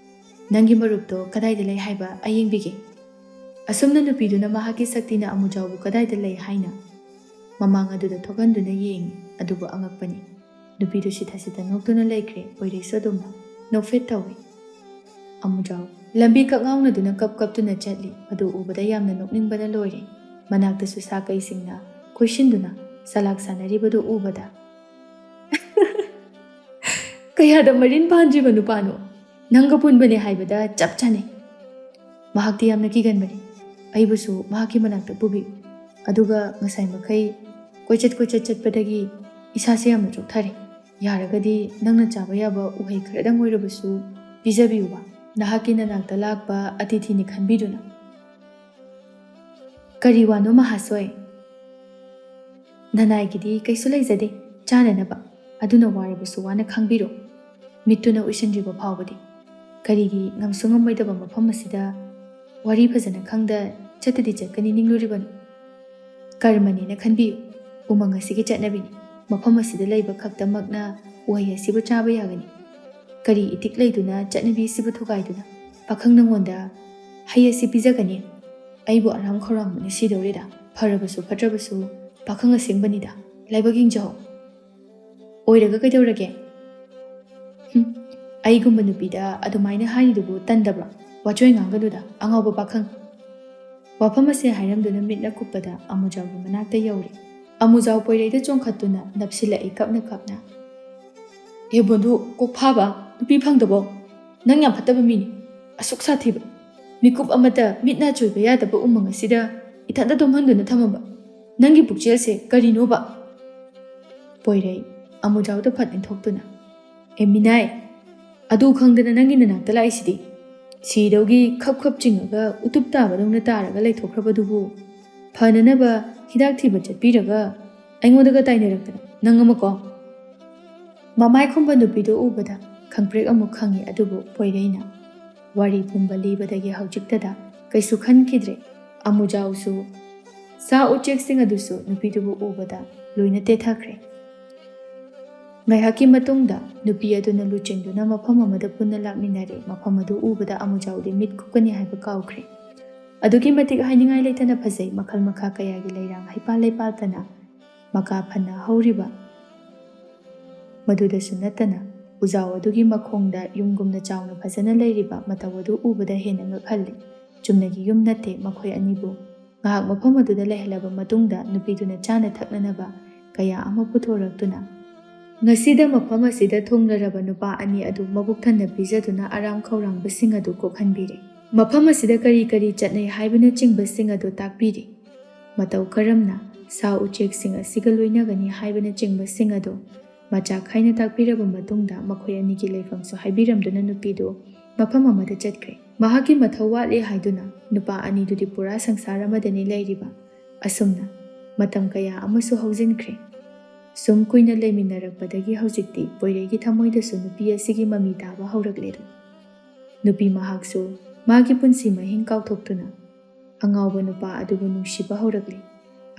ꯅꯪꯒꯤ ꯃꯔꯨꯞꯇꯣ ꯀꯗꯥꯏꯗ ꯂꯩ ꯍꯥꯏꯕ ꯑꯩ ꯌꯦꯡꯕꯤꯒꯦ꯫" ꯑꯁꯨꯝꯅ ꯅꯨꯄꯤꯗꯨꯅ ꯃꯍꯥꯛꯀꯤ ꯁꯛꯇꯤꯅ ꯑꯃꯨꯖꯥꯎꯕꯨ ꯀꯗꯥꯏꯗ ꯂꯩ ꯍꯥꯏꯅ ꯃꯃꯥꯡ ꯑꯗꯨꯗ ꯊꯣꯛꯍꯟꯗꯨꯅ ꯌꯦꯡꯉꯤ꯫ ꯑꯗꯨꯕꯨ ꯑꯉꯛꯄꯅꯤ, ꯅꯨꯄꯤꯗꯨ ꯁꯤꯊ ꯁꯤꯊ ꯅꯣꯛꯇꯨꯅ ꯂꯩꯈ꯭ꯔꯦ꯫ ꯄꯣꯏꯔꯩꯁꯨ ꯑꯗꯨꯝ ꯅꯣꯛꯐꯦꯠ ꯇꯧꯏ꯫ ꯑꯃꯨꯖꯥꯎ ꯂꯝꯕꯤ ꯀꯛꯉꯥꯎꯅꯗꯨꯅ ꯀꯞ ꯀꯞꯇꯨꯅ ꯆꯠꯂꯤ꯫ ꯑꯗꯨ ꯎꯕꯗ ꯌꯥꯝꯅ ꯅꯣꯛꯅꯤꯡꯕꯅ ꯂꯣꯏꯔꯦ꯫ ꯃꯅꯥꯛꯇꯁꯨ ꯁꯥ ꯀꯩꯁꯤꯡꯅ ꯀꯣꯏꯁꯤꯟꯗꯨꯅ ꯆꯂꯥꯛ ꯁꯥꯟꯅꯔꯤꯕꯗꯨ ꯎꯕꯗ꯫ ꯀꯌꯥꯗ ꯃꯔꯤꯟ ꯄꯥꯟꯗ꯭ꯔꯤꯕ ꯅꯨꯄꯥꯅꯣ? ꯅꯪꯒ ꯄꯨꯟꯕꯅꯦ ꯍꯥꯏꯕꯗ ꯆꯞ ꯆꯥꯅꯩ꯫ ꯃꯍꯥꯛꯇꯤ ꯌꯥꯝꯅ ꯀꯤꯒꯟꯕꯅꯤ꯫ ꯑꯩꯕꯨꯁꯨ ꯃꯍꯥꯛꯀꯤ ꯃꯅꯥꯛꯇ ꯄꯨꯕꯤꯌꯨ꯫ ꯑꯗꯨꯒ ꯉꯁꯥꯏ ꯃꯈꯩ ꯀꯣꯏꯆꯠ ꯀꯣꯏꯆꯠ ꯆꯠꯄꯗꯒꯤ ꯏꯁꯥꯁꯦ ꯌꯥꯝꯅ ꯆꯣꯛꯊꯔꯦ꯫ ꯌꯥꯔꯒꯗꯤ ꯅꯪꯅ ꯆꯥꯕ ꯌꯥꯕ ꯎꯍꯩ ꯈꯔꯗꯪ ꯑꯣꯏꯔꯕꯁꯨ ꯄꯤꯖꯕꯤꯌꯨꯕ꯫ ꯅꯍꯥꯛꯀꯤ ꯅꯅꯥꯛꯇ ꯂꯥꯛꯄ ꯑꯇꯤꯊꯤꯅꯤ ꯈꯟꯕꯤꯗꯨꯅ꯫ ꯀꯔꯤ ꯋꯥꯅꯣ ꯃꯍꯥꯁꯣꯏ? ꯅꯅꯥꯏꯒꯤꯗꯤ ꯀꯩꯁꯨ ꯂꯩꯖꯗꯦ ꯆꯥꯅꯅꯕ, ꯑꯗꯨꯅ ꯋꯥꯔꯕꯁꯨ ꯋꯥꯅ ꯈꯥꯡꯕꯤꯔꯣ꯫ ꯃꯤꯠꯇꯨꯅ ꯎꯏꯁꯤꯟꯗ꯭ꯔꯤꯕ ꯐꯥꯎꯕꯗꯤ꯫ ꯀꯔꯤꯒꯤ ꯉꯝꯁꯨ ꯉꯝꯃꯣꯏꯗꯕ ꯃꯐꯝ ꯑꯁꯤꯗ ꯋꯥꯔꯤ ꯐꯖꯅ ꯈꯪꯗ ꯆꯠꯇꯗꯤ ꯆꯠꯀꯅꯤ ꯅꯤꯡꯂꯨꯔꯤꯕꯅꯣ? ꯀꯔꯃꯅꯦꯅ ꯈꯟꯕꯤꯌꯨ꯫ ꯎꯃꯪ ꯑꯁꯤꯒꯤ ꯆꯠꯅꯕꯤꯅꯤ꯫ ꯃꯐꯝ ꯑꯁꯤꯗ ꯂꯩꯕ ꯈꯛꯇꯃꯛꯅ ꯎꯍꯩ ꯑꯁꯤꯕꯨ ꯆꯥꯕ ꯌꯥꯒꯅꯤ꯫ ꯀꯔꯤ ꯏꯇꯤꯛ ꯂꯩꯗꯨꯅ ꯆꯠꯅꯕꯤ ꯑꯁꯤꯕꯨ ꯊꯨꯒꯥꯏꯗꯨꯅ ꯄꯥꯈꯪ ꯅꯉꯣꯟꯗ ꯍꯩ ꯑꯁꯤ ꯄꯤꯖꯒꯅꯤ? ꯑꯩꯕꯨ ꯑꯔꯥꯝ ꯈꯧꯔꯥꯡꯕꯅ ꯁꯤꯗꯧꯔꯦꯗ꯫ ꯐꯔꯕꯁꯨ ꯐꯠꯇ꯭ꯔꯕꯁꯨ ꯄꯥꯈꯪ ꯑꯁꯦꯡꯕꯅꯤꯗ꯫ ꯂꯥꯏꯕꯛ ꯌꯦꯡꯖꯍꯧ꯫ ꯑꯣꯏꯔꯒ ꯀꯩꯗꯧꯔꯒꯦ? ꯍꯨꯝ, ꯑꯩꯒꯨꯝꯕ ꯅꯨꯄꯤꯗ ꯑꯗꯨꯃꯥꯏꯅ ꯍꯥꯏꯔꯤꯗꯨꯕꯨ ꯇꯟꯗꯕ꯭ꯔꯣ? ꯋꯥꯆꯣꯏ ꯉꯥꯡꯒꯅꯨꯗ, ꯑꯉꯥꯎꯕ ꯄꯥꯈꯪ꯫ ꯋꯥꯐꯝ ꯑꯁꯦ ꯍꯥꯏꯔꯝꯗꯨꯅ ꯃꯤꯠꯅ ꯀꯨꯞꯄꯗ ꯑꯃꯨꯖꯥꯎꯒꯤ ꯃꯅꯥꯛꯇ ꯌꯧꯔꯦ꯫ ꯑꯃꯨꯖꯥꯎ ꯄꯣꯏꯔꯩꯗ ꯆꯣꯡꯈꯠꯇꯨꯅ ꯅꯞꯁꯤꯜꯂꯛꯏ ꯀꯞꯅ ꯀꯞꯅ꯫ "ꯍꯦ ꯕꯣꯟꯗꯨ, ꯀꯣꯛ ꯐꯥꯕ, ꯅꯨꯄꯤ ꯐꯪꯗꯕꯣ? ꯅꯪ ꯌꯥꯝ ꯐꯠꯇꯕ ꯃꯤꯅꯤ, ꯑꯁꯨꯛ ꯁꯥꯊꯤꯕ꯫ ꯃꯤꯀꯨꯞ ꯑꯃꯇ ꯃꯤꯠ ꯅꯥ ꯆꯣꯏꯕ ꯌꯥꯗꯕ ꯎꯃꯪ ꯑꯁꯤꯗ ꯏꯊꯟꯇ ꯇꯨꯝꯍꯟꯗꯨꯅ ꯊꯝꯃꯝꯕ꯫ ꯅꯪꯒꯤ ꯄꯨꯛꯆꯦꯜꯁꯦ ꯀꯔꯤꯅꯣꯕ?" ꯄꯣꯏꯔꯩ, ꯑꯃꯨꯖꯥꯎꯗ ꯐꯠ ꯏꯟꯊꯣꯛꯇꯨꯅ꯫ "ꯑꯦ ꯃꯤꯅꯥꯏ, ꯑꯗꯨ ꯈꯪꯗꯅ ꯅꯪꯒꯤ ꯅꯅꯥꯛꯇ ꯂꯥꯛꯏꯁꯤꯗꯤ? ꯁꯤꯗꯧꯒꯤ ꯈꯞ ꯈꯞ ꯆꯤꯡꯉꯒ ꯎꯇꯨꯞ ꯇꯥꯕꯗꯧꯅ ꯇꯥꯔꯒ ꯂꯩꯊꯣꯛꯈ꯭ꯔꯕꯗꯨꯕꯨ ꯐꯅꯅꯕ ꯍꯤꯗꯥꯛ ꯊꯤꯕ ꯆꯠꯄꯤꯔꯒ ꯑꯩꯉꯣꯟꯗꯒ ꯇꯥꯏꯅꯔꯛꯇꯅ ꯅꯪ ꯑꯃꯀꯣ?" ꯃꯃꯥꯏ ꯈꯨꯝꯕ ꯅꯨꯄꯤꯗꯨ ꯎꯕꯗ ꯈꯪꯄ꯭ꯔꯦꯛ ꯑꯃꯨꯛ ꯈꯪꯉꯤ, ꯑꯗꯨꯕꯨ ꯄꯣꯏꯔꯩꯅ ꯋꯥꯔꯤ ꯄꯨꯝꯕ ꯂꯤꯕꯗꯒꯤ ꯍꯧꯖꯤꯛꯇꯗ ꯀꯩꯁꯨ ꯈꯟꯈꯤꯗ꯭ꯔꯦ꯫ ꯑꯃꯨꯖꯥꯎꯁꯨ ꯁꯥ ꯎꯆꯦꯛꯁꯤꯡ ꯑꯗꯨꯁꯨ ꯅꯨꯄꯤꯗꯨꯕꯨ ꯎꯕꯗ ꯂꯣꯏꯅ ꯇꯦꯊꯈ꯭ꯔꯦ꯫ ꯉꯥꯏꯍꯥꯛꯀꯤ ꯃꯇꯨꯡꯗ ꯅꯨꯄꯤ ꯑꯗꯨꯅ ꯂꯨꯆꯤꯡꯗꯨꯅ ꯃꯐꯝ ꯑꯃꯗ ꯄꯨꯟꯅ ꯂꯥꯛꯃꯤꯟꯅꯔꯦ꯫ ꯃꯐꯝ ꯑꯗꯨ ꯎꯕꯗ ꯑꯃꯨꯖꯥꯎꯗꯤ ꯃꯤꯠ ꯀꯨꯞꯀꯅꯤ ꯍꯥꯏꯕ ꯀꯥꯎꯈ꯭ꯔꯦ꯫ ꯑꯗꯨꯛꯀꯤ ꯃꯇꯤꯛ ꯍꯥꯏꯅꯤꯡꯉꯥꯏ ꯂꯩꯇꯅ ꯐꯖꯩ, ꯃꯈꯜ ꯃꯈꯥ ꯀꯌꯥꯒꯤ ꯂꯩꯔꯥꯡ ꯍꯩꯄꯥꯜ ꯂꯩꯄꯥꯜꯇꯅ ꯃꯀꯥ ꯐꯅ ꯍꯧꯔꯤꯕ꯫ ꯃꯗꯨꯗꯁꯨ ꯅꯠꯇꯅ ꯎꯖꯥꯎ ꯑꯗꯨꯒꯤ ꯃꯈꯣꯡꯗ ꯌꯨꯝꯒꯨꯝꯅ ꯆꯥꯎꯅ ꯐꯖꯅ ꯂꯩꯔꯤꯕ ꯃꯇꯧ ꯑꯗꯨ ꯎꯕꯗ ꯍꯦꯟꯅ ꯉꯛꯍꯜꯂꯤ꯫ ꯆꯨꯝꯅꯒꯤ ꯌꯨꯝ ꯅꯠꯇꯦ꯫ ꯃꯈꯣꯏ ꯑꯅꯤꯕꯨ ꯉꯥꯏꯍꯥꯛ ꯃꯐꯝ ꯑꯗꯨꯗ ꯂꯩꯍꯜꯂꯕ ꯃꯇꯨꯡꯗ ꯅꯨꯄꯤꯗꯨꯅ ꯆꯥꯅ ꯊꯛꯅꯅꯕ ꯀꯌꯥ ꯑꯃ ꯄꯨꯊꯣꯔꯛꯇꯨꯅ ꯉꯁꯤꯗ ꯃꯐꯝ ꯑꯁꯤꯗ ꯊꯨꯡꯂꯔꯕ ꯅꯨꯄꯥ ꯑꯅꯤ ꯑꯗꯨ ꯃꯕꯨꯛ ꯊꯟꯅ ꯄꯤꯖꯗꯨꯅ ꯑꯔꯥꯝ ꯈꯧꯔꯥꯡꯕꯁꯤꯡ ꯑꯗꯨ ꯀꯣꯛꯍꯟꯕꯤꯔꯦ꯫ ꯃꯐꯝ ꯑꯁꯤꯗ ꯀꯔꯤ ꯀꯔꯤ ꯆꯠꯅꯩ ꯍꯥꯏꯕꯅꯆꯤꯡꯕꯁꯤꯡ ꯑꯗꯨ ꯇꯥꯛꯄꯤꯔꯤ꯫ ꯃꯇꯧ ꯀꯔꯝꯅ ꯁꯥ ꯎꯆꯦꯛꯁꯤꯡ ꯑꯁꯤꯒ ꯂꯣꯏꯅꯒꯅꯤ ꯍꯥꯏꯕꯅꯆꯤꯡꯕꯁꯤꯡ ꯑꯗꯨ ꯃꯆꯥꯛ ꯈꯥꯏꯅ ꯇꯥꯛꯄꯤꯔꯕ ꯃꯇꯨꯡꯗ, ꯃꯈꯣꯏ ꯑꯅꯤꯒꯤ ꯂꯩꯐꯝꯁꯨ ꯍꯥꯏꯕꯤꯔꯝꯗꯨꯅ ꯅꯨꯄꯤꯗꯨ ꯃꯐꯝ ꯑꯃꯗ ꯆꯠꯈ꯭ꯔꯦ꯫ ꯃꯍꯥꯛꯀꯤ ꯃꯊꯧ ꯋꯥꯠꯂꯦ ꯍꯥꯏꯗꯨꯅ ꯅꯨꯄꯥ ꯑꯅꯤꯗꯨꯗꯤ ꯄꯨꯔꯥ ꯁꯪꯁꯥꯔ ꯑꯃꯗꯅꯤ ꯂꯩꯔꯤꯕ꯫ ꯑꯁꯨꯝꯅ ꯃꯇꯝ ꯀꯌꯥ ꯑꯃꯁꯨ ꯍꯧꯖꯤꯟꯈ꯭ꯔꯦ꯫ ꯁꯨꯝ ꯀꯨꯏꯅ ꯂꯩꯃꯤꯟꯅꯔꯛꯄꯗꯒꯤ ꯍꯧꯖꯤꯛꯇꯤ ꯄꯣꯏꯔꯩꯒꯤ ꯊꯃꯣꯏꯗꯁꯨ ꯅꯨꯄꯤ ꯑꯁꯤꯒꯤ ꯃꯃꯤ ꯇꯥꯕ ꯍꯧꯔꯛꯂꯦ꯫ ꯅꯨꯄꯤ ꯃꯍꯥꯛꯁꯨ ꯃꯥꯒꯤ ꯄꯨꯟꯁꯤ ꯃꯍꯤꯡ ꯀꯥꯎꯊꯣꯛꯇꯨꯅ ꯑꯉꯥꯎꯕ ꯅꯨꯄꯥ ꯑꯗꯨꯕꯨ ꯅꯨꯡꯁꯤꯕ ꯍꯧꯔꯛꯂꯦ꯫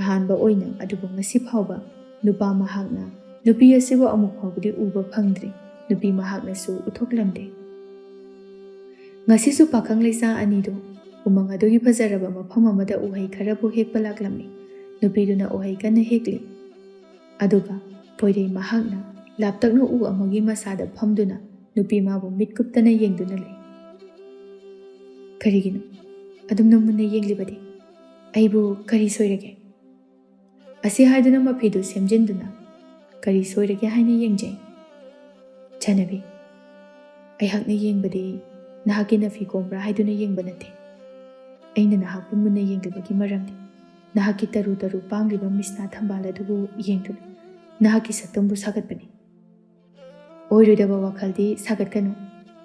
ꯑꯍꯥꯟꯕ ꯑꯣꯏꯅ, ꯑꯗꯨꯕꯨ ꯉꯁꯤ ꯐꯥꯎꯕ ꯅꯨꯄꯥ ꯃꯍꯥꯛꯅ ꯅꯨꯄꯤ ꯑꯁꯤꯕꯨ ꯑꯃꯨꯛ ꯐꯥꯎꯕꯗꯤ ꯎꯕ ꯐꯪꯗ꯭ꯔꯤ꯫ ꯅꯨꯄꯤ ꯃꯍꯥꯛꯅꯁꯨ ꯎꯊꯣꯛꯂꯝꯗꯦ꯫ ꯉꯁꯤꯁꯨ ꯄꯥꯈꯪ ꯂꯩꯁꯥ ꯑꯅꯤꯗꯨ ꯎꯃꯪ ꯑꯗꯨꯒꯤ ꯐꯖꯔꯕ ꯃꯐꯝ ꯑꯃꯗ ꯎꯍꯩ ꯈꯔꯕꯨ ꯍꯦꯛꯄ ꯂꯥꯛꯂꯝꯃꯤ꯫ ꯅꯨꯄꯤꯗꯨꯅ ꯎꯍꯩ ꯀꯟꯅ ꯍꯦꯛꯂꯤ꯫ ꯑꯗꯨꯒ ꯄꯣꯏꯔꯩ ꯃꯍꯥꯛꯅ ꯂꯥꯞꯇꯛꯅ ꯎ ꯑꯃꯒꯤ ꯃꯁꯥꯗ ꯐꯝꯗꯨꯅ ꯅꯨꯄꯤ ꯃꯥꯕꯨ ꯃꯤꯠ ꯀꯨꯞꯇꯅ ꯌꯦꯡꯗꯨꯅ ꯂꯩ꯫ "ꯀꯔꯤꯒꯤꯅꯣ ꯑꯗꯨꯝꯅ ꯃꯨꯟꯅ ꯌꯦꯡꯂꯤꯕꯗꯤ? ꯑꯩꯕꯨ ꯀꯔꯤ ꯁꯣꯏꯔꯒꯦ?" ꯑꯁꯤ ꯍꯥꯏꯗꯨꯅ ꯃꯐꯤꯗꯨ ꯁꯦꯝꯖꯤꯟꯗꯨꯅ, "ꯀꯔꯤ ꯁꯣꯏꯔꯒꯦ ꯍꯥꯏꯅ ꯌꯦꯡꯖꯩ, ꯆꯥꯟꯅꯕꯤ? ꯑꯩꯍꯥꯛꯅ ꯌꯦꯡꯕꯗꯤ ꯅꯍꯥꯛꯀꯤ ꯅꯐꯤ ꯀꯣꯝꯕ꯭ꯔꯥ ꯍꯥꯏꯗꯨꯅ ꯌꯦꯡꯕ ꯅꯠꯇꯦ꯫ ꯑꯩꯅ ꯅꯍꯥꯛꯄꯨ ꯃꯨꯟꯅ ꯌꯦꯡꯂꯤꯕꯒꯤ ꯃꯔꯝꯗꯤ ꯅꯍꯥꯛꯀꯤ ꯇꯔꯨ ꯇꯔꯨ ꯄꯥꯡꯂꯤꯕ ꯃꯤꯁꯅꯥ ꯊꯝꯕꯥꯜ ꯑꯗꯨꯕꯨ ꯌꯦꯡꯗꯨꯅ ꯅꯍꯥꯛꯀꯤ ꯁꯛꯇꯝꯕꯨ ꯁꯥꯒꯠꯄꯅꯤ꯫" "ꯑꯣꯏꯔꯣꯏꯗꯕ ꯋꯥꯈꯜꯗꯤ ꯁꯥꯒꯠꯀꯅꯨ꯫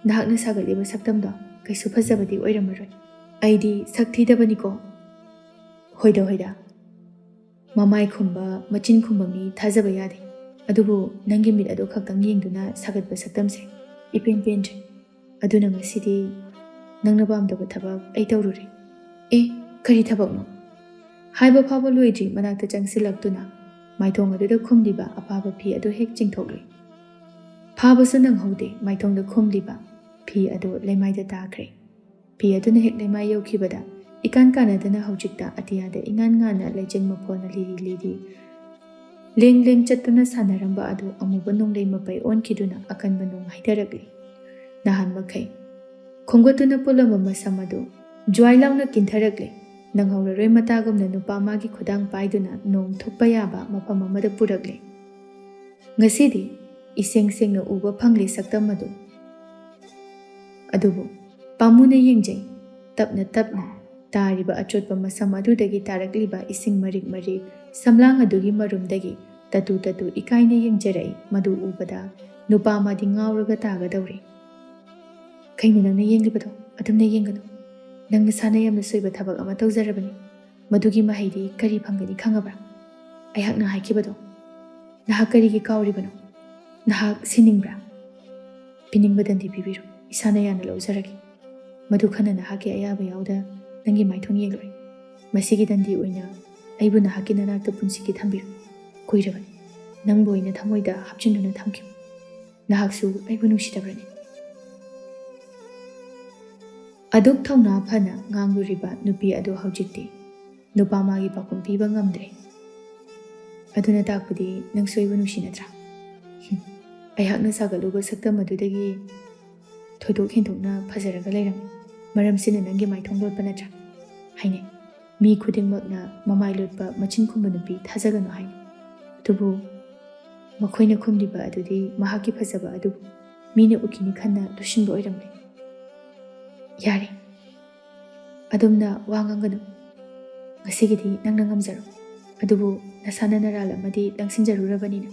ꯅꯍꯥꯛꯅ ꯁꯥꯒꯠꯂꯤꯕ ꯁꯛꯇꯝꯗꯣ ꯀꯩꯁꯨ ꯐꯖꯕꯗꯤ ꯑꯣꯏꯔꯝꯃꯔꯣꯏ꯫ ꯑꯩꯗꯤ ꯁꯛ ꯊꯤꯗꯕꯅꯤꯀꯣ꯫" "ꯍꯣꯏꯗ, ꯍꯣꯏꯗ, ꯃꯃꯥꯏ ꯈꯨꯝꯕ, ꯃꯆꯤꯟ ꯈꯨꯝꯕ ꯃꯤ ꯊꯥꯖꯕ ꯌꯥꯗꯦ꯫ ꯑꯗꯨꯕꯨ ꯅꯪꯒꯤ ꯃꯤꯠ ꯑꯗꯨ ꯈꯛꯇꯪ ꯌꯦꯡꯗꯨꯅ ꯁꯥꯒꯠꯄ ꯁꯛꯇꯝꯁꯦ ꯏꯄꯦꯟ ꯄꯦꯟꯗ꯭ꯔꯦ꯫ ꯑꯗꯨꯅ ꯉꯁꯤꯗꯤ ꯅꯪꯅ ꯄꯥꯝꯗꯕ ꯊꯕꯛ ꯑꯩ ꯇꯧꯔꯨꯔꯦ꯫" "ꯑꯦ, ꯀꯔꯤ ꯊꯕꯛꯅꯣ?" ꯍꯥꯏꯕ ꯐꯥꯎꯕ ꯂꯣꯏꯗ꯭ꯔꯤ, ꯃꯅꯥꯛꯇ ꯆꯪꯁꯤꯜꯂꯛꯇꯨꯅ ꯃꯥꯏꯊꯣꯡ ꯑꯗꯨꯗ ꯈꯨꯝꯂꯤꯕ ꯑꯄꯥꯕ ꯐꯤ ꯑꯗꯨ ꯍꯦꯛ ꯆꯤꯡꯊꯣꯛꯂꯦ꯫ ꯐꯥꯕꯁꯨ ꯅꯪꯍꯧꯗꯦ, ꯃꯥꯏꯊꯣꯡꯗ ꯈꯨꯝꯂꯤꯕ ꯐꯤ ꯑꯗꯨ ꯂꯩꯃꯥꯏꯗ ꯇꯥꯈ꯭ꯔꯦ꯫ ꯐꯤ ꯑꯗꯨꯅ ꯍꯦꯛ ꯂꯩꯃꯥꯏ ꯌꯧꯈꯤꯕꯗ, ꯏꯀꯥꯟ ꯀꯥꯟꯅꯗꯅ ꯍꯧꯖꯤꯛꯇ ꯑꯇꯤꯌꯥꯗ ꯏꯉꯥꯟ ꯉꯥꯟꯅ ꯂꯩꯆꯤꯟ ꯃꯐꯣꯜꯅ ꯂꯤꯔꯤ ꯂꯤꯔꯤ ꯂꯦꯡ ꯂꯦꯡ ꯆꯠꯇꯨꯅ ꯁꯥꯟꯅꯔꯝꯕ ꯑꯗꯨ ꯑꯃꯨꯕ ꯅꯣꯡꯂꯩ ꯃꯄꯩ ꯑꯣꯟꯈꯤꯗꯨꯅ ꯑꯀꯟꯕ ꯅꯣꯡ ꯍꯩꯊꯔꯛꯂꯤ꯫ ꯅꯍꯥꯟ ꯃꯈꯩ ꯈꯣꯡꯒꯠꯇꯨꯅ ꯄꯨꯜꯂꯝꯕ ꯃꯁꯝ ꯑꯗꯨ ꯖ꯭ꯋꯥꯏ ꯂꯥꯎꯅ ꯀꯤꯟꯊꯔꯛꯂꯦ꯫ ꯅꯪꯍꯧꯔꯔꯣꯏ ꯃꯇꯥꯒꯨꯝꯅ ꯅꯨꯄꯥ ꯃꯥꯒꯤ ꯈꯨꯗꯥꯡ ꯄꯥꯏꯗꯨꯅ ꯅꯣꯡ ꯊꯨꯞꯄ ꯌꯥꯕ ꯃꯐꯝ ꯑꯃꯗ ꯄꯨꯔꯛꯂꯦ꯫ ꯉꯁꯤꯗꯤ ꯏꯁꯦꯡ ꯁꯦꯡꯅ ꯎꯕ ꯐꯪꯂꯦ ꯁꯛꯇꯝ ꯑꯗꯨ꯫ ꯑꯗꯨꯕꯨ ꯄꯥꯝꯃꯨꯅ ꯌꯦꯡꯖꯩ, ꯇꯞꯅ ꯇꯞꯅ ꯇꯥꯔꯤꯕ ꯑꯆꯣꯠꯄ ꯃꯁꯝ ꯑꯗꯨꯗꯒꯤ ꯇꯥꯔꯛꯂꯤꯕ ꯏꯁꯤꯡ ꯃꯔꯤꯛ ꯃꯔꯤꯛ ꯁꯝꯂꯥꯡ ꯑꯗꯨꯒꯤ ꯃꯔꯨꯝꯗꯒꯤ ꯇꯇꯨ ꯇꯇꯨ ꯏꯀꯥꯏꯅ ꯌꯦꯡꯖꯔꯛꯏ꯫ ꯃꯗꯨ ꯎꯕꯗ ꯅꯨꯄꯥ ꯑꯃꯗꯤ ꯉꯥꯎꯔꯒ ꯇꯥꯒꯗꯧꯔꯦ꯫ "ꯀꯩꯅꯣ ꯅꯪꯅ ꯌꯦꯡꯂꯤꯕꯗꯣ? ꯑꯗꯨꯝꯅ ꯌꯦꯡꯒꯅꯨ꯫ ꯅꯪ ꯅꯁꯥꯅ ꯌꯥꯝꯅ ꯁꯣꯏꯕ ꯊꯕꯛ ꯑꯃ ꯇꯧꯖꯔꯕꯅꯤ꯫ ꯃꯗꯨꯒꯤ ꯃꯍꯩꯗꯤ ꯀꯔꯤ ꯐꯪꯒꯅꯤ ꯈꯪꯉꯕ꯭ꯔꯥ? ꯑꯩꯍꯥꯛꯅ ꯍꯥꯏꯈꯤꯕꯗꯣ ꯅꯍꯥꯛ ꯀꯔꯤꯒꯤ ꯀꯥꯎꯔꯤꯕꯅꯣ? ꯅꯍꯥꯛ ꯁꯤꯅꯤꯡꯕ꯭ꯔꯥ? ꯄꯤꯅꯤꯡꯕ ꯗꯟꯗꯤ ꯄꯤꯕꯤꯔꯣ, ꯏꯁꯥꯅ ꯌꯥꯅ ꯂꯧꯖꯔꯒꯦ꯫ ꯃꯗꯨ ꯈꯟꯅ ꯅꯍꯥꯛꯀꯤ ꯑꯌꯥꯕ ꯌꯥꯎꯗ ꯅꯪꯒꯤ ꯃꯥꯏꯊꯣꯡ ꯌꯦꯡꯂꯣꯏ꯫ ꯃꯁꯤꯒꯤ ꯗꯟꯗꯤ ꯑꯣꯏꯅ ꯑꯩꯕꯨ ꯅꯍꯥꯛꯀꯤ ꯅꯅꯥꯛꯇ ꯄꯨꯟꯁꯤꯒꯤ ꯊꯝꯕꯤꯔꯣ꯫ ꯀꯨꯏꯔꯕꯅꯤ ꯅꯪꯕꯨ ꯑꯩꯅ ꯊꯃꯣꯏꯗ ꯍꯥꯞꯆꯤꯟꯗꯨꯅ ꯊꯝꯈꯤꯕ꯫ ꯅꯍꯥꯛꯁꯨ ꯑꯩꯕꯨ ꯅꯨꯡꯁꯤꯗꯕ꯭ꯔꯅꯦ?" ꯑꯗꯨꯛ ꯊꯧꯅꯥ ꯐꯅ ꯉꯥꯡꯂꯨꯔꯤꯕ ꯅꯨꯄꯤ ꯑꯗꯨ ꯍꯧꯖꯤꯛꯇꯤ ꯅꯨꯄꯥ ꯃꯥꯒꯤ ꯄꯥꯎꯈꯨꯝ ꯄꯤꯕ ꯉꯝꯗ꯭ꯔꯦ꯫ "ꯑꯗꯨꯅ ꯇꯥꯛꯄꯗꯤ ꯅꯪꯁꯨ ꯑꯩꯕꯨ ꯅꯨꯡꯁꯤ ꯅꯠꯇ꯭ꯔꯥ? ꯍꯨꯝ, ꯑꯩꯍꯥꯛꯅ ꯁꯥꯒꯠꯂꯨꯕ ꯁꯛꯇꯝ ꯑꯗꯨꯗꯒꯤ ꯊꯣꯏꯗꯣꯛ ꯍꯦꯟꯗꯣꯛꯅ ꯐꯖꯔꯒ ꯂꯩꯔꯝꯃꯤ꯫ ꯃꯔꯝꯁꯤꯅ ꯅꯪꯒꯤ ꯃꯥꯏꯊꯣꯡ ꯂꯣꯠꯄ ꯅꯠꯇ꯭ꯔꯥ? ꯍꯥꯏꯅꯩ꯫ ꯃꯤ ꯈꯨꯗꯤꯡꯃꯛꯅ ꯃꯃꯥꯏ ꯂꯣꯠꯄ, ꯃꯆꯤꯟ ꯈꯨꯝꯕ ꯅꯨꯄꯤ ꯊꯥꯖꯒꯅꯨ ꯍꯥꯏꯅꯩ꯫ ꯑꯗꯨꯕꯨ ꯃꯈꯣꯏꯅ ꯈꯨꯝꯂꯤꯕ ꯑꯗꯨꯗꯤ ꯃꯍꯥꯛꯀꯤ ꯐꯖꯕ ꯑꯗꯨꯕꯨ ꯃꯤꯅ ꯎꯈꯤꯅꯤ ꯈꯟꯅ ꯂꯨꯁꯤꯟꯕ ꯑꯣꯏꯔꯝꯂꯦ꯫ ꯌꯥꯔꯦ, ꯑꯗꯨꯝꯅ ꯋꯥ ꯉꯥꯡꯒꯅꯨ꯫ ꯉꯁꯤꯒꯤꯗꯤ ꯅꯪꯅ ꯉꯝꯖꯔꯣ꯫ ꯑꯗꯨꯕꯨ ꯅꯁꯥꯅ ꯅꯔꯥꯜ ꯑꯃꯗꯤ ꯂꯪꯁꯤꯟꯖꯔꯨꯔꯕꯅꯤꯅ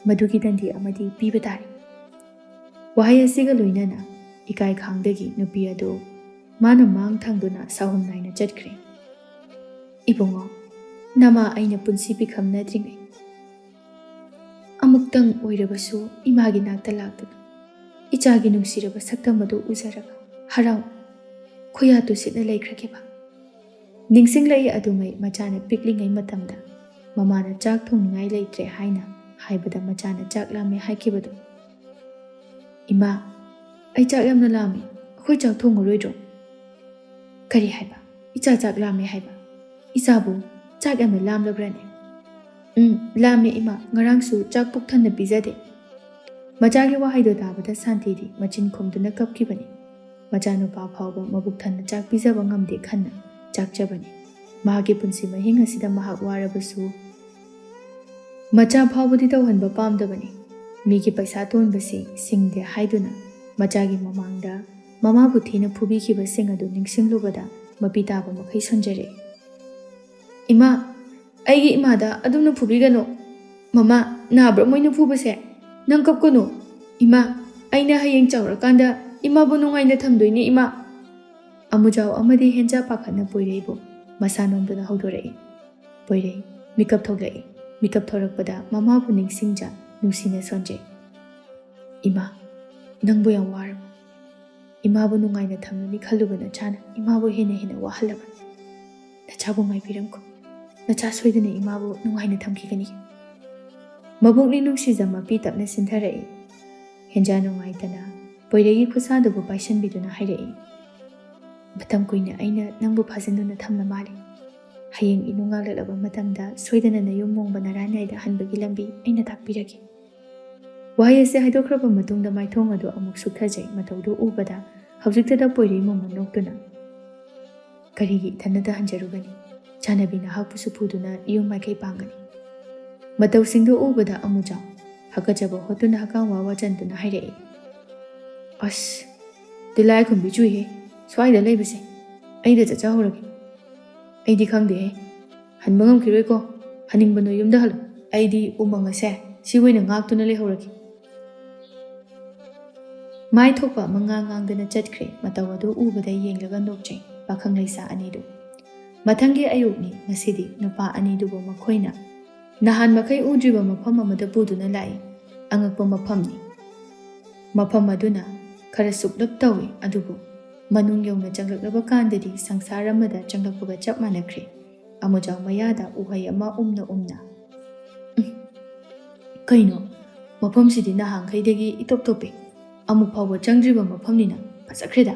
ꯃꯗꯨꯒꯤ ꯗꯟꯗꯤ ꯑꯃꯗꯤ ꯄꯤꯕ ꯇꯥꯔꯦ꯫" ꯋꯥꯍꯩ ꯑꯁꯤꯒ ꯂꯣꯏꯅꯅ ꯏꯀꯥꯏ ꯈꯥꯡꯗꯒꯤ ꯅꯨꯄꯤ ꯑꯗꯨ ꯃꯥꯅ ꯃꯥꯡ ꯊꯪꯗꯨꯅ ꯁꯥꯍꯨꯝ ꯅꯥꯏꯅ ꯆꯠꯈ꯭ꯔꯦ꯫ "ꯏꯕꯨꯡꯉꯣ, ꯅꯃꯥ ꯑꯩꯅ ꯄꯨꯟꯁꯤ ꯄꯤꯈꯝꯅꯗ꯭ꯔꯤꯉꯩ ꯑꯃꯨꯛꯇꯪ ꯑꯣꯏꯔꯕꯁꯨ ꯏꯃꯥꯒꯤ ꯅꯥꯛꯇ ꯂꯥꯛꯇꯨꯅ ꯏꯆꯥꯒꯤ ꯅꯨꯡꯁꯤꯔꯕ ꯁꯛꯇꯝ ꯑꯗꯨ ꯎꯖꯔꯒ ꯍꯔꯥꯎ ꯈꯨꯌꯥ ꯇꯨꯁꯤꯠꯅ ꯂꯩꯈ꯭ꯔꯒꯦꯕ꯫" ꯅꯤꯡꯁꯤꯡꯂꯛꯏ ꯑꯗꯨꯉꯩ ꯃꯆꯥꯅ ꯄꯤꯛꯂꯤꯉꯩ ꯃꯇꯝꯗ ꯃꯃꯥꯅ ꯆꯥꯛ ꯊꯣꯡꯅꯤꯡꯉꯥꯏ ꯂꯩꯇ꯭ꯔꯦ ꯍꯥꯏꯅ ꯍꯥꯏꯕꯗ ꯃꯆꯥꯅ ꯆꯥꯛ ꯂꯥꯝꯃꯦ ꯍꯥꯏꯈꯤꯕꯗꯨ꯫ "ꯏꯃꯥ, ꯑꯩ ꯆꯥꯛ ꯌꯥꯝꯅ ꯂꯥꯝꯃꯤ, ꯑꯩꯈꯣꯏ ꯆꯥꯛ ꯊꯣꯡꯉꯔꯣꯏꯗ꯭ꯔꯣ?" "ꯀꯔꯤ ꯍꯥꯏꯕ? ꯏꯆꯥ ꯆꯥꯛ ꯂꯥꯝꯃꯦ ꯍꯥꯏꯕ? ꯏꯆꯥꯕꯨ ꯆꯥꯛ ꯌꯥꯝꯅ ꯂꯥꯝꯂꯕ꯭ꯔꯅꯦ?" "ꯎꯝ, ꯂꯥꯝꯃꯦ ꯏꯃꯥ, ꯉꯔꯥꯡꯁꯨ ꯆꯥꯛ ꯄꯨꯛ ꯊꯟꯅ ꯄꯤꯖꯗꯦ꯫" ꯃꯆꯥꯒꯤ ꯋꯥꯍꯩꯗꯣ ꯇꯥꯕꯗ ꯁꯥꯟꯇꯤꯗꯤ ꯃꯆꯤꯟ ꯈꯨꯝꯗꯨꯅ ꯀꯞꯈꯤꯕꯅꯤ꯫ ꯃꯆꯥꯅꯨꯄꯥ ꯐꯥꯎꯕ ꯃꯕꯨꯛ ꯊꯟꯅ ꯆꯥꯛ ꯄꯤꯖꯕ ꯉꯝꯗꯦ ꯈꯟꯅ ꯆꯥꯛꯆꯕꯅꯤ꯫ ꯃꯍꯥꯛꯀꯤ ꯄꯨꯟꯁꯤ ꯃꯍꯤꯡ ꯑꯁꯤꯗ ꯃꯍꯥꯛ ꯋꯥꯔꯕꯁꯨ, ꯃꯆꯥ ꯐꯥꯎꯕꯗꯤ ꯇꯧꯍꯟꯕ ꯄꯥꯝꯗꯕꯅꯤ꯫ ꯃꯤꯒꯤ ꯄꯩꯁꯥ ꯇꯣꯟꯕꯁꯤ ꯁꯤꯡꯗꯦ ꯍꯥꯏꯗꯨꯅ ꯃꯆꯥꯒꯤ ꯃꯃꯥꯡꯗ ꯃꯃꯥꯕꯨ ꯊꯤꯅ ꯐꯨꯕꯤꯈꯤꯕꯁꯤꯡ ꯑꯗꯨ ꯅꯤꯡꯁꯤꯡꯂꯨꯕꯗ ꯃꯄꯤ ꯇꯥꯕ ꯃꯈꯩ ꯁꯣꯟꯖꯔꯛꯏ꯫ "ꯏꯃꯥ, ꯑꯩꯒꯤ ꯏꯃꯥꯗ ꯑꯗꯨꯝꯅ ꯐꯨꯕꯤꯒꯅꯨ꯫ ꯃꯃꯥ, ꯅꯥꯕ꯭ꯔꯥ ꯃꯣꯏꯅ ꯐꯨꯕꯁꯦ? ꯅꯪ ꯀꯞꯀꯅꯨ꯫ ꯏꯃꯥ, ꯑꯩꯅ ꯍꯌꯦꯡ ꯆꯥꯎꯔꯀꯥꯟꯗ ꯏꯃꯥꯕꯨ ꯅꯨꯡꯉꯥꯏꯅ ꯊꯝꯗꯣꯏꯅꯦ, ꯏꯃꯥ!" ꯑꯃꯨꯖꯥꯎ ꯑꯃꯗꯤ ꯍꯦꯟꯖꯥ ꯄꯥꯈꯠꯅ ꯄꯣꯏꯔꯩꯕꯨ ꯃꯁꯥ ꯅꯣꯝꯗꯨꯅ ꯍꯧꯗꯣꯔꯛꯏ꯫ ꯄꯣꯏꯔꯩ ꯃꯤꯀꯞ ꯊꯣꯛꯂꯛꯏ꯫ ꯃꯤꯀꯞ ꯊꯣꯔꯛꯄꯗ ꯃꯃꯥꯕꯨ ꯅꯤꯡꯁꯤꯡꯖ ꯅꯨꯡꯁꯤꯅ ꯁꯣꯟꯖꯩ꯫ "ꯏꯃꯥ, ꯅꯪꯕꯨ ꯌꯥꯝ ꯋꯥꯔꯕ? ꯏꯃꯥꯕꯨ ꯅꯨꯡꯉꯥꯏꯅ ꯊꯝꯂꯅꯤ ꯈꯜꯂꯨꯕ ꯅꯆꯥꯅ ꯏꯃꯥꯕꯨ ꯍꯦꯟꯅ ꯍꯦꯟꯅ ꯋꯥꯍꯜꯂꯕ꯫ ꯅꯆꯥꯕꯨ ꯉꯥꯏꯕꯤꯔꯝꯈꯣ꯫ ꯅꯆꯥ ꯁꯣꯏꯗꯅ ꯏꯃꯥꯕꯨ ꯅꯨꯡꯉꯥꯏꯅ ꯊꯝꯈꯤꯒꯅꯤ꯫" ꯃꯕꯨꯛꯅꯤꯡ ꯅꯨꯡꯁꯤꯖ ꯃꯄꯤ ꯇꯞꯅ ꯁꯤꯟꯊꯔꯛꯏ꯫ ꯍꯦꯟꯖꯥ ꯅꯨꯡꯉꯥꯏꯇꯅ ꯄꯣꯏꯔꯩꯒꯤ ꯈꯨꯠꯁꯥꯗꯨꯕꯨ ꯄꯥꯏꯁꯟꯕꯤꯗꯨꯅ ꯍꯥꯏꯔꯛꯏ꯫ "ꯃꯇꯝ ꯀꯨꯏꯅ ꯑꯩꯅ ꯅꯪꯕꯨ ꯐꯥꯖꯤꯟꯗꯨꯅ ꯊꯝꯂ ꯃꯥꯜꯂꯦ꯫ ꯍꯌꯦꯡ ꯏꯅꯨ ꯉꯥꯛꯂꯛꯂꯕ ꯃꯇꯝꯗ ꯁꯣꯏꯗꯅ ꯅꯌꯨꯝ ꯃꯣꯡꯕ ꯅꯔꯥꯏꯅꯥꯏꯗ ꯍꯟꯕꯒꯤ ꯂꯝꯕꯤ ꯑꯩꯅ ꯇꯥꯛꯄꯤꯔꯒꯦ꯫" ꯋꯥꯍꯩ ꯑꯁꯤ ꯍꯥꯏꯗꯣꯛꯈ꯭ꯔꯕ ꯃꯇꯨꯡꯗ ꯃꯥꯏꯊꯣꯡ ꯑꯗꯨ ꯑꯃꯨꯛ ꯁꯨꯛꯊꯖꯩ꯫ ꯃꯇꯧꯗꯨ ꯎꯕꯗ ꯍꯧꯖꯤꯛꯇꯗ ꯄꯣꯏꯔꯩ ꯃꯨꯝꯃ ꯅꯣꯛꯇꯨꯅ, "ꯀꯔꯤꯒꯤ ꯏꯊꯟꯗꯇ ꯍꯟꯖꯔꯨꯒꯅꯤ? ꯆꯥꯟꯅꯕꯤ ꯅꯍꯥꯛꯄꯨꯁꯨ ꯄꯨꯗꯨꯅ ꯌꯨꯝ ꯃꯥꯏꯀꯩ ꯄꯥꯡꯒꯅꯤ꯫" ꯃꯇꯧꯁꯤꯡꯗꯨ ꯎꯕꯗ ꯑꯃꯨꯖꯥꯎ ꯍꯥꯀꯠꯆꯕ ꯍꯣꯠꯇꯨꯅ ꯍꯛꯀꯥꯝ ꯋꯥ ꯋꯥ ꯆꯟꯗꯨꯅ ꯍꯥꯏꯔꯛꯏ꯫ "ꯑꯁ, ꯇꯤꯜꯂꯥꯏꯈꯨꯝꯕꯤ ꯆꯨꯏꯍꯦ ꯁ꯭ꯋꯥꯏꯗ ꯂꯩꯕꯁꯦ꯫ ꯑꯩꯗ ꯆꯠꯆꯍꯧꯔꯒꯦ꯫" "ꯑꯩꯗꯤ ꯈꯪꯗꯦꯍꯦ꯫ ꯍꯟꯕ ꯉꯝꯈꯤꯔꯣꯏꯀꯣ꯫ ꯍꯟꯅꯤꯡꯕ ꯅꯣꯏ ꯌꯨꯝꯗ ꯍꯜꯂꯣ꯫ ꯑꯩꯗꯤ ꯎꯃꯪ ꯑꯁꯦ ꯁꯤ ꯑꯣꯏꯅ ꯉꯥꯛꯇꯨꯅ ꯂꯩꯍꯧꯔꯒꯦ꯫" ꯃꯥꯏ ꯊꯣꯛꯄ ꯃꯉꯥ ꯉꯥꯡꯗꯅ ꯆꯠꯈ꯭ꯔꯦ꯫ ꯃꯇꯧ ꯑꯗꯨ ꯎꯕꯗ ꯌꯦꯡꯂꯒ ꯅꯣꯛꯆꯩ ꯄꯥꯈꯪ ꯂꯩꯁꯥ ꯑꯅꯤꯗꯨ꯫ ꯃꯊꯪꯒꯤ ꯑꯌꯨꯛꯅꯤ꯫ ꯉꯁꯤꯗꯤ ꯅꯨꯄꯥ ꯑꯅꯤꯗꯨꯕꯨ ꯃꯈꯣꯏꯅ ꯅꯍꯥꯟ ꯃꯈꯩ ꯎꯗ꯭ꯔꯤꯕ ꯃꯐꯝ ꯑꯃꯗ ꯄꯨꯗꯨꯅ ꯂꯥꯛꯏ꯫ ꯑꯉꯛꯄ ꯃꯐꯝꯅꯤ꯫ ꯃꯐꯝ ꯑꯗꯨꯅ ꯈꯔ ꯁꯨꯛꯂꯞ ꯇꯧꯏ, ꯑꯗꯨꯕꯨ ꯃꯅꯨꯡ ꯌꯧꯅ ꯆꯪꯂꯛꯂꯕ ꯀꯥꯟꯗꯗꯤ ꯁꯪꯁꯥꯔ ꯑꯃꯗ ꯆꯪꯂꯛꯄꯒ ꯆꯞ ꯃꯥꯟꯅꯈ꯭ꯔꯦ꯫ ꯑꯃꯨꯖꯥꯎ ꯃꯌꯥꯗ ꯎꯍꯩ ꯑꯃ ꯎꯝꯅ ꯎꯝꯅ, "ꯎꯝ, ꯀꯩꯅꯣ? ꯃꯐꯝꯁꯤꯗꯤ ꯅꯍꯥꯟꯈꯩꯗꯒꯤ ꯏꯇꯣꯞ ꯇꯣꯞꯄꯦ꯫ ꯑꯃꯨꯛ ꯐꯥꯎꯕ ꯆꯪꯗ꯭ꯔꯤꯕ ꯃꯐꯝꯅꯤꯅ ꯐꯖꯈ꯭ꯔꯦꯗ꯫"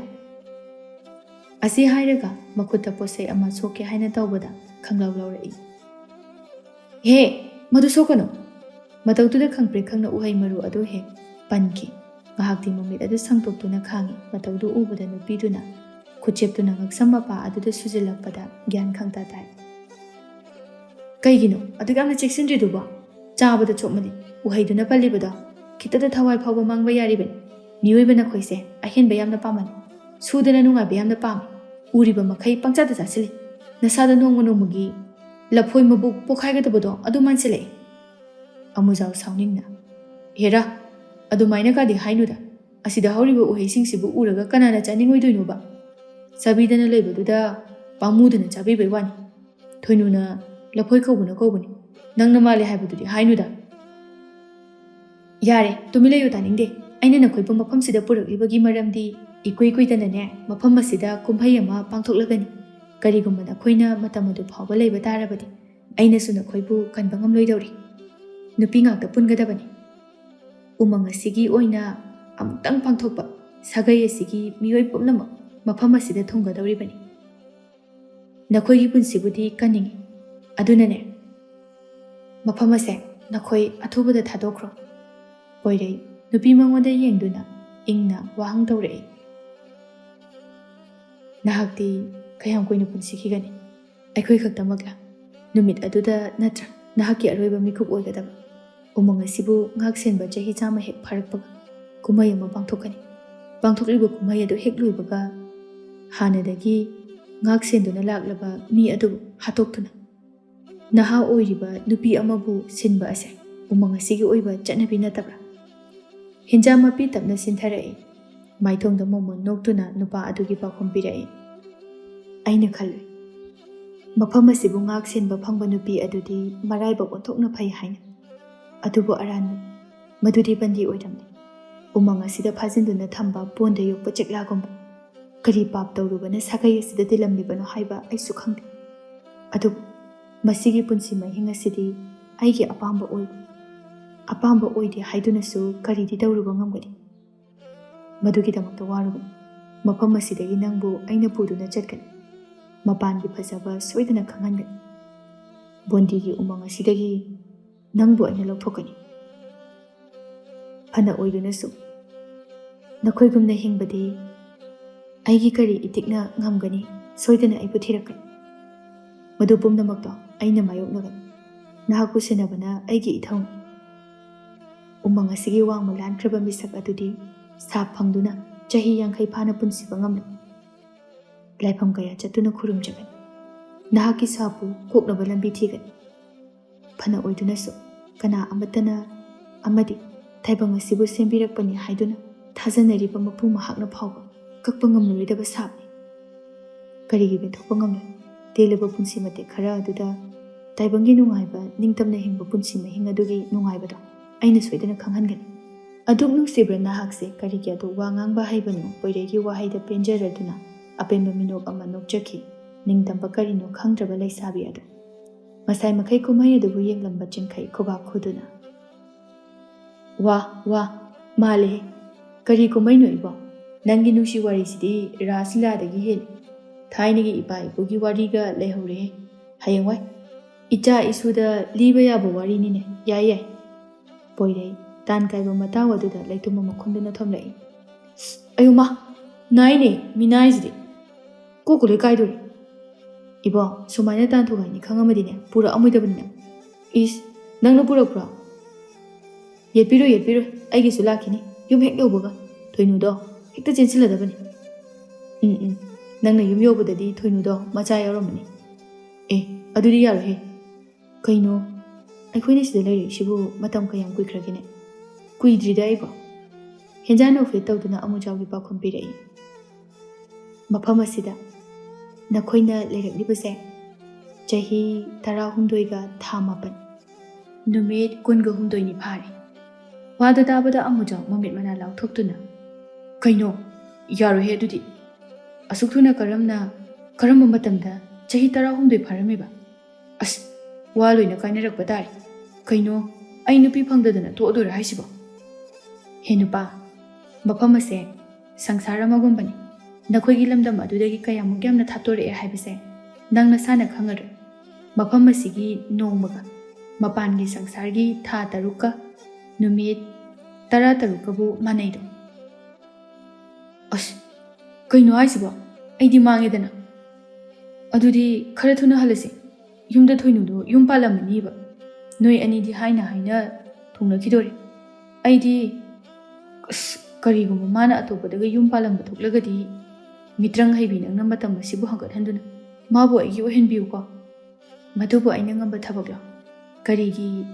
ꯑꯁꯤ ꯍꯥꯏꯔꯒ ꯃꯈꯨꯠꯇ ꯄꯣꯠꯆꯩ ꯑꯃ ꯁꯣꯛꯀꯦ ꯍꯥꯏꯅ ꯇꯧꯕꯗ ꯈꯪꯂꯥꯎ ꯂꯥꯎꯔꯛꯏ꯫ "ꯍꯦ, ꯃꯗꯨ ꯁꯣꯛꯀꯅꯨ!" ꯃꯇꯧꯗꯨꯗ ꯈꯪꯄ꯭ꯔꯦꯛ ꯈꯪꯅ ꯎꯍꯩ ꯃꯔꯨ ꯑꯗꯨ ꯍꯦꯛ ꯄꯟꯈꯤ꯫ ꯉꯥꯏꯍꯥꯛꯇꯤ ꯃꯃꯤꯠ ꯑꯗꯨ ꯁꯥꯡꯗꯣꯛꯇꯨꯅ ꯈꯥꯡꯉꯤ꯫ ꯃꯇꯧꯗꯨ ꯎꯕꯗ ꯅꯨꯄꯤꯗꯨꯅ ꯈꯨꯠꯆꯦꯞꯇꯨꯅ ꯉꯛꯁꯝ ꯃꯄꯥ ꯑꯗꯨꯗ ꯁꯨꯖꯤꯜꯂꯛꯄꯗ ꯒ꯭ꯌꯥꯟ ꯈꯪꯇꯥ ꯇꯥꯏ꯫ "ꯀꯩꯒꯤꯅꯣ ꯑꯗꯨꯛ ꯌꯥꯝꯅ ꯆꯦꯛꯁꯤꯟꯗ꯭ꯔꯤꯗꯨꯕꯣ? ꯆꯥꯕꯗ ꯆꯣꯞꯃꯜꯂꯤ꯫ ꯎꯍꯩꯗꯨꯅ ꯄꯜꯂꯤꯕꯗꯣ ꯈꯤꯇꯗ ꯊꯋꯥꯏ ꯐꯥꯎꯕ ꯃꯥꯡꯕ ꯌꯥꯔꯤꯕꯅꯤ꯫ ꯃꯤꯑꯣꯏꯕ ꯅꯈꯣꯏꯁꯦ ꯑꯍꯦꯟꯕ ꯌꯥꯝꯅ ꯄꯥꯝꯃꯜꯂꯤ꯫ ꯁꯨꯗꯅ ꯅꯨꯡꯉꯥꯏꯕ ꯌꯥꯝꯅ ꯄꯥꯝꯃꯤ꯫ ꯎꯔꯤꯕ ꯃꯈꯩ ꯄꯪꯆꯥꯗ ꯆꯥꯁꯤꯜꯂꯤ꯫ ꯅꯁꯥꯗ ꯅꯣꯡꯃ ꯅꯣꯡꯃꯒꯤ ꯂꯐꯣꯏ ꯃꯕꯨꯛ ꯄꯣꯛꯈꯥꯏꯒꯗꯕꯗꯣ ꯑꯗꯨ ꯃꯥꯟꯁꯤꯜꯂꯛꯏ꯫ ꯑꯃꯨꯖꯥꯎ ꯁꯥꯎꯅꯤꯡꯅ, "ꯍꯦꯔꯥ, ꯑꯗꯨꯃꯥꯏꯅ ꯀꯥꯗꯤ ꯍꯥꯏꯅꯨꯗ꯫ ꯑꯁꯤꯗ ꯍꯧꯔꯤꯕ ꯎꯍꯩꯁꯤꯡꯁꯤꯕꯨ ꯎꯔꯒ ꯀꯅꯥꯅ ꯆꯥꯅꯤꯡꯉꯣꯏꯗꯣꯏꯅꯣꯕ? ꯆꯥꯕꯤꯗꯅ ꯂꯩꯕꯗꯨꯗ ꯄꯥꯝꯃꯨꯗꯅ ꯆꯥꯕꯤꯕꯩ ꯋꯥꯅꯤ꯫ ꯊꯣꯏꯅꯨꯅ ꯂꯐꯣꯏ ꯀꯧꯕꯅ ꯀꯧꯕꯅꯤ꯫ ꯅꯪꯅ ꯃꯥꯜꯂꯦ ꯍꯥꯏꯕꯗꯨꯗꯤ ꯍꯥꯏꯅꯨꯗ꯫" "ꯌꯥꯔꯦ, ꯇꯨꯃꯤꯟ ꯂꯩꯌꯨ, ꯇꯥꯅꯤꯡꯗꯦ꯫ ꯑꯩꯅ ꯅꯈꯣꯏꯕꯨ ꯃꯐꯝꯁꯤꯗ ꯄꯨꯔꯛꯂꯤꯕꯒꯤ ꯃꯔꯝꯗꯤ ꯏꯀꯨꯏ ꯀꯨꯏꯗꯅꯅꯦ, ꯃꯐꯝ ꯑꯁꯤꯗ ꯀꯨꯝꯍꯩ ꯑꯃ ꯄꯥꯡꯊꯣꯛꯂꯒꯅꯤ꯫ ꯀꯔꯤꯒꯨꯝꯕ ꯅꯈꯣꯏꯅ ꯃꯇꯝ ꯑꯗꯨ ꯐꯥꯎꯕ ꯂꯩꯕ ꯇꯥꯔꯕꯗꯤ, ꯑꯩꯅꯁꯨ ꯅꯈꯣꯏꯕꯨ ꯀꯟꯕ ꯉꯝꯂꯣꯏꯗꯧꯔꯤ꯫ ꯅꯨꯄꯤ ꯉꯥꯛꯇ ꯄꯨꯟꯒꯗꯕꯅꯤ꯫ ꯎꯃꯪ ꯑꯁꯤꯒꯤ ꯑꯣꯏꯅ ꯑꯃꯨꯛꯇꯪ ꯄꯥꯡꯊꯣꯛꯄ ꯁꯥꯒꯩ ꯑꯁꯤꯒꯤ ꯃꯤꯑꯣꯏ ꯄꯨꯝꯅꯃꯛ ꯃꯐꯝ ꯑꯁꯤꯗ ꯊꯨꯡꯒꯗꯧꯔꯤꯕꯅꯤ꯫ ꯅꯈꯣꯏꯒꯤ ꯄꯨꯟꯁꯤꯕꯨꯗꯤ ꯀꯟꯅꯤꯡꯏ, ꯑꯗꯨꯅꯅꯦ, ꯃꯐꯝ ꯑꯁꯦ ꯅꯈꯣꯏ ꯑꯊꯨꯕꯗ ꯊꯥꯗꯣꯛꯈ꯭ꯔꯣ꯫" ꯀꯣꯏꯔꯩ ꯅꯨꯄꯤ ꯃꯉꯣꯟꯗ ꯌꯦꯡꯗꯨꯅ ꯏꯪꯅ ꯋꯥꯍꯪ ꯇꯧꯔꯛꯏ꯫ "ꯅꯍꯥꯛꯇꯤ ꯀꯌꯥꯝ ꯀꯨꯏꯅ ꯄꯨꯟꯁꯤꯈꯤꯒꯅꯤ? ꯑꯩꯈꯣꯏ ꯈꯛꯇꯃꯛꯂ? ꯅꯨꯃꯤꯠ ꯑꯗꯨꯗ ꯅꯠꯇ꯭ꯔ ꯅꯍꯥꯛꯀꯤ ꯑꯔꯣꯏꯕ ꯃꯤꯀꯨꯞ ꯑꯣꯏꯒꯗꯕ? ꯎꯃꯪ ꯑꯁꯤꯕꯨ ꯉꯥꯛ ꯁꯦꯟꯕ ꯆꯍꯤ ꯆꯥꯝꯃ ꯍꯦꯛ ꯐꯥꯔꯛꯄꯒ ꯀꯨꯝꯍꯩ ꯑꯃ ꯄꯥꯡꯊꯣꯛꯀꯅꯤ꯫ ꯄꯥꯡꯊꯣꯛꯂꯤꯕ ꯀꯨꯝꯍꯩ ꯑꯗꯨ ꯍꯦꯛ ꯂꯣꯏꯕꯒ ꯍꯥꯟꯅꯗꯒꯤ ꯉꯥꯛ ꯁꯦꯟꯗꯨꯅ ꯂꯥꯛꯂꯕ ꯃꯤ ꯑꯗꯨꯕꯨ ꯍꯥꯠꯇꯣꯛꯇꯨꯅ ꯅꯍꯥ ꯑꯣꯏꯔꯤꯕ ꯅꯨꯄꯤ ꯑꯃꯕꯨ ꯁꯤꯟꯕ ꯑꯁꯦ ꯎꯃꯪ ꯑꯁꯤꯒꯤ ꯑꯣꯏꯕ ꯆꯠꯅꯕꯤ ꯅꯠꯇꯕ꯭ꯔꯥ?" ꯍꯤꯟꯖꯥ ꯃꯄꯤ ꯇꯞꯅ ꯁꯤꯟꯊꯔꯛꯏ꯫ ꯃꯥꯏꯊꯣꯡꯗ ꯃꯣꯃꯣꯟ ꯅꯣꯛꯇꯨꯅ ꯅꯨꯄꯥ ꯑꯗꯨꯒꯤ ꯄꯥꯎꯈꯨꯝ ꯄꯤꯔꯛꯏ꯫ ꯑꯩꯅ ꯈꯜꯂꯨꯏ, ꯃꯐꯝ ꯑꯁꯤꯕꯨ ꯉꯥꯛ ꯁꯦꯟꯕ ꯐꯪꯕ ꯅꯨꯄꯤ ꯑꯗꯨꯗꯤ ꯃꯔꯥꯏꯕꯛ ꯑꯣꯟꯊꯣꯛꯅ ꯐꯩ ꯍꯥꯏꯅ꯫ ꯑꯗꯨꯕꯨ ꯑꯔꯥꯟꯕꯅꯤ꯫ ꯃꯗꯨꯗꯤ ꯕꯟꯗꯤ ꯑꯣꯏꯔꯝꯂꯦ꯫ ꯎꯃꯪ ꯑꯁꯤꯗ ꯐꯥꯖꯤꯟꯗꯨꯅ ꯊꯝꯕ ꯄꯣꯟꯗ ꯌꯣꯛꯄ ꯆꯦꯛꯂꯥꯒꯨꯝꯕ꯫ ꯀꯔꯤ ꯄꯥꯞ ꯇꯧꯔꯨꯕꯅ ꯁꯥꯒꯩ ꯑꯁꯤꯗ ꯇꯤꯜꯂꯝꯂꯤꯕꯅꯣ ꯍꯥꯏꯕ ꯑꯩꯁꯨ ꯈꯪꯗꯦ꯫ ꯑꯗꯨꯕꯨ ꯃꯁꯤꯒꯤ ꯄꯨꯟꯁꯤ ꯃꯍꯤꯡ ꯑꯁꯤꯗꯤ ꯑꯩꯒꯤ ꯑꯄꯥꯝꯕ ꯑꯣꯏꯗꯦ꯫ ꯑꯄꯥꯝꯕ ꯑꯣꯏꯗꯦ ꯍꯥꯏꯗꯨꯅꯁꯨ ꯀꯔꯤꯗꯤ ꯇꯧꯔꯨꯕ ꯉꯝꯒꯅꯤ? ꯃꯗꯨꯒꯤꯗꯃꯛꯇ ꯋꯥꯔꯨꯕꯅꯤ꯫ ꯃꯐꯝ ꯑꯁꯤꯗꯒꯤ ꯅꯪꯕꯨ ꯑꯩꯅ ꯄꯨꯗꯨꯅ ꯆꯠꯀꯅꯤ꯫ ꯃꯄꯥꯟꯒꯤ ꯐꯖꯕ ꯁꯣꯏꯗꯅ ꯈꯪꯍꯟꯒꯅꯤ꯫ ꯕꯣꯟꯗꯤꯒꯤ ꯎꯃꯪ ꯑꯁꯤꯗꯒꯤ ꯅꯪꯕꯨ ꯑꯩꯅ ꯂꯧꯊꯣꯛꯀꯅꯤ꯫ ꯐꯅ ꯑꯣꯏꯗꯨꯅꯁꯨ ꯅꯈꯣꯏꯒꯨꯝꯅ ꯍꯤꯡꯕꯗꯤ ꯑꯩꯒꯤ ꯀꯔꯤ ꯏꯇꯤꯛꯅ ꯉꯝꯒꯅꯤ? ꯁꯣꯏꯗꯅ ꯑꯩꯕꯨ ꯊꯤꯔꯛꯀꯅꯤ꯫ ꯃꯗꯨ ꯄꯨꯝꯅꯃꯛꯇꯣ ꯑꯩꯅ ꯃꯥꯌꯣꯛꯅꯒꯅꯤ꯫ ꯅꯍꯥꯛꯄꯨ ꯁꯦꯟꯅꯕꯅ ꯑꯩꯒꯤ ꯏꯊꯧꯅꯤ꯫ ꯎꯃꯪ ꯑꯁꯤꯒꯤ ꯋꯥꯡꯃ ꯂꯥꯟꯈ꯭ꯔꯕ ꯃꯤꯁꯛ ꯑꯗꯨꯗꯤ ꯁꯥꯞ ꯐꯪꯗꯨꯅ ꯆꯍꯤ ꯌꯥꯡꯈꯩ ꯐꯥꯅ ꯄꯨꯟꯁꯤꯕ ꯉꯝꯂꯦ꯫ ꯂꯥꯏꯐꯝ ꯀꯌꯥ ꯆꯠꯇꯨꯅ ꯈꯨꯔꯨꯝꯖꯒꯅꯤ꯫ ꯅꯍꯥꯛꯀꯤ ꯁꯥꯞꯄꯨ ꯀꯣꯛꯅꯕ ꯂꯝꯕꯤ ꯊꯤꯒꯅꯤ꯫ ꯐꯅ ꯑꯣꯏꯗꯨꯅꯁꯨ, ꯀꯅꯥ ꯑꯃꯠꯇꯅ ꯑꯃꯗꯤ ꯇꯥꯏꯕꯪ ꯑꯁꯤꯕꯨ ꯁꯦꯝꯕꯤꯔꯛꯄꯅꯤ ꯍꯥꯏꯗꯨꯅ ꯊꯥꯖꯅꯔꯤꯕ ꯃꯄꯨ ꯃꯍꯥꯛꯅ ꯐꯥꯎꯕ ꯀꯛꯄ ꯉꯝꯂꯔꯣꯏꯗꯕ ꯁꯥꯞꯅꯤ꯫ ꯀꯔꯤꯒꯤ ꯄꯦꯟꯊꯣꯛꯄ ꯉꯝꯂꯣꯏ? ꯇꯦꯜꯂꯕ ꯄꯨꯟꯁꯤ ꯃꯇꯦꯛ ꯈꯔ ꯑꯗꯨꯗ ꯇꯥꯏꯕꯪꯒꯤ ꯅꯨꯡꯉꯥꯏꯕ, ꯅꯤꯡꯇꯝꯅ ꯍꯤꯡꯕ ꯄꯨꯟꯁꯤ ꯃꯍꯤꯡ ꯑꯗꯨꯒꯤ ꯅꯨꯡꯉꯥꯏꯕꯗꯣ ꯑꯩꯅ ꯁꯣꯏꯗꯅ ꯈꯪꯍꯟꯒꯅꯤ꯫ ꯑꯗꯨꯛ ꯅꯨꯡꯁꯤꯕ꯭ꯔꯥ ꯅꯍꯥꯛꯁꯦ? ꯀꯔꯤꯒꯤ ꯑꯗꯨꯛ ꯋꯥ ꯉꯥꯡꯕ ꯍꯩꯕꯅꯣ? ꯄꯣꯏꯔꯩꯒꯤ ꯋꯥꯍꯩꯗ ꯄꯦꯟꯖꯔꯗꯨꯅ ꯑꯄꯦꯟꯕ ꯃꯤꯅꯣꯛ ꯑꯃ ꯅꯣꯛꯆꯈꯤ꯫ ꯅꯤꯡꯇꯝꯕ ꯀꯔꯤꯅꯣ ꯈꯪꯗ꯭ꯔꯕ ꯂꯩꯁꯥꯕꯤ ꯑꯗꯨ ꯉꯁꯥꯏ ꯃꯈꯩ ꯀꯨꯝꯍꯩ ꯑꯗꯨꯕꯨ ꯌꯦꯡꯂꯝꯕ ꯆꯤꯡꯈꯩ ꯈꯨꯕꯥꯛ ꯈꯨꯗꯨꯅ, "ꯋꯥ, ꯋꯥ, ꯃꯥꯜꯂꯦꯍꯦ꯫ ꯀꯔꯤ ꯀꯨꯝꯍꯩꯅꯣ ꯏꯕꯣ? ꯅꯪꯒꯤ ꯅꯨꯡꯁꯤ ꯋꯥꯔꯤꯁꯤꯗꯤ ꯔꯥꯁ ꯂꯤꯂꯥꯗꯒꯤ ꯍꯦꯜꯂꯤ꯫ ꯊꯥꯏꯅꯒꯤ ꯏꯄꯥ ꯏꯄꯨꯒꯤ ꯋꯥꯔꯤꯒ ꯂꯩꯍꯧꯔꯦꯍꯦ꯫ ꯍꯌꯦꯡꯋꯥꯏ ꯏꯆꯥ ꯏꯁꯨꯗ ꯂꯤꯕ ꯌꯥꯕ ꯋꯥꯔꯤꯅꯤꯅꯦ꯫ ꯌꯥꯏ, ꯌꯥꯏ꯫" ꯄꯣꯏꯔꯩ ꯇꯥꯟ ꯀꯥꯏꯕ ꯃꯇꯥꯎ ꯑꯗꯨꯗ ꯂꯩꯇꯨꯝ ꯑꯃ ꯈꯨꯟꯗꯨꯅ ꯊꯣꯝꯂꯛꯏ꯫ "ꯑꯌꯣ ꯃꯥ, ꯅꯥꯏꯅꯦ, ꯃꯤꯅꯥꯏꯁꯤꯗꯤ꯫ ꯀꯣꯛꯀ ꯂꯣꯏ ꯀꯥꯏꯗꯣꯔꯦ꯫ ꯏꯕꯣ, ꯁꯨꯃꯥꯏꯅ ꯇꯥꯟ ꯊꯨꯒꯥꯏꯅꯤ ꯈꯪꯉꯝꯃꯗꯤꯅꯦ, ꯄꯨꯔꯛꯑꯝꯃꯣꯏꯗꯕꯅꯤꯅꯦ꯫ ꯏꯁ, ꯅꯪꯅ ꯄꯨꯔꯛꯄ꯭ꯔꯣ? ꯌꯦꯠꯄꯤꯔꯣꯏ, ꯌꯦꯠꯄꯤꯔꯣꯏ, ꯑꯩꯒꯤꯁꯨ ꯂꯥꯛꯈꯤꯅꯤ꯫ ꯌꯨꯝ ꯍꯦꯛ ꯌꯧꯕꯒ ꯊꯣꯏꯅꯨꯗꯣ ꯍꯦꯛꯇ ꯆꯦꯟꯁꯤꯜꯂꯗꯕꯅꯤ꯫ ꯎꯝ, ꯎꯝ, ꯅꯪꯅ ꯌꯨꯝ ꯌꯧꯕꯗꯗꯤ ꯊꯣꯏꯅꯨꯗꯣ ꯃꯆꯥ ꯌꯥꯎꯔꯝꯃꯅꯤ꯫ ꯑꯦ, ꯑꯗꯨꯗꯤ ꯌꯥꯔꯣꯏꯍꯦ꯫ ꯀꯩꯅꯣ, ꯑꯩꯈꯣꯏꯅ ꯁꯤꯗ ꯂꯩꯔꯛꯏꯁꯤꯕꯨ ꯃꯇꯝ ꯀꯌꯥꯝ ꯀꯨꯏꯈ꯭ꯔꯒꯦꯅꯦ? ꯀꯨꯏꯗ꯭ꯔꯤꯗ ꯑꯩꯕꯣ꯫" ꯍꯦꯟꯖꯥꯡ ꯅꯣꯛꯐꯦꯠ ꯇꯧꯗꯨꯅ ꯑꯃꯨꯖꯥꯎꯒꯤ ꯄꯥꯎꯈꯨꯝ ꯄꯤꯔꯛꯏ꯫ "ꯃꯐꯝ ꯑꯁꯤꯗ ꯅꯈꯣꯏꯅ ꯂꯩꯔꯛꯂꯤꯕꯁꯦ ꯆꯍꯤ ꯇꯔꯥꯍꯨꯝꯗꯣꯏꯒ ꯊꯥ ꯃꯥꯄꯟ, ꯅꯨꯃꯤꯠ ꯀꯨꯟꯒ ꯍꯨꯝꯗꯣꯏꯅꯤ ꯐꯥꯔꯦ꯫" ꯋꯥꯗꯨ ꯇꯥꯕꯗ ꯑꯃꯨꯖꯥꯎ ꯃꯃꯤꯠ ꯃꯅꯥ ꯂꯥꯎꯊꯣꯛꯇꯨꯅ, "ꯀꯩꯅꯣ? ꯌꯥꯔꯣꯏꯍꯦ ꯑꯗꯨꯗꯤ꯫ ꯑꯁꯨꯛ ꯊꯨꯅ ꯀꯔꯝꯅ, ꯀꯔꯝꯕ ꯃꯇꯝꯗ ꯆꯍꯤ ꯇꯔꯥꯍꯨꯝꯗꯣꯏ ꯐꯥꯔꯝꯃꯤꯕ? ꯑꯁ, ꯋꯥ ꯂꯣꯏꯅ ꯀꯥꯏꯅꯔꯛꯄ ꯇꯥꯔꯦ꯫ ꯀꯩꯅꯣ, ꯑꯩ ꯅꯨꯄꯤ ꯐꯪꯗꯗꯅ ꯇꯣꯛꯑꯗꯣꯏꯔꯥ ꯍꯥꯏꯁꯤꯕꯣ?" "ꯍꯦ ꯅꯨꯄꯥ, ꯃꯐꯝ ꯑꯁꯦ ꯁꯪꯁꯥꯔ ꯑꯃꯒꯨꯝꯕꯅꯤ꯫ ꯅꯈꯣꯏꯒꯤ ꯂꯝꯗꯝ ꯑꯗꯨꯗꯒꯤ ꯀꯌꯥꯃꯨꯛ ꯌꯥꯝꯅ ꯊꯥꯞꯇꯣꯔꯛꯑꯦ ꯍꯥꯏꯕꯁꯦ ꯅꯪ ꯅꯁꯥꯅ ꯈꯪꯉꯔꯣꯏ꯫ ꯃꯐꯝ ꯑꯁꯤꯒꯤ ꯅꯣꯡꯃꯒ ꯃꯄꯥꯟꯒꯤ ꯁꯪꯁꯥꯔꯒꯤ ꯊꯥ ꯇꯔꯨꯛꯀ ꯅꯨꯃꯤꯠ ꯇꯔꯥ ꯇꯔꯨꯛꯀꯕꯨ ꯃꯥꯟꯅꯩꯗꯣ꯫" "ꯑꯁ, ꯀꯩꯅꯣ ꯍꯥꯏꯁꯤꯕꯣ? ꯑꯩꯗꯤ ꯃꯥꯡꯉꯦꯗꯅ꯫ ꯑꯗꯨꯗꯤ ꯈꯔ ꯊꯨꯅ ꯍꯜꯂꯁꯤ꯫ ꯌꯨꯝꯗ ꯊꯣꯏꯅꯨꯗꯣ ꯌꯨꯝ ꯄꯥꯜꯂꯝꯃꯅꯤꯕ꯫" ꯅꯣꯏ ꯑꯅꯤꯗꯤ ꯍꯥꯏꯅ ꯍꯥꯏꯅ ꯊꯨꯡꯅꯈꯤꯗꯣꯔꯦ꯫ ꯑꯩꯗꯤ, ꯑꯁ, ꯀꯔꯤꯒꯨꯝꯕ ꯃꯥꯅ ꯑꯇꯣꯞꯄꯗꯒ ꯌꯨꯝ ꯄꯥꯜꯂꯝꯕ ꯊꯣꯛꯂꯒꯗꯤ, ꯃꯤꯇ꯭ꯔꯪ ꯍꯩꯕꯤ, ꯅꯪꯅ ꯃꯇꯝ ꯑꯁꯤꯕꯨ ꯍꯪꯒꯠꯍꯟꯗꯨꯅ ꯃꯥꯕꯨ ꯑꯩꯒꯤ ꯑꯣꯏꯍꯟꯕꯤꯌꯨꯀꯣ꯫ ꯃꯗꯨꯕꯨ ꯑꯩꯅ ꯉꯝꯕ ꯊꯕꯛꯂꯣ? ꯀꯔꯤꯒꯤ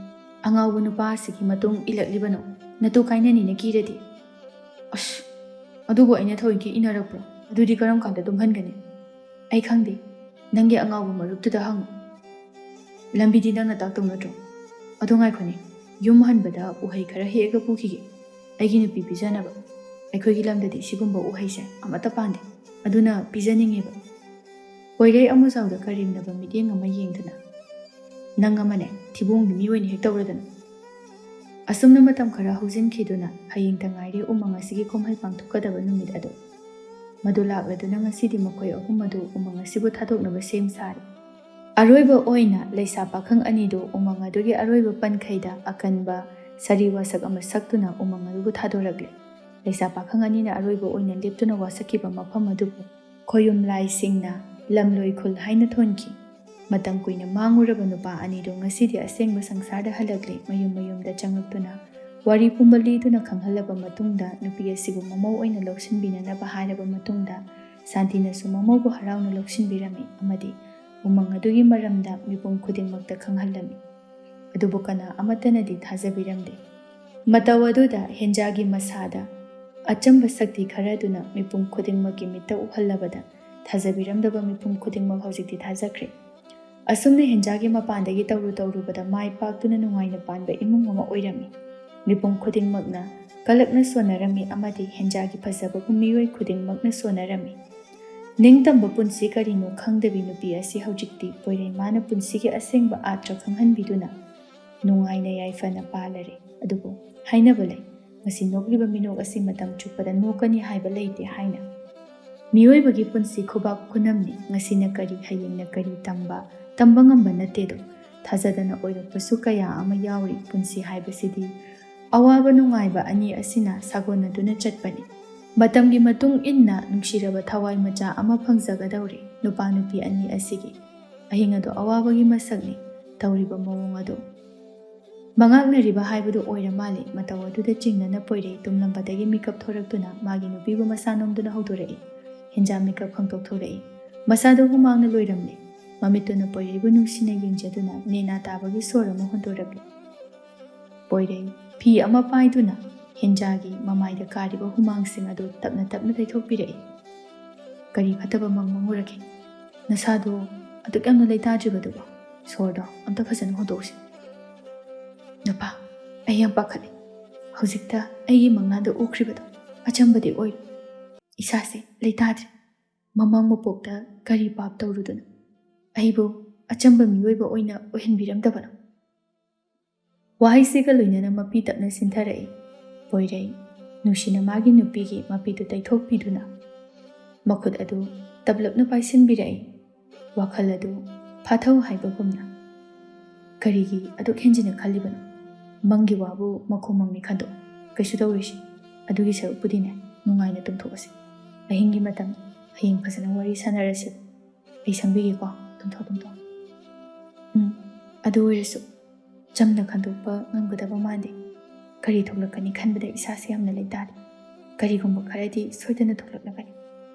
ꯑꯉꯥꯎꯕ ꯅꯨꯄꯥ ꯑꯁꯤꯒꯤ ꯃꯇꯨꯡ ꯏꯜꯂꯛꯂꯤꯕꯅꯣ? ꯅꯇꯨ ꯀꯥꯏꯅꯅꯤꯅ ꯀꯤꯔꯗꯤ? ꯑꯁ, ꯑꯗꯨꯕꯨ ꯑꯩꯅ ꯊꯑꯣꯏꯀꯤ ꯏꯟꯅꯔꯛꯄ꯭ꯔꯣ? ꯑꯗꯨꯗꯤ ꯀꯔꯝ ꯀꯥꯟꯗ ꯇꯨꯝꯍꯟꯒꯅꯤ? ꯑꯩ ꯈꯪꯗꯦ꯫ ꯅꯪꯒꯤ ꯑꯉꯥꯎꯕ ꯃꯔꯨꯞꯇꯨꯗ ꯍꯪꯉꯨ꯫ ꯂꯝꯕꯤꯗꯤ ꯅꯪꯅ ꯇꯥꯛꯇꯧ ꯅꯠꯇ꯭ꯔꯣ? ꯑꯗꯣ ꯉꯥꯏꯈꯣꯅꯦ, ꯌꯨꯝ ꯍꯟꯕꯗ ꯎꯍꯩ ꯈꯔ ꯍꯦꯛꯑꯒ ꯄꯨꯈꯤꯒꯦ, ꯑꯩꯒꯤ ꯅꯨꯄꯤ ꯄꯤꯖꯅꯕ꯫ ꯑꯩꯈꯣꯏꯒꯤ ꯂꯝꯗꯗꯤ ꯁꯤꯒꯨꯝꯕ ꯎꯍꯩꯁꯦ ꯑꯃꯠꯇ ꯄꯥꯟꯗꯦ, ꯑꯗꯨꯅ ꯄꯤꯖꯅꯤꯡꯉꯦꯕ꯫ ꯄꯣꯏꯔꯩ ꯑꯃꯨꯖꯥꯎꯗ ꯀꯔꯦꯝꯅꯕ ꯃꯤꯠꯌꯦꯡ ꯑꯃ ꯌꯦꯡꯗꯨꯅ, "ꯅꯪ ꯑꯃꯅꯦ, ꯊꯤꯕꯣꯡꯒꯤ ꯃꯤ ꯑꯣꯏꯅ ꯍꯦꯛ ꯇꯧꯔꯗꯅ!" ꯑꯁꯨꯝꯅ ꯃꯇꯝ ꯈꯔ ꯍꯧꯖꯤꯟꯈꯤꯗꯨꯅ ꯍꯌꯦꯡꯇ ꯉꯥꯏꯔꯦ ꯎꯃꯪ ꯑꯁꯤꯒꯤ ꯀꯨꯝꯍꯩ ꯄꯥꯡꯊꯣꯛꯀꯗꯕ ꯅꯨꯃꯤꯠ ꯑꯗꯨ꯫ ꯃꯗꯨ ꯂꯥꯛꯂꯗꯨꯅ ꯉꯁꯤꯗꯤ ꯃꯈꯣꯏ ꯑꯍꯨꯝ ꯑꯗꯨ ꯎꯃꯪ ꯑꯁꯤꯕꯨ ꯊꯥꯗꯣꯛꯅꯕ ꯁꯦꯝ ꯁꯥꯔꯤ꯫ ꯑꯔꯣꯏꯕ ꯑꯣꯏꯅ ꯂꯩꯁꯥ ꯄꯥꯈꯪ ꯑꯅꯤꯗꯨ ꯎꯃꯪ ꯑꯗꯨꯒꯤ ꯑꯔꯣꯏꯕ ꯄꯟꯈꯩꯗ ꯑꯀꯟꯕ ꯁꯥꯔꯤ ꯋꯥꯁꯛ ꯑꯃ ꯁꯛꯇꯨꯅ ꯎꯃꯪ ꯑꯗꯨꯕꯨ ꯊꯥꯗꯣꯔꯛꯂꯦ꯫ ꯂꯩꯁꯥ ꯄꯥꯈꯪ ꯑꯅꯤꯅ ꯑꯔꯣꯏꯕ ꯑꯣꯏꯅ ꯂꯦꯞꯇꯨꯅ ꯋꯥꯁꯛꯈꯤꯕ ꯃꯐꯝ ꯑꯗꯨꯕꯨ ꯈꯣꯌꯨꯝ ꯂꯥꯏꯁꯤꯡꯅ ꯂꯝꯂꯣꯏ ꯈꯨꯜ ꯍꯥꯏꯅ ꯊꯣꯟꯈꯤ꯫ ꯃꯇꯝ ꯀꯨꯏꯅ ꯃꯥꯡꯉꯨꯔꯕ ꯅꯨꯄꯥ ꯑꯅꯤꯗꯨ ꯉꯁꯤꯗꯤ ꯑꯁꯦꯡꯕ ꯁꯪꯁꯥꯔꯗ ꯍꯜꯂꯛꯂꯦ꯫ ꯃꯌꯨꯝ ꯃꯌꯨꯝꯗ ꯆꯪꯉꯛꯇꯨꯅ ꯋꯥꯔꯤ ꯄꯨꯝꯕ ꯂꯤꯗꯨꯅ ꯈꯪꯍꯜꯂꯕ ꯃꯇꯨꯡꯗ, ꯅꯨꯄꯤ ꯑꯁꯤꯕꯨ ꯃꯃꯧ ꯑꯣꯏꯅ ꯂꯧꯁꯤꯟꯕꯤꯅꯅꯕ ꯍꯥꯏꯔꯕ ꯃꯇꯨꯡꯗ, ꯁꯥꯟꯇꯤꯅꯁꯨ ꯃꯃꯧꯕꯨ ꯍꯔꯥꯎꯅ ꯂꯧꯁꯤꯟꯕꯤꯔꯝꯃꯤ ꯑꯃꯗꯤ ꯎꯃꯪ ꯑꯗꯨꯒꯤ ꯃꯔꯝꯗ ꯃꯤꯄꯨꯝ ꯈꯨꯗꯤꯡꯃꯛꯇ ꯈꯪꯍꯜꯂꯝꯃꯤ꯫ ꯑꯗꯨꯕꯨ ꯀꯅꯥ ꯑꯃꯠꯇꯅꯗꯤ ꯊꯥꯖꯕꯤꯔꯝꯗꯦ꯫ ꯃꯇꯧ ꯑꯗꯨꯗ ꯍꯦꯟꯖꯥꯒꯤ ꯃꯁꯥꯗ ꯑꯆꯝꯕ ꯁꯛꯇꯤ ꯈꯔꯗꯨꯅ ꯃꯤꯄꯨꯝ ꯈꯨꯗꯤꯡꯃꯛꯀꯤ ꯃꯤꯠꯇ ꯎꯍꯜꯂꯕꯗ, ꯊꯥꯖꯕꯤꯔꯝꯗꯕ ꯃꯤꯄꯨꯝ ꯈꯨꯗꯤꯡꯃꯛ ꯍꯧꯖꯤꯛꯇꯤ ꯊꯥꯖꯈ꯭ꯔꯦ꯫ ꯑꯁꯨꯝꯅ ꯍꯦꯟꯖꯥꯒꯤ ꯃꯄꯥꯟꯗꯒꯤ ꯇꯧꯔꯨ ꯇꯧꯔꯨꯕꯗ ꯃꯥꯏ ꯄꯥꯛꯇꯨꯅ ꯅꯨꯡꯉꯥꯏꯅ ꯄꯥꯟꯕ ꯏꯃꯨꯡ ꯑꯃ ꯑꯣꯏꯔꯝꯃꯤ꯫ ꯃꯤꯄꯨꯝ ꯈꯨꯗꯤꯡꯃꯛꯅ ꯀꯂꯛꯅ ꯁꯣꯟꯅꯔꯝꯃꯤ ꯑꯃꯗꯤ ꯍꯦꯟꯖꯥꯒꯤ ꯐꯖꯕꯕꯨ ꯃꯤꯑꯣꯏ ꯈꯨꯗꯤꯡꯃꯛꯅ ꯁꯣꯟꯅꯔꯝꯃꯤ꯫ ꯅꯤꯡꯇꯝꯕ ꯄꯨꯟꯁꯤ ꯀꯔꯤꯅꯣ ꯈꯪꯗꯕꯤ ꯅꯨꯄꯤ ꯑꯁꯤ ꯍꯧꯖꯤꯛꯇꯤ ꯄꯣꯏꯔꯩꯃꯥꯅ ꯄꯨꯟꯁꯤꯒꯤ ꯑꯁꯦꯡꯕ ꯑꯥꯔꯊ ꯈꯪꯍꯟꯕꯤꯗꯨꯅ ꯅꯨꯡꯉꯥꯏꯅ ꯌꯥꯏꯐꯅ ꯄꯥꯜꯂꯔꯦ꯫ ꯑꯗꯨꯕꯨ ꯍꯥꯏꯅꯕ ꯂꯩ, ꯃꯁꯤ ꯅꯣꯛꯂꯤꯕ ꯃꯤꯅꯣꯛ ꯑꯁꯤ ꯃꯇꯝ ꯆꯨꯞꯄꯗ ꯅꯣꯛꯀꯅꯤ ꯍꯥꯏꯕ ꯂꯩꯇꯦ ꯍꯥꯏꯅ꯫ ꯃꯤꯑꯣꯏꯕꯒꯤ ꯄꯨꯟꯁꯤ ꯈꯨꯕꯥꯛ ꯈꯨꯅꯝꯅꯤ꯫ ꯉꯁꯤꯅ ꯀꯔꯤ, ꯍꯌꯦꯡꯅ ꯀꯔꯤ ꯇꯝꯕ, ꯇꯝꯕ ꯉꯝꯕ ꯅꯠꯇꯦꯗꯣ꯫ ꯊꯥꯖꯗꯅ ꯑꯣꯏꯔꯛꯄꯁꯨ ꯀꯌꯥ ꯑꯃ ꯌꯥꯎꯔꯤ꯫ ꯄꯨꯟꯁꯤ ꯍꯥꯏꯕꯁꯤꯗꯤ ꯑꯋꯥꯕ ꯅꯨꯡꯉꯥꯏꯕ ꯑꯅꯤ ꯑꯁꯤꯅ ꯁꯥꯒꯣꯟꯅꯗꯨꯅ ꯆꯠꯄꯅꯤ꯫ ꯃꯇꯝꯒꯤ ꯃꯇꯨꯡ ꯏꯟꯅ ꯅꯨꯡꯁꯤꯔꯕ ꯊꯋꯥꯏ ꯃꯆꯥ ꯑꯃ ꯐꯪꯖꯒꯗꯧꯔꯤ ꯅꯨꯄꯥ ꯅꯨꯄꯤ ꯑꯅꯤ ꯑꯁꯤꯒꯤ꯫ ꯑꯍꯤꯡ ꯑꯗꯨ ꯑꯋꯥꯕꯒꯤ ꯃꯁꯛꯅꯤ꯫ ꯇꯧꯔꯤꯕ ꯃꯑꯣꯡ ꯑꯗꯨ ꯃꯉꯥꯛꯅꯔꯤꯕ ꯍꯥꯏꯕꯗꯨ ꯑꯣꯏꯔ ꯃꯥꯜꯂꯦ꯫ ꯃꯇꯧ ꯑꯗꯨꯗ ꯆꯤꯡꯅꯅ ꯄꯣꯏꯔꯩ ꯇꯨꯝꯂꯝꯕꯗꯒꯤ ꯃꯤꯀꯞ ꯊꯣꯔꯛꯇꯨꯅ ꯃꯥꯒꯤ ꯅꯨꯄꯤꯕꯨ ꯃꯁꯥ ꯅꯣꯝꯗꯨꯅ ꯍꯧꯗꯣꯔꯛꯏ꯫ ꯍꯦꯟꯖꯥ ꯃꯤꯀꯞ ꯈꯪꯇꯣꯛ ꯊꯣꯔꯛꯏ꯫ ꯃꯁꯥꯗꯨ ꯍꯨꯃꯥꯡꯅ ꯂꯣꯏꯔꯝꯂꯦ꯫ ꯃꯃꯤꯠꯇꯨꯅ ꯄꯣꯏꯔꯩꯕꯨ ꯅꯨꯡꯁꯤꯅ ꯌꯦꯡꯖꯗꯨꯅ ꯅꯦꯅꯥ ꯇꯥꯕꯒꯤ ꯁꯣꯔ ꯑꯃ ꯍꯣꯟꯗꯣꯔꯛꯂꯦ꯫ ꯄꯣꯏꯔꯩ ꯐꯤ ꯑꯃ ꯄꯥꯏꯗꯨꯅ ꯍꯦꯟꯖꯥꯒꯤ ꯃꯃꯥꯏꯗ ꯀꯥꯔꯤꯕ ꯍꯨꯃꯥꯡꯁꯤꯡ ꯑꯗꯨ ꯇꯞꯅ ꯇꯞꯅ ꯇꯩꯊꯣꯛꯄꯤꯔꯛꯏ꯫ "ꯀꯔꯤ ꯐꯠꯇꯕ ꯃꯪ ꯃꯪꯉꯨꯔꯒꯦ? ꯅꯁꯥꯗꯣ ꯑꯗꯨꯛ ꯌꯥꯝꯅ ꯂꯩꯇꯥꯗ꯭ꯔꯤꯕꯗꯨꯕꯨ? ꯁꯣꯔꯗꯣ ꯑꯝꯇ ꯐꯖꯅ ꯍꯣꯟꯗꯣꯛꯎꯁꯦ꯫ ꯅꯨꯄꯥ, ꯑꯩ ꯌꯥꯝ ꯄꯥꯈꯠꯂꯦ꯫ ꯍꯧꯖꯤꯛꯇ ꯑꯩꯒꯤ ꯃꯪꯂꯥꯟꯗ ꯎꯈ꯭ꯔꯤꯕꯗꯣ ꯑꯆꯝꯕꯗꯤ ꯑꯣꯏꯔꯣꯏ꯫ ꯏꯁꯥꯁꯦ ꯂꯩꯇꯥꯗ꯭ꯔꯦ꯫ ꯃꯃꯥꯡ ꯃꯄꯣꯛꯇ ꯀꯔꯤ ꯄꯥꯞ ꯇꯧꯔꯨꯗꯨꯅ ꯑꯩꯕꯨ ꯑꯆꯝꯕ ꯃꯤꯑꯣꯏꯕ ꯑꯣꯏꯅ ꯑꯣꯏꯍꯟꯕꯤꯔꯝꯗꯕꯅꯣ?" ꯋꯥꯍꯩꯁꯤꯒ ꯂꯣꯏꯅꯅ ꯃꯄꯤ ꯇꯞꯅ ꯁꯤꯟꯊꯔꯛꯏ꯫ ꯄꯣꯏꯔꯩ ꯅꯨꯡꯁꯤꯅ ꯃꯥꯒꯤ ꯅꯨꯄꯤꯒꯤ ꯃꯄꯤꯗꯨ ꯇꯩꯊꯣꯛꯄꯤꯗꯨꯅ ꯃꯈꯨꯠ ꯑꯗꯨ ꯇꯞꯂꯞꯅ ꯄꯥꯏꯁꯤꯟꯕꯤꯔꯛꯏ꯫ ꯋꯥꯈꯜ ꯑꯗꯨ ꯐꯥꯊꯧ ꯍꯥꯏꯕꯒꯨꯝꯅ꯫ "ꯀꯔꯤꯒꯤ ꯑꯗꯨꯛ ꯍꯦꯟꯖꯤꯟꯅ ꯈꯜꯂꯤꯕꯅꯣ? ꯃꯪꯒꯤ ꯋꯥꯕꯨ ꯃꯈꯣꯡ ꯃꯪꯅꯤ ꯈꯟꯗꯣꯛꯑꯣ꯫ ꯀꯩꯁꯨ ꯇꯧꯔꯣꯏꯁꯤ꯫ ꯑꯗꯨꯒꯤ ꯁꯔꯨꯛꯄꯨꯗꯤꯅꯦ, ꯅꯨꯡꯉꯥꯏꯅ ꯇꯨꯝꯊꯣꯛꯑꯁꯤ꯫ ꯑꯍꯤꯡꯒꯤ ꯃꯇꯝ, ꯍꯌꯦꯡ ꯐꯖꯅ ꯋꯥꯔꯤ ꯁꯥꯟꯅꯔꯁꯤ꯫ ꯑꯩ ꯁꯪꯕꯤꯒꯦꯀꯣ꯫ ꯇꯨꯝꯊꯣꯛ, ꯇꯨꯝꯊꯣꯛ꯫ ꯎꯝ, ꯑꯗꯨ ꯑꯣꯏꯔꯁꯨ ꯆꯝꯅ ꯈꯟꯗꯣꯛꯄ ꯉꯝꯒꯗꯕ ꯃꯥꯟꯗꯦ꯫ ꯀꯔꯤ ꯊꯣꯛꯂꯛꯀꯅꯤ ꯈꯟꯕꯗ ꯏꯁꯥꯁꯦ ꯌꯥꯝꯅ ꯂꯩꯇꯥꯗꯦ꯫ ꯀꯔꯤꯒꯨꯝꯕ ꯈꯔꯗꯤ ꯁꯣꯏꯗꯅ ꯊꯣꯛꯂꯛꯂꯒꯅꯤ꯫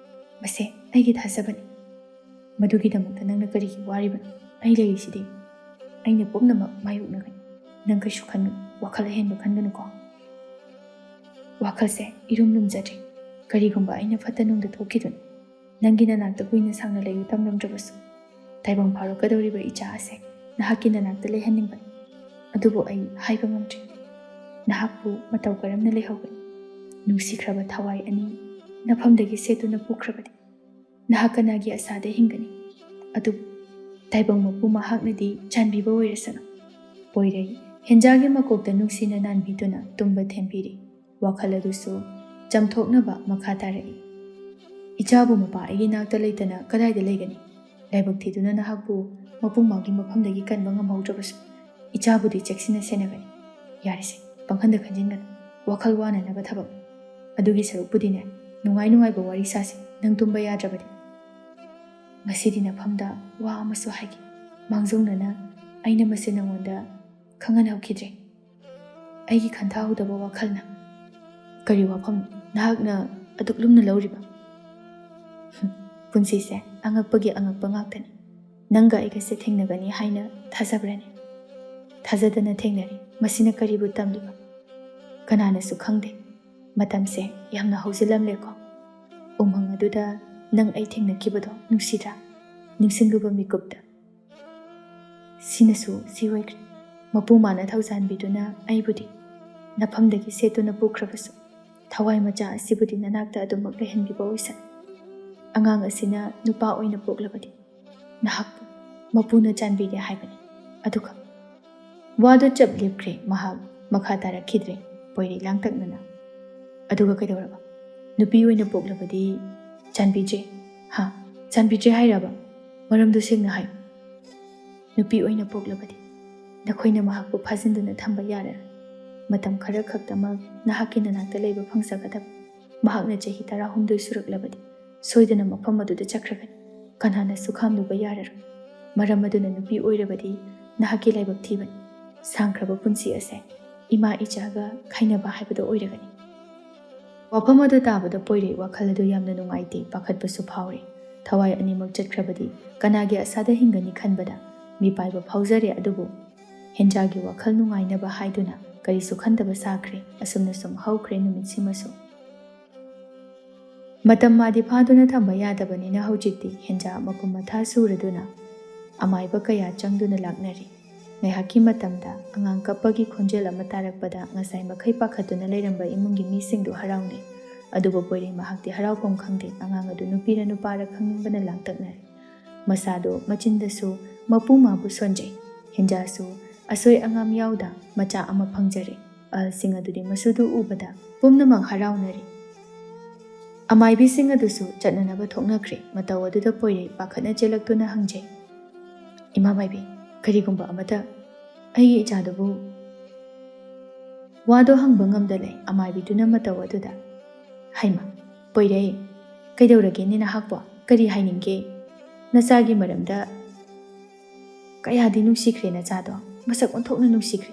ꯃꯁꯦ ꯑꯩꯒꯤ ꯊꯥꯖꯕꯅꯤ꯫ ꯃꯗꯨꯒꯤꯗꯃꯛꯇ ꯅꯪꯅ ꯀꯔꯤꯒꯤ ꯋꯥꯔꯤꯕꯅꯣ? ꯑꯩ ꯂꯩꯔꯤꯁꯤꯗꯤ꯫ ꯑꯩꯅ ꯄꯨꯝꯅꯃꯛ ꯃꯥꯌꯣꯛꯅꯒꯅꯤ꯫ ꯅꯪ ꯀꯩꯁꯨ ꯈꯟꯒꯅꯨ, ꯋꯥꯈꯜ ꯑꯍꯦꯟꯕ ꯈꯟꯒꯅꯨꯀꯣ꯫" "ꯋꯥꯈꯜꯁꯦ ꯏꯔꯨꯝ ꯂꯨꯝꯖꯗ꯭ꯔꯤ꯫ ꯀꯔꯤꯒꯨꯝꯕ ꯑꯩꯅ ꯐꯠꯇ ꯅꯨꯡꯗ ꯊꯣꯛꯈꯤꯗꯨꯅ ꯅꯪꯒꯤ ꯅꯅꯥꯛꯇ ꯀꯨꯏꯅ ꯁꯥꯡꯅ ꯂꯩꯕ ꯇꯝꯂꯝꯗ꯭ꯔꯕꯁꯨ, ꯇꯥꯏꯕꯪ ꯐꯥꯎꯔꯛꯀꯗꯧꯔꯤꯕ ꯏꯆꯥ ꯑꯁꯦ ꯅꯍꯥꯛꯀꯤ ꯅꯅꯥꯛꯇ ꯂꯩꯍꯟꯅꯤꯡꯕꯅꯤ꯫ ꯑꯗꯨꯕꯨ ꯑꯩ ꯍꯥꯏꯕ ꯉꯝꯗ꯭ꯔꯤ꯫ ꯅꯍꯥꯛꯄꯨ ꯃꯇꯧ ꯀꯔꯝꯅ ꯂꯩꯍꯧꯒꯅꯤ? ꯅꯨꯡꯁꯤꯈ꯭ꯔꯕ ꯊꯋꯥꯏ ꯑꯅꯤ ꯅꯐꯝꯗꯒꯤ ꯁꯦꯠꯇꯨꯅ ꯄꯨꯈ꯭ꯔꯕꯗꯤ ꯅꯍꯥꯛ ꯀꯅꯥꯒꯤ ꯑꯁꯥꯗ ꯍꯤꯡꯒꯅꯤ? ꯑꯗꯨꯕꯨ ꯇꯥꯏꯕꯪ ꯃꯄꯨ ꯃꯍꯥꯛꯅꯗꯤ ꯆꯥꯟꯕꯤꯕ ꯑꯣꯏꯔꯁꯅꯨ꯫" ꯄꯣꯏꯔꯩ ꯍꯦꯟꯖꯥꯒꯤ ꯃꯀꯣꯛꯇ ꯅꯨꯡꯁꯤꯅ ꯅꯥꯟꯕꯤꯗꯨꯅ ꯇꯨꯝꯕ ꯊꯦꯝꯕꯤꯔꯤ꯫ ꯋꯥꯈꯜ ꯑꯗꯨꯁꯨ ꯆꯝꯊꯣꯛꯅꯕ ꯃꯈꯥ ꯇꯥꯔꯛꯏ꯫ "ꯏꯆꯥꯕꯨ ꯃꯄꯥ ꯑꯩꯒꯤ ꯅꯥꯛꯇ ꯂꯩꯇꯅ ꯀꯗꯥꯏꯗ ꯂꯩꯒꯅꯤ? ꯂꯥꯏꯕꯛ ꯊꯤꯗꯨꯅ ꯅꯍꯥꯛꯄꯨ ꯃꯄꯨꯡ ꯃꯥꯒꯤ ꯃꯐꯝꯗꯒꯤ ꯀꯟꯕ ꯉꯝꯍꯧꯗ꯭ꯔꯕꯁꯨ, ꯏꯆꯥꯕꯨꯗꯤ ꯆꯦꯛꯁꯤꯟꯅ ꯁꯦꯟꯅꯒꯅꯤ꯫ ꯌꯥꯔꯦꯁꯦ, ꯄꯪꯈꯟꯗ ꯈꯟꯖꯤꯟꯒꯅꯨ꯫ ꯋꯥꯈꯜ ꯋꯥꯅꯅꯕ ꯊꯕꯛ꯫ ꯑꯗꯨꯒꯤ ꯁꯔꯨꯛꯄꯨꯗꯤꯅꯦ, ꯅꯨꯡꯉꯥꯏ ꯅꯨꯡꯉꯥꯏꯕ ꯋꯥꯔꯤ ꯁꯥꯁꯤ, ꯅꯪ ꯇꯨꯝꯕ ꯌꯥꯗ꯭ꯔꯕꯗꯤ꯫ ꯉꯁꯤꯗꯤ ꯅꯐꯝꯗ ꯋꯥ ꯑꯃꯁꯨ ꯍꯥꯏꯒꯦ꯫ ꯃꯥꯡꯖꯧꯅꯅ ꯑꯩꯅ ꯃꯁꯤ ꯅꯉꯣꯟꯗ ꯈꯪꯍꯟꯍꯧꯈꯤꯗ꯭ꯔꯦ꯫ ꯑꯩꯒꯤ ꯈꯟꯊꯍꯧꯗꯕ ꯋꯥꯈꯜꯅ꯫ "ꯀꯔꯤ ꯋꯥꯐꯝ ꯅꯍꯥꯛꯅ ꯑꯗꯨꯛ ꯂꯨꯝꯅ ꯂꯧꯔꯤꯕ?" "ꯍꯨꯝ, ꯄꯨꯟꯁꯤꯁꯦ ꯑꯉꯛꯄꯒꯤ ꯑꯉꯛꯄ ꯉꯥꯛꯇꯅꯤ꯫ ꯅꯪꯒ ꯑꯩꯒꯁꯦ ꯊꯦꯡꯅꯒꯅꯤ ꯍꯥꯏꯅ ꯊꯥꯖꯕ꯭ꯔꯅꯦ? ꯊꯥꯖꯗꯅ ꯊꯦꯡꯅꯔꯦ꯫ ꯃꯁꯤꯅ ꯀꯔꯤꯕꯨ ꯇꯝꯂꯤꯕ? ꯀꯅꯥꯅꯁꯨ ꯈꯪꯗꯦ꯫ ꯃꯇꯝꯁꯦ ꯌꯥꯝꯅ ꯍꯧꯖꯤꯜꯂꯝꯂꯦꯀꯣ꯫ ꯎꯃꯪ ꯑꯗꯨꯗ ꯅꯪ ꯑꯩ ꯊꯦꯡꯅꯈꯤꯕꯗꯣ ꯅꯨꯡꯁꯤꯗ꯭ꯔꯥ? ꯅꯤꯡꯁꯤꯡꯂꯨꯕ ꯃꯤꯀꯨꯞꯇ ꯁꯤꯅꯁꯨ ꯁꯤ ꯑꯣꯏꯈ꯭ꯔꯦ꯫ ꯃꯄꯨ ꯃꯥꯅ ꯊꯧꯖꯥꯟꯕꯤꯗꯨꯅ ꯑꯩꯕꯨꯗꯤ ꯅꯐꯝꯗꯒꯤ ꯁꯦꯠꯇꯨꯅ ꯄꯨꯈ꯭ꯔꯕꯁꯨ, ꯊꯋꯥꯏ ꯃꯆꯥ ꯑꯁꯤꯕꯨꯗꯤ ꯅꯅꯥꯛꯇ ꯑꯗꯨꯃꯛ ꯂꯩꯍꯟꯕꯤꯕ ꯑꯣꯏꯁꯅꯨ꯫ ꯑꯉꯥꯡ ꯑꯁꯤꯅ ꯅꯨꯄꯥ ꯑꯣꯏꯅ ꯄꯣꯛꯂꯕꯗꯤ ꯅꯍꯥꯛꯄꯨ ꯃꯄꯨꯅ ꯆꯥꯟꯕꯤꯔꯦ ꯍꯥꯏꯕꯅꯤ꯫ ꯑꯗꯨꯒ" ꯋꯥꯗꯨ ꯆꯞ ꯂꯦꯞꯈ꯭ꯔꯦ꯫ ꯃꯍꯥꯛ ꯃꯈꯥ ꯇꯥꯔꯛꯈꯤꯗ꯭ꯔꯦ꯫ ꯄꯣꯏꯔꯩ ꯂꯥꯡꯇꯛꯅꯅ, "ꯑꯗꯨꯒ ꯀꯩꯗꯧꯔꯕ? ꯅꯨꯄꯤ ꯑꯣꯏꯅ ꯄꯣꯛꯂꯕꯗꯤ ꯆꯥꯟꯕꯤꯗ꯭ꯔꯦ"? "ꯍꯥ? ꯆꯥꯟꯕꯤꯗ꯭ꯔꯦ ꯍꯥꯏꯔꯕ? ꯃꯔꯝꯗꯨ ꯁꯦꯡꯅ ꯍꯥꯏꯌꯨ"꯫ "ꯅꯨꯄꯤ ꯑꯣꯏꯅ ꯄꯣꯛꯂꯕꯗꯤ ꯅꯈꯣꯏꯅ ꯃꯍꯥꯛꯄꯨ ꯐꯥꯖꯤꯟꯗꯨꯅ ꯊꯝꯕ ꯌꯥꯔꯔꯣꯏ꯫ ꯃꯇꯝ ꯈꯔ ꯈꯛꯇꯃꯛ ꯅꯍꯥꯛꯀꯤ ꯅꯅꯥꯛꯇ ꯂꯩꯕ ꯐꯪꯖꯒꯗꯕ꯫ ꯃꯍꯥꯛꯅ ꯆꯍꯤ ꯇꯔꯥꯍꯨꯝꯗꯣꯏ ꯁꯨꯔꯛꯂꯕꯗꯤ ꯁꯣꯏꯗꯅ ꯃꯐꯝ ꯑꯗꯨꯗ ꯆꯠꯈ꯭ꯔꯒꯅꯤ꯫ ꯀꯅꯥꯅꯁꯨ ꯈꯥꯝꯂꯨꯕ ꯌꯥꯔꯔꯣꯏ꯫ ꯃꯔꯝ ꯑꯗꯨꯅ ꯅꯨꯄꯤ ꯑꯣꯏꯔꯕꯗꯤ ꯅꯍꯥꯛꯀꯤ ꯂꯥꯏꯕꯛ ꯊꯤꯕꯅꯤ꯫ ꯁꯥꯡꯈ꯭ꯔꯕ ꯄꯨꯟꯁꯤ ꯑꯁꯦ ꯏꯃꯥ ꯏꯆꯥꯒ ꯈꯥꯏꯅꯕ ꯍꯥꯏꯕꯗꯣ ꯑꯣꯏꯔꯒꯅꯤ"꯫ ꯋꯥꯐꯝ ꯑꯗꯨ ꯇꯥꯕꯗ ꯄꯣꯏꯔꯩ ꯋꯥꯈꯜ ꯑꯗꯨ ꯌꯥꯝꯅ ꯅꯨꯡꯉꯥꯏꯇꯦ, ꯄꯥꯈꯠꯄꯁꯨ ꯐꯥꯎꯔꯦ꯫ ꯊꯋꯥꯏ ꯑꯅꯤꯃꯛ ꯆꯠꯈ꯭ꯔꯕꯗꯤ ꯀꯅꯥꯒꯤ ꯑꯁꯥꯗ ꯍꯤꯡꯒꯅꯤ ꯈꯟꯕꯗ ꯃꯤꯄꯥꯏꯕ ꯐꯥꯎꯖꯔꯦ꯫ ꯑꯗꯨꯕꯨ ꯍꯦꯟꯖꯥꯒꯤ ꯋꯥꯈꯜ ꯅꯨꯡꯉꯥꯏꯅꯕ ꯍꯥꯏꯗꯨꯅ ꯀꯔꯤꯁꯨ ꯈꯟꯗꯕ ꯁꯥꯈ꯭ꯔꯦ꯫ ꯑꯁꯨꯝꯅ ꯁꯨꯝ ꯍꯧꯈ꯭ꯔꯦ ꯅꯨꯃꯤꯠꯁꯤꯃꯁꯨ꯫ ꯃꯇꯝ ꯃꯥꯗꯤ ꯐꯥꯗꯨꯅ ꯊꯝꯕ ꯌꯥꯗꯕꯅꯤꯅ ꯍꯧꯖꯤꯛꯇꯤ ꯍꯦꯟꯖꯥ ꯃꯄꯨꯝ ꯃꯊꯥ ꯁꯨꯔꯗꯨꯅ ꯑꯃꯥꯏꯕ ꯀꯌꯥ ꯆꯪꯗꯨꯅ ꯂꯥꯛꯅꯔꯤ꯫ ꯉꯥꯏꯍꯥꯛꯀꯤ ꯃꯇꯝꯗ ꯑꯉꯥꯡ ꯀꯞꯄꯒꯤ ꯈꯣꯟꯖꯦꯜ ꯑꯃ ꯇꯥꯔꯛꯄꯗ ꯉꯁꯥꯏ ꯃꯈꯩ ꯄꯥꯈꯠꯇꯨꯅ ꯂꯩꯔꯝꯕ ꯏꯃꯨꯡꯒꯤ ꯃꯤꯁꯤꯡꯗꯨ ꯍꯔꯥꯎꯅꯩ꯫ ꯑꯗꯨꯕꯨ ꯄꯣꯏꯔꯩ ꯃꯍꯥꯛꯇꯤ ꯍꯔꯥꯎꯐꯝ ꯈꯪꯗꯦ꯫ ꯑꯉꯥꯡ ꯑꯗꯨ ꯅꯨꯄꯤꯔ ꯅꯨꯄꯥꯔ ꯈꯪꯅꯤꯡꯕꯅ ꯂꯥꯡꯇꯛꯅꯔꯦ꯫ ꯃꯁꯥꯗꯨ ꯃꯆꯤꯟꯗꯁꯨ ꯃꯄꯨ ꯃꯥꯕꯨ ꯁꯣꯟꯖꯩ꯫ ꯍꯦꯟꯖꯥꯁꯨ ꯑꯁꯣꯏ ꯑꯉꯥꯝ ꯌꯥꯎꯗ ꯃꯆꯥ ꯑꯃ ꯐꯪꯖꯔꯦ꯫ ꯑꯍꯜꯁꯤꯡ ꯑꯗꯨꯗꯤ ꯃꯁꯨꯗꯨ ꯎꯕꯗ ꯄꯨꯝꯅꯃꯛ ꯍꯔꯥꯎꯅꯔꯦ꯫ ꯑꯃꯥꯏꯕꯤꯁꯤꯡ ꯑꯗꯨꯁꯨ ꯆꯠꯅꯅꯕ ꯊꯣꯛꯅꯈ꯭ꯔꯦ꯫ ꯃꯇꯧ ꯑꯗꯨꯗ ꯄꯣꯏꯔꯩ ꯄꯥꯈꯠꯅ ꯆꯦꯜꯂꯛꯇꯨꯅ ꯍꯪꯖꯩ, "ꯏꯃꯥ ꯃꯥꯏꯕꯤ, ꯀꯔꯤꯒꯨꯝꯕ ꯑꯃꯇ ꯑꯩꯒꯤ ꯏꯆꯥꯗꯨꯕꯨ?" ꯋꯥꯗꯣ ꯍꯪꯕ ꯉꯝꯗ ꯂꯩ꯫ ꯑꯃꯥꯏꯕꯤꯗꯨꯅ ꯃꯇꯧ ꯑꯗꯨꯗ, "ꯍꯩꯃ, ꯄꯣꯏꯔꯩ, ꯀꯩꯗꯧꯔꯒꯦꯅꯦ ꯅꯍꯥꯛꯄꯣ? ꯀꯔꯤ ꯍꯥꯏꯅꯤꯡꯒꯦ? ꯅꯆꯥꯒꯤ ꯃꯔꯝꯗ ꯀꯌꯥꯗꯤ ꯅꯨꯡꯁꯤꯈ꯭ꯔꯦ ꯅꯆꯥꯗꯣ꯫ ꯃꯁꯛ ꯑꯣꯟꯊꯣꯛꯅ ꯅꯨꯡꯁꯤꯈ꯭ꯔꯦ꯫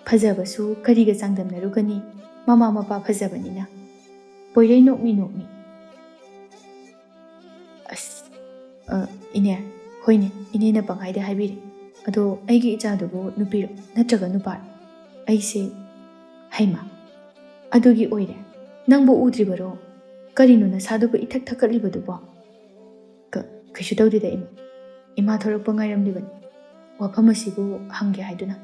ꯐꯖꯕꯁꯨ ꯀꯔꯤꯒ ꯆꯥꯡꯗꯝꯅꯔꯨꯒꯅꯤ, ꯃꯃꯥ ꯃꯄꯥ ꯐꯖꯕꯅꯤꯅ꯫ ꯄꯣꯏꯔꯩ ꯅꯣꯛꯃꯤ ꯅꯣꯛꯃꯤ꯫ ꯑꯁ, ꯑ, ꯏꯅꯦ, ꯍꯣꯏꯅꯦ, ꯏꯅꯦꯅ ꯄꯪꯍꯥꯏꯗ ꯍꯥꯏꯕꯤꯔꯦ꯫ ꯑꯗꯣ ꯑꯩꯒꯤ ꯏꯆꯥꯗꯨꯕꯨ ꯅꯨꯄꯤꯔꯣ ꯅꯠꯇ꯭ꯔꯒ ꯅꯨꯄꯥꯔꯣ? ꯑꯩꯁꯦ, ꯍꯩꯃꯥ, ꯑꯗꯨꯒꯤ ꯑꯣꯏꯔꯦ꯫ ꯅꯪꯕꯨ ꯎꯗ꯭ꯔꯤꯕꯔꯣ? ꯀꯔꯤꯅꯣ ꯅꯁꯥꯗꯨꯕꯨ ꯏꯊꯛ ꯊꯛꯀꯠꯂꯤꯕꯗꯨꯕꯣ? ꯀ-, ꯀꯩꯁꯨ ꯇꯧꯗꯦꯗ ꯏꯃꯥ꯫ ꯏꯃꯥ ꯊꯣꯔꯛꯄ ꯉꯥꯏꯔꯝꯂꯤꯕꯅꯤ꯫ ꯋꯥꯐꯝ ꯑꯁꯤꯕꯨ ꯍꯪꯒꯦ ꯍꯥꯏꯗꯨꯅ꯫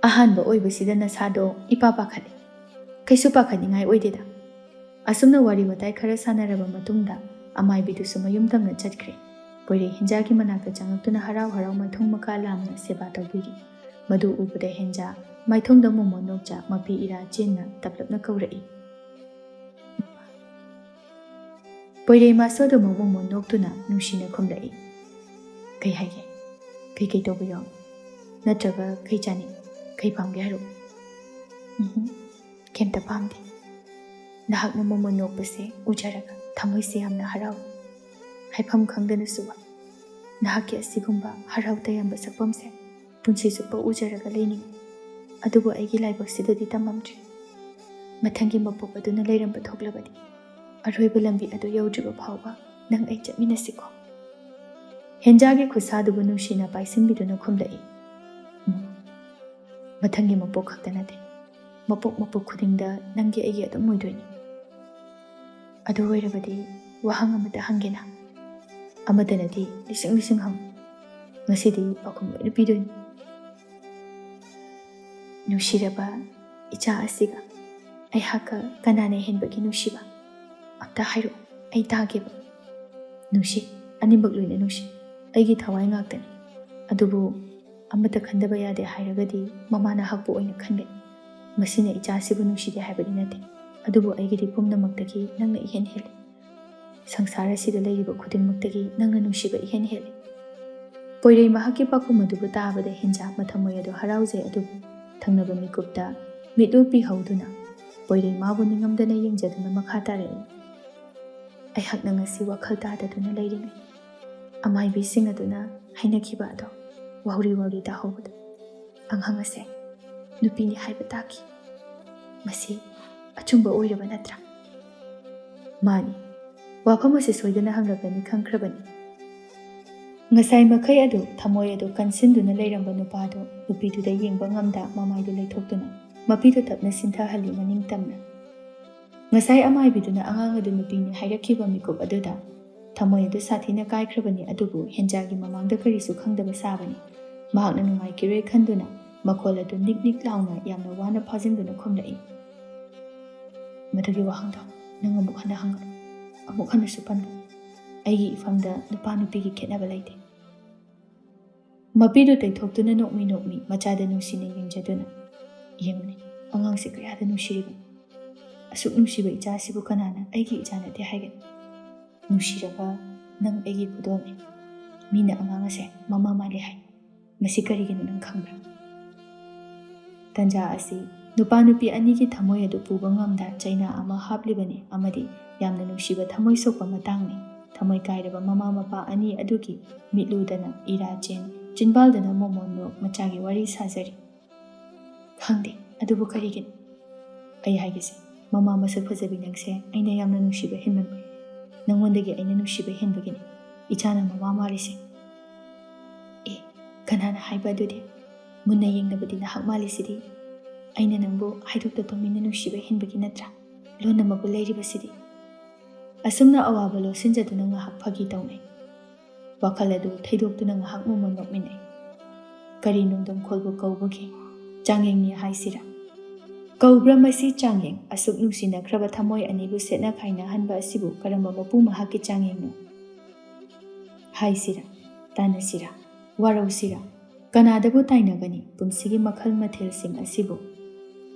ꯑꯍꯥꯟꯕ ꯑꯣꯏꯕꯁꯤꯗ ꯅꯁꯥꯗꯣ ꯏꯄꯥ ꯄꯥꯈꯠꯂꯤ꯫ ꯀꯩꯁꯨ ꯄꯥꯈꯠꯅꯤꯡꯉꯥꯏ ꯑꯣꯏꯗꯦꯗ꯫ ꯑꯁꯨꯝꯅ ꯋꯥꯔꯤ ꯋꯥꯇꯥꯏ ꯈꯔ ꯁꯥꯟꯅꯔꯕ ꯃꯇꯨꯡꯗ ꯑꯃꯥꯏꯕꯤꯗꯨꯁꯨ ꯃꯌꯨꯝ ꯇꯝꯅ ꯆꯠꯈ꯭ꯔꯦ꯫ ꯄꯣꯏꯔꯩ ꯍꯦꯟꯖꯥꯒꯤ ꯃꯅꯥꯛꯇ ꯆꯪꯂꯛꯇꯨꯅ ꯍꯔꯥꯎ ꯍꯔꯥꯎ ꯃꯥꯏꯊꯣꯡ ꯃꯀꯥ ꯂꯥꯝꯅ ꯁꯦꯕꯥ ꯇꯧꯕꯤꯔꯤ꯫ ꯃꯗꯨ ꯎꯕꯗ ꯍꯦꯟꯖꯥ ꯃꯥꯏꯊꯣꯡꯗ ꯃꯣꯃꯣꯟ ꯅꯣꯛꯆ ꯃꯄꯤ ꯏꯔꯥ ꯆꯦꯟꯅ ꯇꯞꯂꯞꯅ ꯀꯧꯔꯛꯏ꯫ ꯄꯣꯏꯔꯩꯃꯥꯁꯨ ꯑꯗꯨꯃꯛ ꯃꯣꯃꯣꯟ ꯅꯣꯛꯇꯨꯅ ꯅꯨꯡꯁꯤꯅ ꯈꯨꯝꯂꯛꯏ꯫ "ꯀꯩ ꯍꯥꯏꯒꯦ? ꯀꯩ ꯀꯩ ꯇꯧꯕ ꯌꯥꯎ? ꯅꯠꯇ꯭ꯔꯒ ꯀꯩ ꯆꯥꯅꯤꯡ? ꯀꯩ ꯄꯥꯝꯒꯦ ꯍꯥꯏꯔꯛꯑꯣ?" "ꯎꯝꯍꯨꯝ, ꯀꯩꯝꯇ ꯄꯥꯝꯗꯦ꯫ ꯅꯍꯥꯛꯅ ꯃꯣꯃꯣꯟ ꯅꯣꯛꯄꯁꯦ ꯎꯖꯔꯒ ꯊꯃꯣꯏꯁꯦ ꯌꯥꯝꯅ ꯍꯔꯥꯎꯏ꯫ ꯍꯥꯏꯐꯝ ꯈꯪꯗꯅꯁꯨ ꯋꯥꯏ꯫ ꯅꯍꯥꯛꯀꯤ ꯑꯁꯤꯒꯨꯝꯕ ꯍꯔꯥꯎ ꯇꯌꯥꯝꯕ ꯁꯛꯐꯝꯁꯦ ꯄꯨꯟꯁꯤ ꯆꯨꯞꯄ ꯎꯖꯔꯒ ꯂꯩꯅꯤꯡꯏ꯫ ꯑꯗꯨꯕꯨ ꯑꯩꯒꯤ ꯂꯥꯏꯕꯛꯁꯤꯗꯗꯤ ꯇꯝꯃꯝꯗ꯭ꯔꯦ꯫ ꯃꯊꯪꯒꯤ ꯃꯄꯣꯛ ꯑꯗꯨꯅ ꯂꯩꯔꯝꯕ ꯊꯣꯛꯂꯕꯗꯤ, ꯑꯔꯣꯏꯕ ꯂꯝꯕꯤ ꯑꯗꯨ ꯌꯧꯗ꯭ꯔꯤꯕ ꯐꯥꯎꯕ ꯅꯪ ꯑꯩ ꯆꯠꯃꯤꯟꯅꯁꯤꯀꯣ?" ꯍꯦꯟꯖꯥꯒꯤ ꯈꯨꯠꯁꯥꯗꯨꯕꯨ ꯅꯨꯡꯁꯤꯅ ꯄꯥꯏꯁꯤꯟꯕꯤꯗꯨꯅ ꯈꯨꯝꯂꯛꯏ꯫ "ꯎꯝ, ꯃꯊꯪꯒꯤ ꯃꯄꯣꯛ ꯈꯛꯇ ꯅꯠꯇꯦ, ꯃꯄꯣꯛ ꯃꯄꯣꯛ ꯈꯨꯗꯤꯡꯗ ꯅꯪꯒꯤ ꯑꯩꯒꯤ ꯑꯗꯨꯝ ꯑꯣꯏꯗꯣꯏꯅꯤ꯫ ꯑꯗꯨ ꯑꯣꯏꯔꯕꯗꯤ ꯋꯥꯍꯪ ꯑꯃꯇ ꯍꯪꯒꯦꯅ?" "ꯑꯃꯇ ꯅꯠꯇꯦ, ꯂꯤꯁꯤꯡ ꯂꯤꯁꯤꯡ ꯍꯪꯉꯨ꯫ ꯉꯁꯤꯗꯤ ꯄꯥꯎꯈꯨꯝ ꯂꯣꯏꯅ ꯄꯤꯗꯣꯏꯅꯤ꯫ ꯅꯨꯡꯁꯤꯔꯕ ꯏꯆꯥ ꯑꯁꯤꯒ ꯑꯩꯍꯥꯛꯀ ꯀꯅꯥꯅ ꯍꯦꯟꯕꯒꯦ ꯅꯨꯡꯁꯤꯕ? ꯑꯝꯇ ꯍꯥꯏꯔꯛꯑꯣ, ꯑꯩ ꯇꯥꯒꯦꯕ꯫" "ꯅꯨꯡꯁꯤ, ꯑꯅꯤꯃꯛ ꯂꯣꯏꯅ ꯅꯨꯡꯁꯤ, ꯑꯩꯒꯤ ꯊꯋꯥꯏ ꯉꯥꯛꯇꯅꯤ꯫ ꯑꯗꯨꯕꯨ ꯑꯃꯠꯇ ꯈꯟꯗꯕ ꯌꯥꯗꯦ ꯍꯥꯏꯔꯒꯗꯤ ꯃꯃꯥꯅ ꯍꯛꯄ ꯑꯣꯏꯅ ꯈꯟꯒꯅꯤ꯫ ꯃꯁꯤꯅ ꯏꯆꯥꯁꯤꯕꯨ ꯅꯨꯡꯁꯤꯗꯦ ꯍꯥꯏꯕꯗꯤ ꯅꯠꯇꯦ, ꯑꯗꯨꯕꯨ ꯑꯩꯒꯤꯗꯤ ꯄꯨꯝꯅꯃꯛꯇꯒꯤ ꯅꯪꯅ ꯏꯍꯦꯟ ꯍꯦꯜꯂꯤ꯫ ꯁꯪꯁꯥꯔ ꯑꯁꯤꯗ ꯂꯩꯔꯤꯕ ꯈꯨꯗꯤꯡꯃꯛꯇꯒꯤ ꯅꯪꯅ ꯅꯨꯡꯁꯤꯕ ꯏꯍꯦꯟ ꯍꯦꯜꯂꯤ꯫" ꯄꯣꯏꯔꯩ ꯃꯍꯥꯛꯀꯤ ꯄꯥꯎꯈꯨꯝ ꯑꯗꯨꯕꯨ ꯇꯥꯕꯗ ꯍꯦꯟꯖꯥ ꯃꯊꯃꯣꯏ ꯑꯗꯨ ꯍꯔꯥꯎꯖꯩ, ꯑꯗꯨꯕꯨ ꯊꯪꯅꯕ ꯃꯤꯀꯨꯞꯇ ꯃꯤꯠꯂꯨ ꯄꯤꯍꯧꯗꯨꯅ ꯄꯣꯏꯔꯩ ꯃꯥꯕꯨ ꯅꯤꯡꯉꯝꯗꯅ ꯌꯦꯡꯖꯗꯨꯅ ꯃꯈꯥ ꯇꯥꯔꯛꯏ꯫ "ꯑꯩꯍꯥꯛꯅ ꯉꯁꯤ ꯋꯥꯈꯜ ꯇꯥꯗꯗꯨꯅ ꯂꯩꯔꯤꯉꯩ ꯑꯃꯥꯏꯕꯤꯁꯤꯡ ꯑꯗꯨꯅ ꯍꯥꯏꯅꯈꯤꯕ ꯑꯗꯣ ꯋꯥꯎꯔꯤ ꯋꯥꯎꯔꯤ ꯇꯥꯍꯧꯕꯗ ꯑꯉꯥꯡ ꯑꯁꯦ ꯅꯨꯄꯤꯅꯤ ꯍꯥꯏꯕ ꯇꯥꯈꯤ꯫ ꯃꯁꯤ ꯑꯆꯨꯝꯕ ꯑꯣꯏꯔꯕ ꯅꯠꯇ꯭ꯔꯥ? ꯃꯥꯅꯤ, ꯋꯥꯐꯝ ꯑꯁꯤ ꯁꯣꯏꯗꯅ ꯍꯪꯂꯛꯀꯅꯤ ꯈꯪꯈ꯭ꯔꯕꯅꯤ꯫ ꯉꯁꯥꯏ ꯃꯈꯩ ꯑꯗꯨ ꯊꯃꯣꯏ ꯑꯗꯨ ꯀꯟꯁꯤꯟꯗꯨꯅ ꯂꯩꯔꯝꯕ ꯅꯨꯄꯥꯗꯨ ꯅꯨꯄꯤꯗꯨꯗ ꯌꯦꯡꯕ ꯉꯝꯗ ꯃꯃꯥꯏꯗꯨ ꯂꯩꯊꯣꯛꯇꯨꯅ ꯃꯄꯤꯗꯨ ꯇꯞꯅ ꯁꯤꯟꯊꯍꯜꯂꯤ ꯃꯅꯤꯡ ꯇꯝꯅ꯫ ꯉꯁꯥꯏ ꯑꯃꯥꯏꯕꯤꯗꯨꯅ ꯑꯉꯥꯡ ꯑꯗꯨ ꯅꯨꯄꯤꯅꯤ ꯍꯥꯏꯔꯛꯈꯤꯕ ꯃꯤꯀꯨꯞ ꯑꯗꯨꯗ ꯊꯃꯣꯏ ꯑꯗꯨ ꯁꯥꯊꯤꯅ ꯀꯥꯏꯈ꯭ꯔꯕꯅꯤ, ꯑꯗꯨꯕꯨ ꯍꯦꯟꯖꯥꯒꯤ ꯃꯃꯥꯡꯗ ꯀꯔꯤꯁꯨ ꯈꯪꯗꯕ ꯁꯥꯕꯅꯤ꯫ ꯃꯍꯥꯛꯅ ꯅꯨꯡꯉꯥꯏꯈꯤꯔꯣꯏ ꯈꯟꯗꯨꯅ ꯃꯈꯣꯜ ꯑꯗꯨ ꯅꯤꯛ ꯅꯤꯛ ꯂꯥꯎꯅ ꯌꯥꯝꯅ ꯋꯥꯅ ꯐꯥꯖꯤꯟꯗꯨꯅ ꯈꯨꯝꯂꯛꯏ꯫ "ꯃꯗꯨꯒꯤ ꯋꯥꯍꯪꯗꯣ ꯅꯪ ꯑꯃꯨꯛ ꯍꯟꯅ ꯍꯪꯒꯅꯨ, ꯑꯃꯨꯛ ꯍꯟꯅꯁꯨ ꯄꯟꯒꯅꯨ꯫ ꯑꯩꯒꯤ ꯏꯐꯝꯗ ꯅꯨꯄꯥ ꯅꯨꯄꯤꯒꯤ ꯈꯦꯠꯅꯕ ꯂꯩꯇꯦ꯫" ꯃꯄꯤꯗꯨ ꯇꯩꯊꯣꯛꯇꯨꯅ ꯅꯣꯛꯃꯤ ꯅꯣꯛꯃꯤ ꯃꯆꯥꯗ ꯅꯨꯡꯁꯤꯅ ꯌꯦꯡꯖꯗꯨꯅ, "ꯌꯦꯡꯉꯨꯅꯦ, ꯑꯉꯥꯡꯁꯦ ꯀꯌꯥꯗ ꯅꯨꯡꯁꯤꯔꯤꯕ꯫ ꯑꯁꯨꯛ ꯅꯨꯡꯁꯤꯕ ꯏꯆꯥꯁꯤꯕꯨ ꯀꯅꯥꯅ ꯑꯩꯒꯤ ꯏꯆꯥ ꯅꯠꯇꯦ ꯍꯥꯏꯒꯅꯤ? ꯅꯨꯡꯁꯤꯔꯕ ꯅꯪ ꯑꯩꯒꯤ ꯈꯨꯗꯣꯜꯅꯤ꯫ ꯃꯤꯅ ꯑꯉꯥꯡ ꯑꯁꯦ ꯃꯃꯥ ꯃꯥꯜꯂꯤ ꯍꯥꯏ꯫ ꯃꯁꯤ ꯀꯔꯤꯒꯤꯅꯣ ꯅꯪ ꯈꯪꯕ꯭ꯔꯥ?" ꯇꯟꯖꯥ ꯑꯁꯤ ꯅꯨꯄꯥ ꯅꯨꯄꯤ ꯑꯅꯤꯒꯤ ꯊꯃꯣꯏ ꯑꯗꯨ ꯄꯨꯕ ꯉꯝꯗ ꯆꯩꯅꯥ ꯑꯃ ꯍꯥꯞꯂꯤꯕꯅꯤ, ꯑꯃꯗꯤ ꯌꯥꯝꯅ ꯅꯨꯡꯁꯤꯕ ꯊꯃꯣꯏ ꯁꯣꯛꯄ ꯃꯇꯥꯡꯅꯤ꯫ ꯊꯃꯣꯏ ꯀꯥꯏꯔꯕ ꯃꯃꯥ ꯃꯄꯥ ꯑꯅꯤ ꯑꯗꯨꯒꯤ ꯃꯤꯠꯂꯨꯗꯅ ꯏꯔꯥ ꯆꯦꯟ, ꯆꯤꯟꯕꯥꯜꯗꯅ ꯃꯣꯃꯣꯟ ꯅꯣꯛ ꯃꯆꯥꯒꯤ ꯋꯥꯔꯤ ꯁꯥꯖꯔꯤ꯫ "ꯈꯪꯗꯦ, ꯑꯗꯨꯕꯨ ꯀꯔꯤꯒꯤꯅꯣ?" "ꯑꯩ ꯍꯥꯏꯒꯦꯁꯦ, ꯃꯃꯥ ꯃꯁꯛ ꯐꯖꯕꯤ ꯅꯪꯁꯦ ꯑꯩꯅ ꯌꯥꯝꯅ ꯅꯨꯡꯁꯤꯕ ꯍꯦꯟꯃꯟꯕ, ꯅꯪꯉꯣꯟꯗꯒꯤ ꯑꯩꯅ ꯅꯨꯡꯁꯤꯕ ꯍꯦꯟꯕꯒꯤꯅꯤ ꯏꯆꯥꯅ ꯃꯃꯥ ꯃꯥꯜꯂꯤꯁꯦ꯫" "ꯑꯦ, ꯀꯅꯥꯅ ꯍꯥꯏꯕ ꯑꯗꯨꯗꯤ? ꯃꯨꯟꯅ ꯌꯦꯡꯅꯕꯗꯤ ꯅꯍꯥꯛ ꯃꯥꯜꯂꯤꯁꯤꯗꯤ꯫ ꯑꯩꯅ ꯅꯪꯕꯨ ꯍꯥꯏꯗꯣꯛꯇ ꯇꯨꯃꯤꯟꯅ ꯅꯨꯡꯁꯤꯕ ꯍꯦꯟꯕꯒꯤ ꯅꯠꯇ꯭ꯔꯥ ꯂꯣꯟꯅ ꯃꯒꯨꯟ ꯂꯩꯔꯤꯕꯁꯤꯗꯤ?" ꯑꯁꯨꯝꯅ ꯑꯋꯥꯕ ꯂꯣꯠꯁꯤꯟꯖꯗꯨꯅ ꯉꯥꯏꯍꯥꯛ ꯐꯥꯒꯤ ꯇꯧꯅꯩ꯫ ꯋꯥꯈꯜ ꯑꯗꯨ ꯊꯩꯗꯣꯛꯇꯨꯅ ꯉꯥꯏꯍꯥꯛ ꯃꯃꯜ ꯅꯣꯛꯃꯤꯟꯅꯩ꯫ ꯀꯔꯤ ꯅꯣꯡꯗꯝꯈꯣꯜꯕꯨ ꯀꯧꯕꯒꯦ? ꯆꯥꯡꯌꯦꯡꯅꯤ ꯍꯥꯏꯁꯤꯔꯥ? ꯀꯧꯕ꯭ꯔꯥ ꯃꯁꯤ ꯆꯥꯡꯌꯦꯡ? ꯑꯁꯨꯛ ꯅꯨꯡꯁꯤꯅꯈ꯭ꯔꯕ ꯊꯃꯣꯏ ꯑꯅꯤꯕꯨ ꯁꯦꯠꯅ ꯈꯥꯏꯅꯍꯟꯕ ꯑꯁꯤꯕꯨ ꯀꯔꯝꯕ ꯃꯄꯨ ꯃꯍꯥꯛꯀꯤ ꯆꯥꯡꯌꯦꯡꯅꯣ? ꯍꯥꯏꯁꯤꯔꯥ? ꯇꯥꯟꯅꯁꯤꯔꯥ? ꯋꯥꯔꯧꯁꯤꯔꯥ? ꯀꯅꯥꯗꯕꯨ ꯇꯥꯏꯅꯒꯅꯤ ꯄꯨꯟꯁꯤꯒꯤ ꯃꯈꯜ ꯃꯊꯦꯜꯁꯤꯡ ꯑꯁꯤꯕꯨ?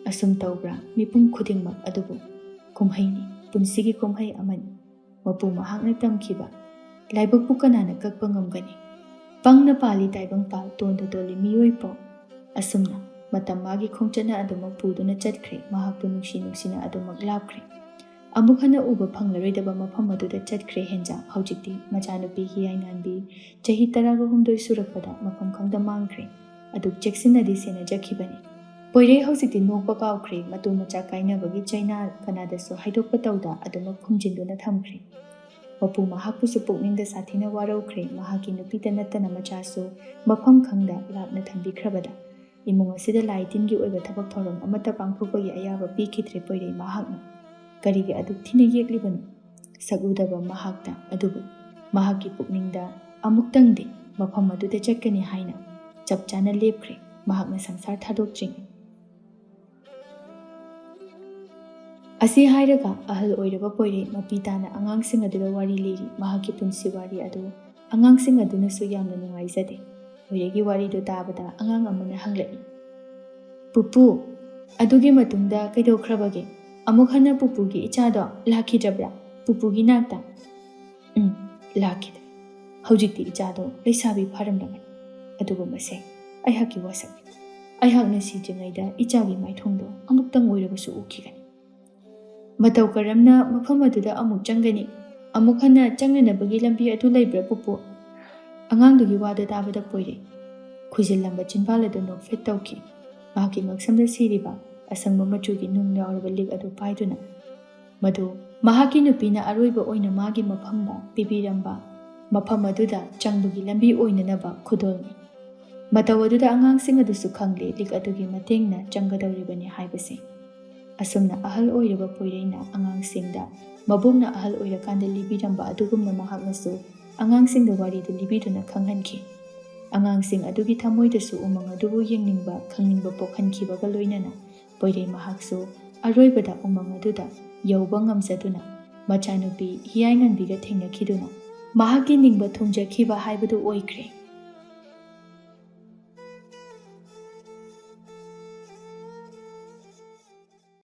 ꯑꯁꯨꯝ ꯇꯧꯕ꯭ꯔꯥ ꯃꯤꯄꯨꯝ ꯈꯨꯗꯤꯡꯃꯛ ꯑꯗꯨꯕꯨ? ꯀꯨꯝꯍꯩꯅꯤ, ꯄꯨꯟꯁꯤꯒꯤ ꯀꯨꯝꯍꯩ ꯑꯃꯅꯤ꯫ ꯃꯄꯨ ꯃꯍꯥꯛꯅ ꯇꯝꯈꯤꯕ ꯂꯥꯏꯕꯛꯄꯨ ꯀꯅꯥꯅ ꯀꯛꯄ ꯉꯝꯒꯅꯤ? ꯄꯪꯅ ꯄꯥꯜꯂꯤ ꯇꯥꯏꯕꯪꯄꯥꯜ, ꯇꯣꯟꯗ ꯇꯣꯜꯂꯤ ꯃꯤꯑꯣꯏ ꯄꯣꯛ꯫ ꯑꯁꯨꯝꯅ ꯃꯇꯝ ꯃꯥꯒꯤ ꯈꯣꯡꯆꯠꯅ ꯑꯗꯨꯃꯛ ꯄꯨꯗꯨꯅ ꯆꯠꯈ꯭ꯔꯦ, ꯃꯍꯥꯛꯄꯨ ꯅꯨꯡꯁꯤ ꯅꯨꯡꯁꯤꯅ ꯑꯗꯨꯃꯛ ꯂꯥꯞꯈ꯭ꯔꯦ꯫ ꯑꯃꯨꯛ ꯍꯟꯅ ꯎꯕ ꯐꯪꯂꯔꯣꯏꯗꯕ ꯃꯐꯝ ꯑꯗꯨꯗ ꯆꯠꯈ꯭ꯔꯦ ꯍꯦꯟꯖꯥ꯫ ꯍꯧꯖꯤꯛꯇꯤ ꯃꯆꯥꯅꯨꯄꯤ ꯍꯤꯌꯥꯏꯉꯥꯟꯕꯤ ꯆꯍꯤ ꯇꯔꯥꯒ ꯍꯨꯝꯗꯣꯏ ꯁꯨꯔꯛꯄꯗ ꯃꯐꯝ ꯈꯪꯗ ꯃꯥꯡꯈ꯭ꯔꯦ꯫ ꯑꯗꯨꯛ ꯆꯦꯛꯁꯤꯟꯅꯗꯤ ꯁꯦꯟꯅꯖꯈꯤꯕꯅꯤ꯫ ꯄꯣꯏꯔꯩ ꯍꯧꯖꯤꯛꯇꯤ ꯅꯣꯛꯄ ꯀꯥꯎꯈ꯭ꯔꯦ꯫ ꯃꯇꯨ ꯃꯆꯥ ꯀꯥꯏꯅꯕꯒꯤ ꯆꯩꯅꯥ ꯀꯅꯥꯗꯁꯨ ꯍꯥꯏꯗꯣꯛꯄ ꯇꯧꯗ ꯑꯗꯨꯃꯛ ꯈꯨꯝꯖꯤꯟꯗꯨꯅ ꯊꯝꯈ꯭ꯔꯦ꯫ ꯃꯄꯨ ꯃꯍꯥꯛꯄꯨꯁꯨ ꯄꯨꯛꯅꯤꯡꯗ ꯁꯥꯊꯤꯅ ꯋꯥꯔꯧꯈ꯭ꯔꯦ꯫ ꯃꯍꯥꯛꯀꯤ ꯅꯨꯄꯤꯇ ꯅꯠꯇꯅ ꯃꯆꯥꯁꯨ ꯃꯐꯝ ꯈꯪꯗ ꯂꯥꯞꯅ ꯊꯝꯕꯤꯈ꯭ꯔꯕꯗ ꯏꯃꯨꯡ ꯑꯁꯤꯗ ꯂꯥꯏ ꯇꯤꯟꯒꯤ ꯑꯣꯏꯕ ꯊꯕꯛ ꯊꯧꯔꯝ ꯑꯃꯠꯇ ꯄꯥꯡꯊꯣꯛꯄꯒꯤ ꯑꯌꯥꯕ ꯄꯤꯈꯤꯗ꯭ꯔꯦ ꯄꯣꯏꯔꯩ ꯃꯍꯥꯛꯅ꯫ ꯀꯔꯤꯒꯤ ꯑꯗꯨꯛ ꯊꯤꯅ ꯌꯦꯛꯂꯤꯕꯅꯣ? ꯁꯛꯎꯗꯕ ꯃꯍꯥꯛꯇ꯫ ꯑꯗꯨꯕꯨ ꯃꯍꯥꯛꯀꯤ ꯄꯨꯛꯅꯤꯡꯗ ꯑꯃꯨꯛꯇꯪꯗꯤ ꯃꯐꯝ ꯑꯗꯨꯗ ꯆꯠꯀꯅꯤ ꯍꯥꯏꯅ ꯆꯞ ꯆꯥꯅ ꯂꯦꯞꯈ꯭ꯔꯦ꯫ ꯃꯍꯥꯛꯅ ꯁꯪꯁꯥꯔ ꯊꯥꯗꯣꯛꯇ꯭ꯔꯤꯉꯩ꯫ ꯑꯁꯤ ꯍꯥꯏꯔꯒ ꯑꯍꯜ ꯑꯣꯏꯔꯕ ꯄꯣꯏꯔꯩ ꯃꯄꯤ ꯇꯥꯅ ꯑꯉꯥꯡꯁꯤꯡ ꯑꯗꯨꯗ ꯋꯥꯔꯤ ꯂꯤꯔꯤ꯫ ꯃꯍꯥꯛꯀꯤ ꯄꯨꯟꯁꯤ ꯋꯥꯔꯤ ꯑꯗꯨ ꯑꯉꯥꯡꯁꯤꯡ ꯑꯗꯨꯅꯁꯨ ꯌꯥꯝꯅ ꯅꯨꯡꯉꯥꯏꯖꯗꯦ꯫ ꯄꯣꯏꯔꯩꯒꯤ ꯋꯥꯔꯤꯗꯨ ꯇꯥꯕꯗ ꯑꯉꯥꯡ ꯑꯃꯅ ꯍꯪꯂꯛꯏ, "ꯄꯨꯄꯨ, ꯑꯗꯨꯒꯤ ꯃꯇꯨꯡꯗ ꯀꯩꯗꯧꯈ꯭ꯔꯕꯒꯦ? ꯑꯃꯨꯛ ꯍꯟꯅ ꯄꯨꯄꯨꯒꯤ ꯏꯆꯥꯗꯣ ꯂꯥꯛꯈꯤꯗ꯭ꯔꯕ꯭ꯔꯥ? ꯄꯨꯄꯨꯒꯤ ꯅꯥꯛꯇ?" "ꯎꯝ, ꯂꯥꯛꯈꯤꯗ꯭ꯔꯦ꯫ ꯍꯧꯖꯤꯛꯇꯤ ꯏꯆꯥꯗꯣ ꯂꯩꯁꯥꯕꯤ ꯐꯥꯔꯝꯂꯕꯅꯤ꯫ ꯑꯗꯨꯕꯨ ꯃꯁꯦ ꯑꯩꯍꯥꯛꯀꯤ ꯋꯥꯁꯛꯅꯤ꯫ ꯑꯩꯍꯥꯛꯅ ꯁꯤꯗ꯭ꯔꯤꯉꯩꯗ ꯏꯆꯥꯒꯤ ꯃꯥꯏꯊꯣꯡꯗꯣ ꯑꯃꯨꯛꯇꯪ ꯑꯣꯏꯔꯕꯁꯨ ꯎꯈꯤꯒꯅꯤ꯫ ꯃꯇꯧ ꯀꯔꯝꯅ ꯃꯐꯝ ꯑꯗꯨꯗ ꯑꯃꯨꯛ ꯆꯪꯒꯅꯤ? ꯑꯃꯨꯛ ꯍꯟꯅ ꯆꯪꯅꯅꯕꯒꯤ ꯂꯝꯕꯤ ꯑꯗꯨ ꯂꯩꯕ꯭ꯔꯥ, ꯄꯨꯄꯨ?" ꯑꯉꯥꯡꯗꯨꯒꯤ ꯋꯥꯗꯨ ꯇꯥꯕꯗ ꯄꯣꯏꯔꯩ ꯈꯨꯏꯖꯤꯜꯂꯝꯕ ꯆꯤꯟꯕꯥꯜ ꯑꯗꯨ ꯅꯣꯛꯐꯦꯠ ꯇꯧꯈꯤ꯫ ꯃꯍꯥꯛꯀꯤ ꯉꯛꯁꯝꯗ ꯁꯤꯔꯤꯕ ꯑꯁꯪꯕ ꯃꯆꯨꯒꯤ ꯅꯨꯡ ꯌꯥꯎꯔꯕ ꯂꯤꯛ ꯑꯗꯨ ꯄꯥꯏꯗꯨꯅ, ꯃꯗꯨ ꯃꯍꯥꯛꯀꯤ ꯅꯨꯄꯤꯅ ꯑꯔꯣꯏꯕ ꯑꯣꯏꯅ ꯃꯥꯒꯤ ꯃꯐꯝꯗ ꯄꯤꯕꯤꯔꯝꯕ ꯃꯐꯝ ꯑꯗꯨꯗ ꯆꯪꯕꯒꯤ ꯂꯝꯕꯤ ꯑꯣꯏꯅꯅꯕ ꯈꯨꯗꯣꯜꯅꯤ꯫ ꯃꯇꯧ ꯑꯗꯨꯗ ꯑꯉꯥꯡꯁꯤꯡ ꯑꯗꯨꯁꯨ ꯈꯪꯂꯦ ꯂꯤꯛ ꯑꯗꯨꯒꯤ ꯃꯇꯦꯡꯅ ꯆꯪꯒꯗꯧꯔꯤꯕꯅꯤ ꯍꯥꯏꯕꯁꯦ꯫ ꯑꯁꯨꯝꯅ ꯑꯍꯜ ꯑꯣꯏꯔꯕ ꯄꯣꯏꯔꯩꯅ ꯑꯉꯥꯡꯁꯤꯡꯗ ꯃꯕꯣꯛꯅ ꯑꯍꯜ ꯑꯣꯏꯔꯀꯥꯟꯗ ꯂꯤꯕꯤꯔꯝꯕ ꯑꯗꯨꯒꯨꯝꯅ ꯃꯍꯥꯛꯅꯁꯨ ꯑꯉꯥꯡꯁꯤꯡꯗ ꯋꯥꯔꯤꯗꯨ ꯂꯤꯕꯤꯗꯨꯅ ꯈꯪꯍꯟꯈꯤ꯫ ꯑꯉꯥꯡꯁꯤꯡ ꯑꯗꯨꯒꯤ ꯊꯃꯣꯏꯗꯁꯨ ꯎꯃꯪ ꯑꯗꯨꯕꯨ ꯌꯦꯡꯅꯤꯡꯕ, ꯈꯪꯅꯤꯡꯕ ꯄꯣꯛꯍꯟꯈꯤꯕꯒ ꯂꯣꯏꯅꯅ ꯄꯣꯏꯔꯩ ꯃꯍꯥꯛꯁꯨ ꯑꯔꯣꯏꯕꯗ ꯎꯃꯪ ꯑꯗꯨꯗ ꯌꯧꯕ ꯉꯝꯖꯗꯨꯅ ꯃꯆꯥꯅꯨꯄꯤ ꯍꯤꯌꯥꯏꯉꯟꯕꯤꯒ ꯊꯦꯡꯅꯈꯤꯗꯨꯅ ꯃꯍꯥꯛꯀꯤ ꯅꯤꯡꯕ ꯊꯨꯡꯖꯈꯤꯕ ꯍꯥꯏꯕꯗꯨ ꯑꯣꯏꯈ꯭ꯔꯦ꯫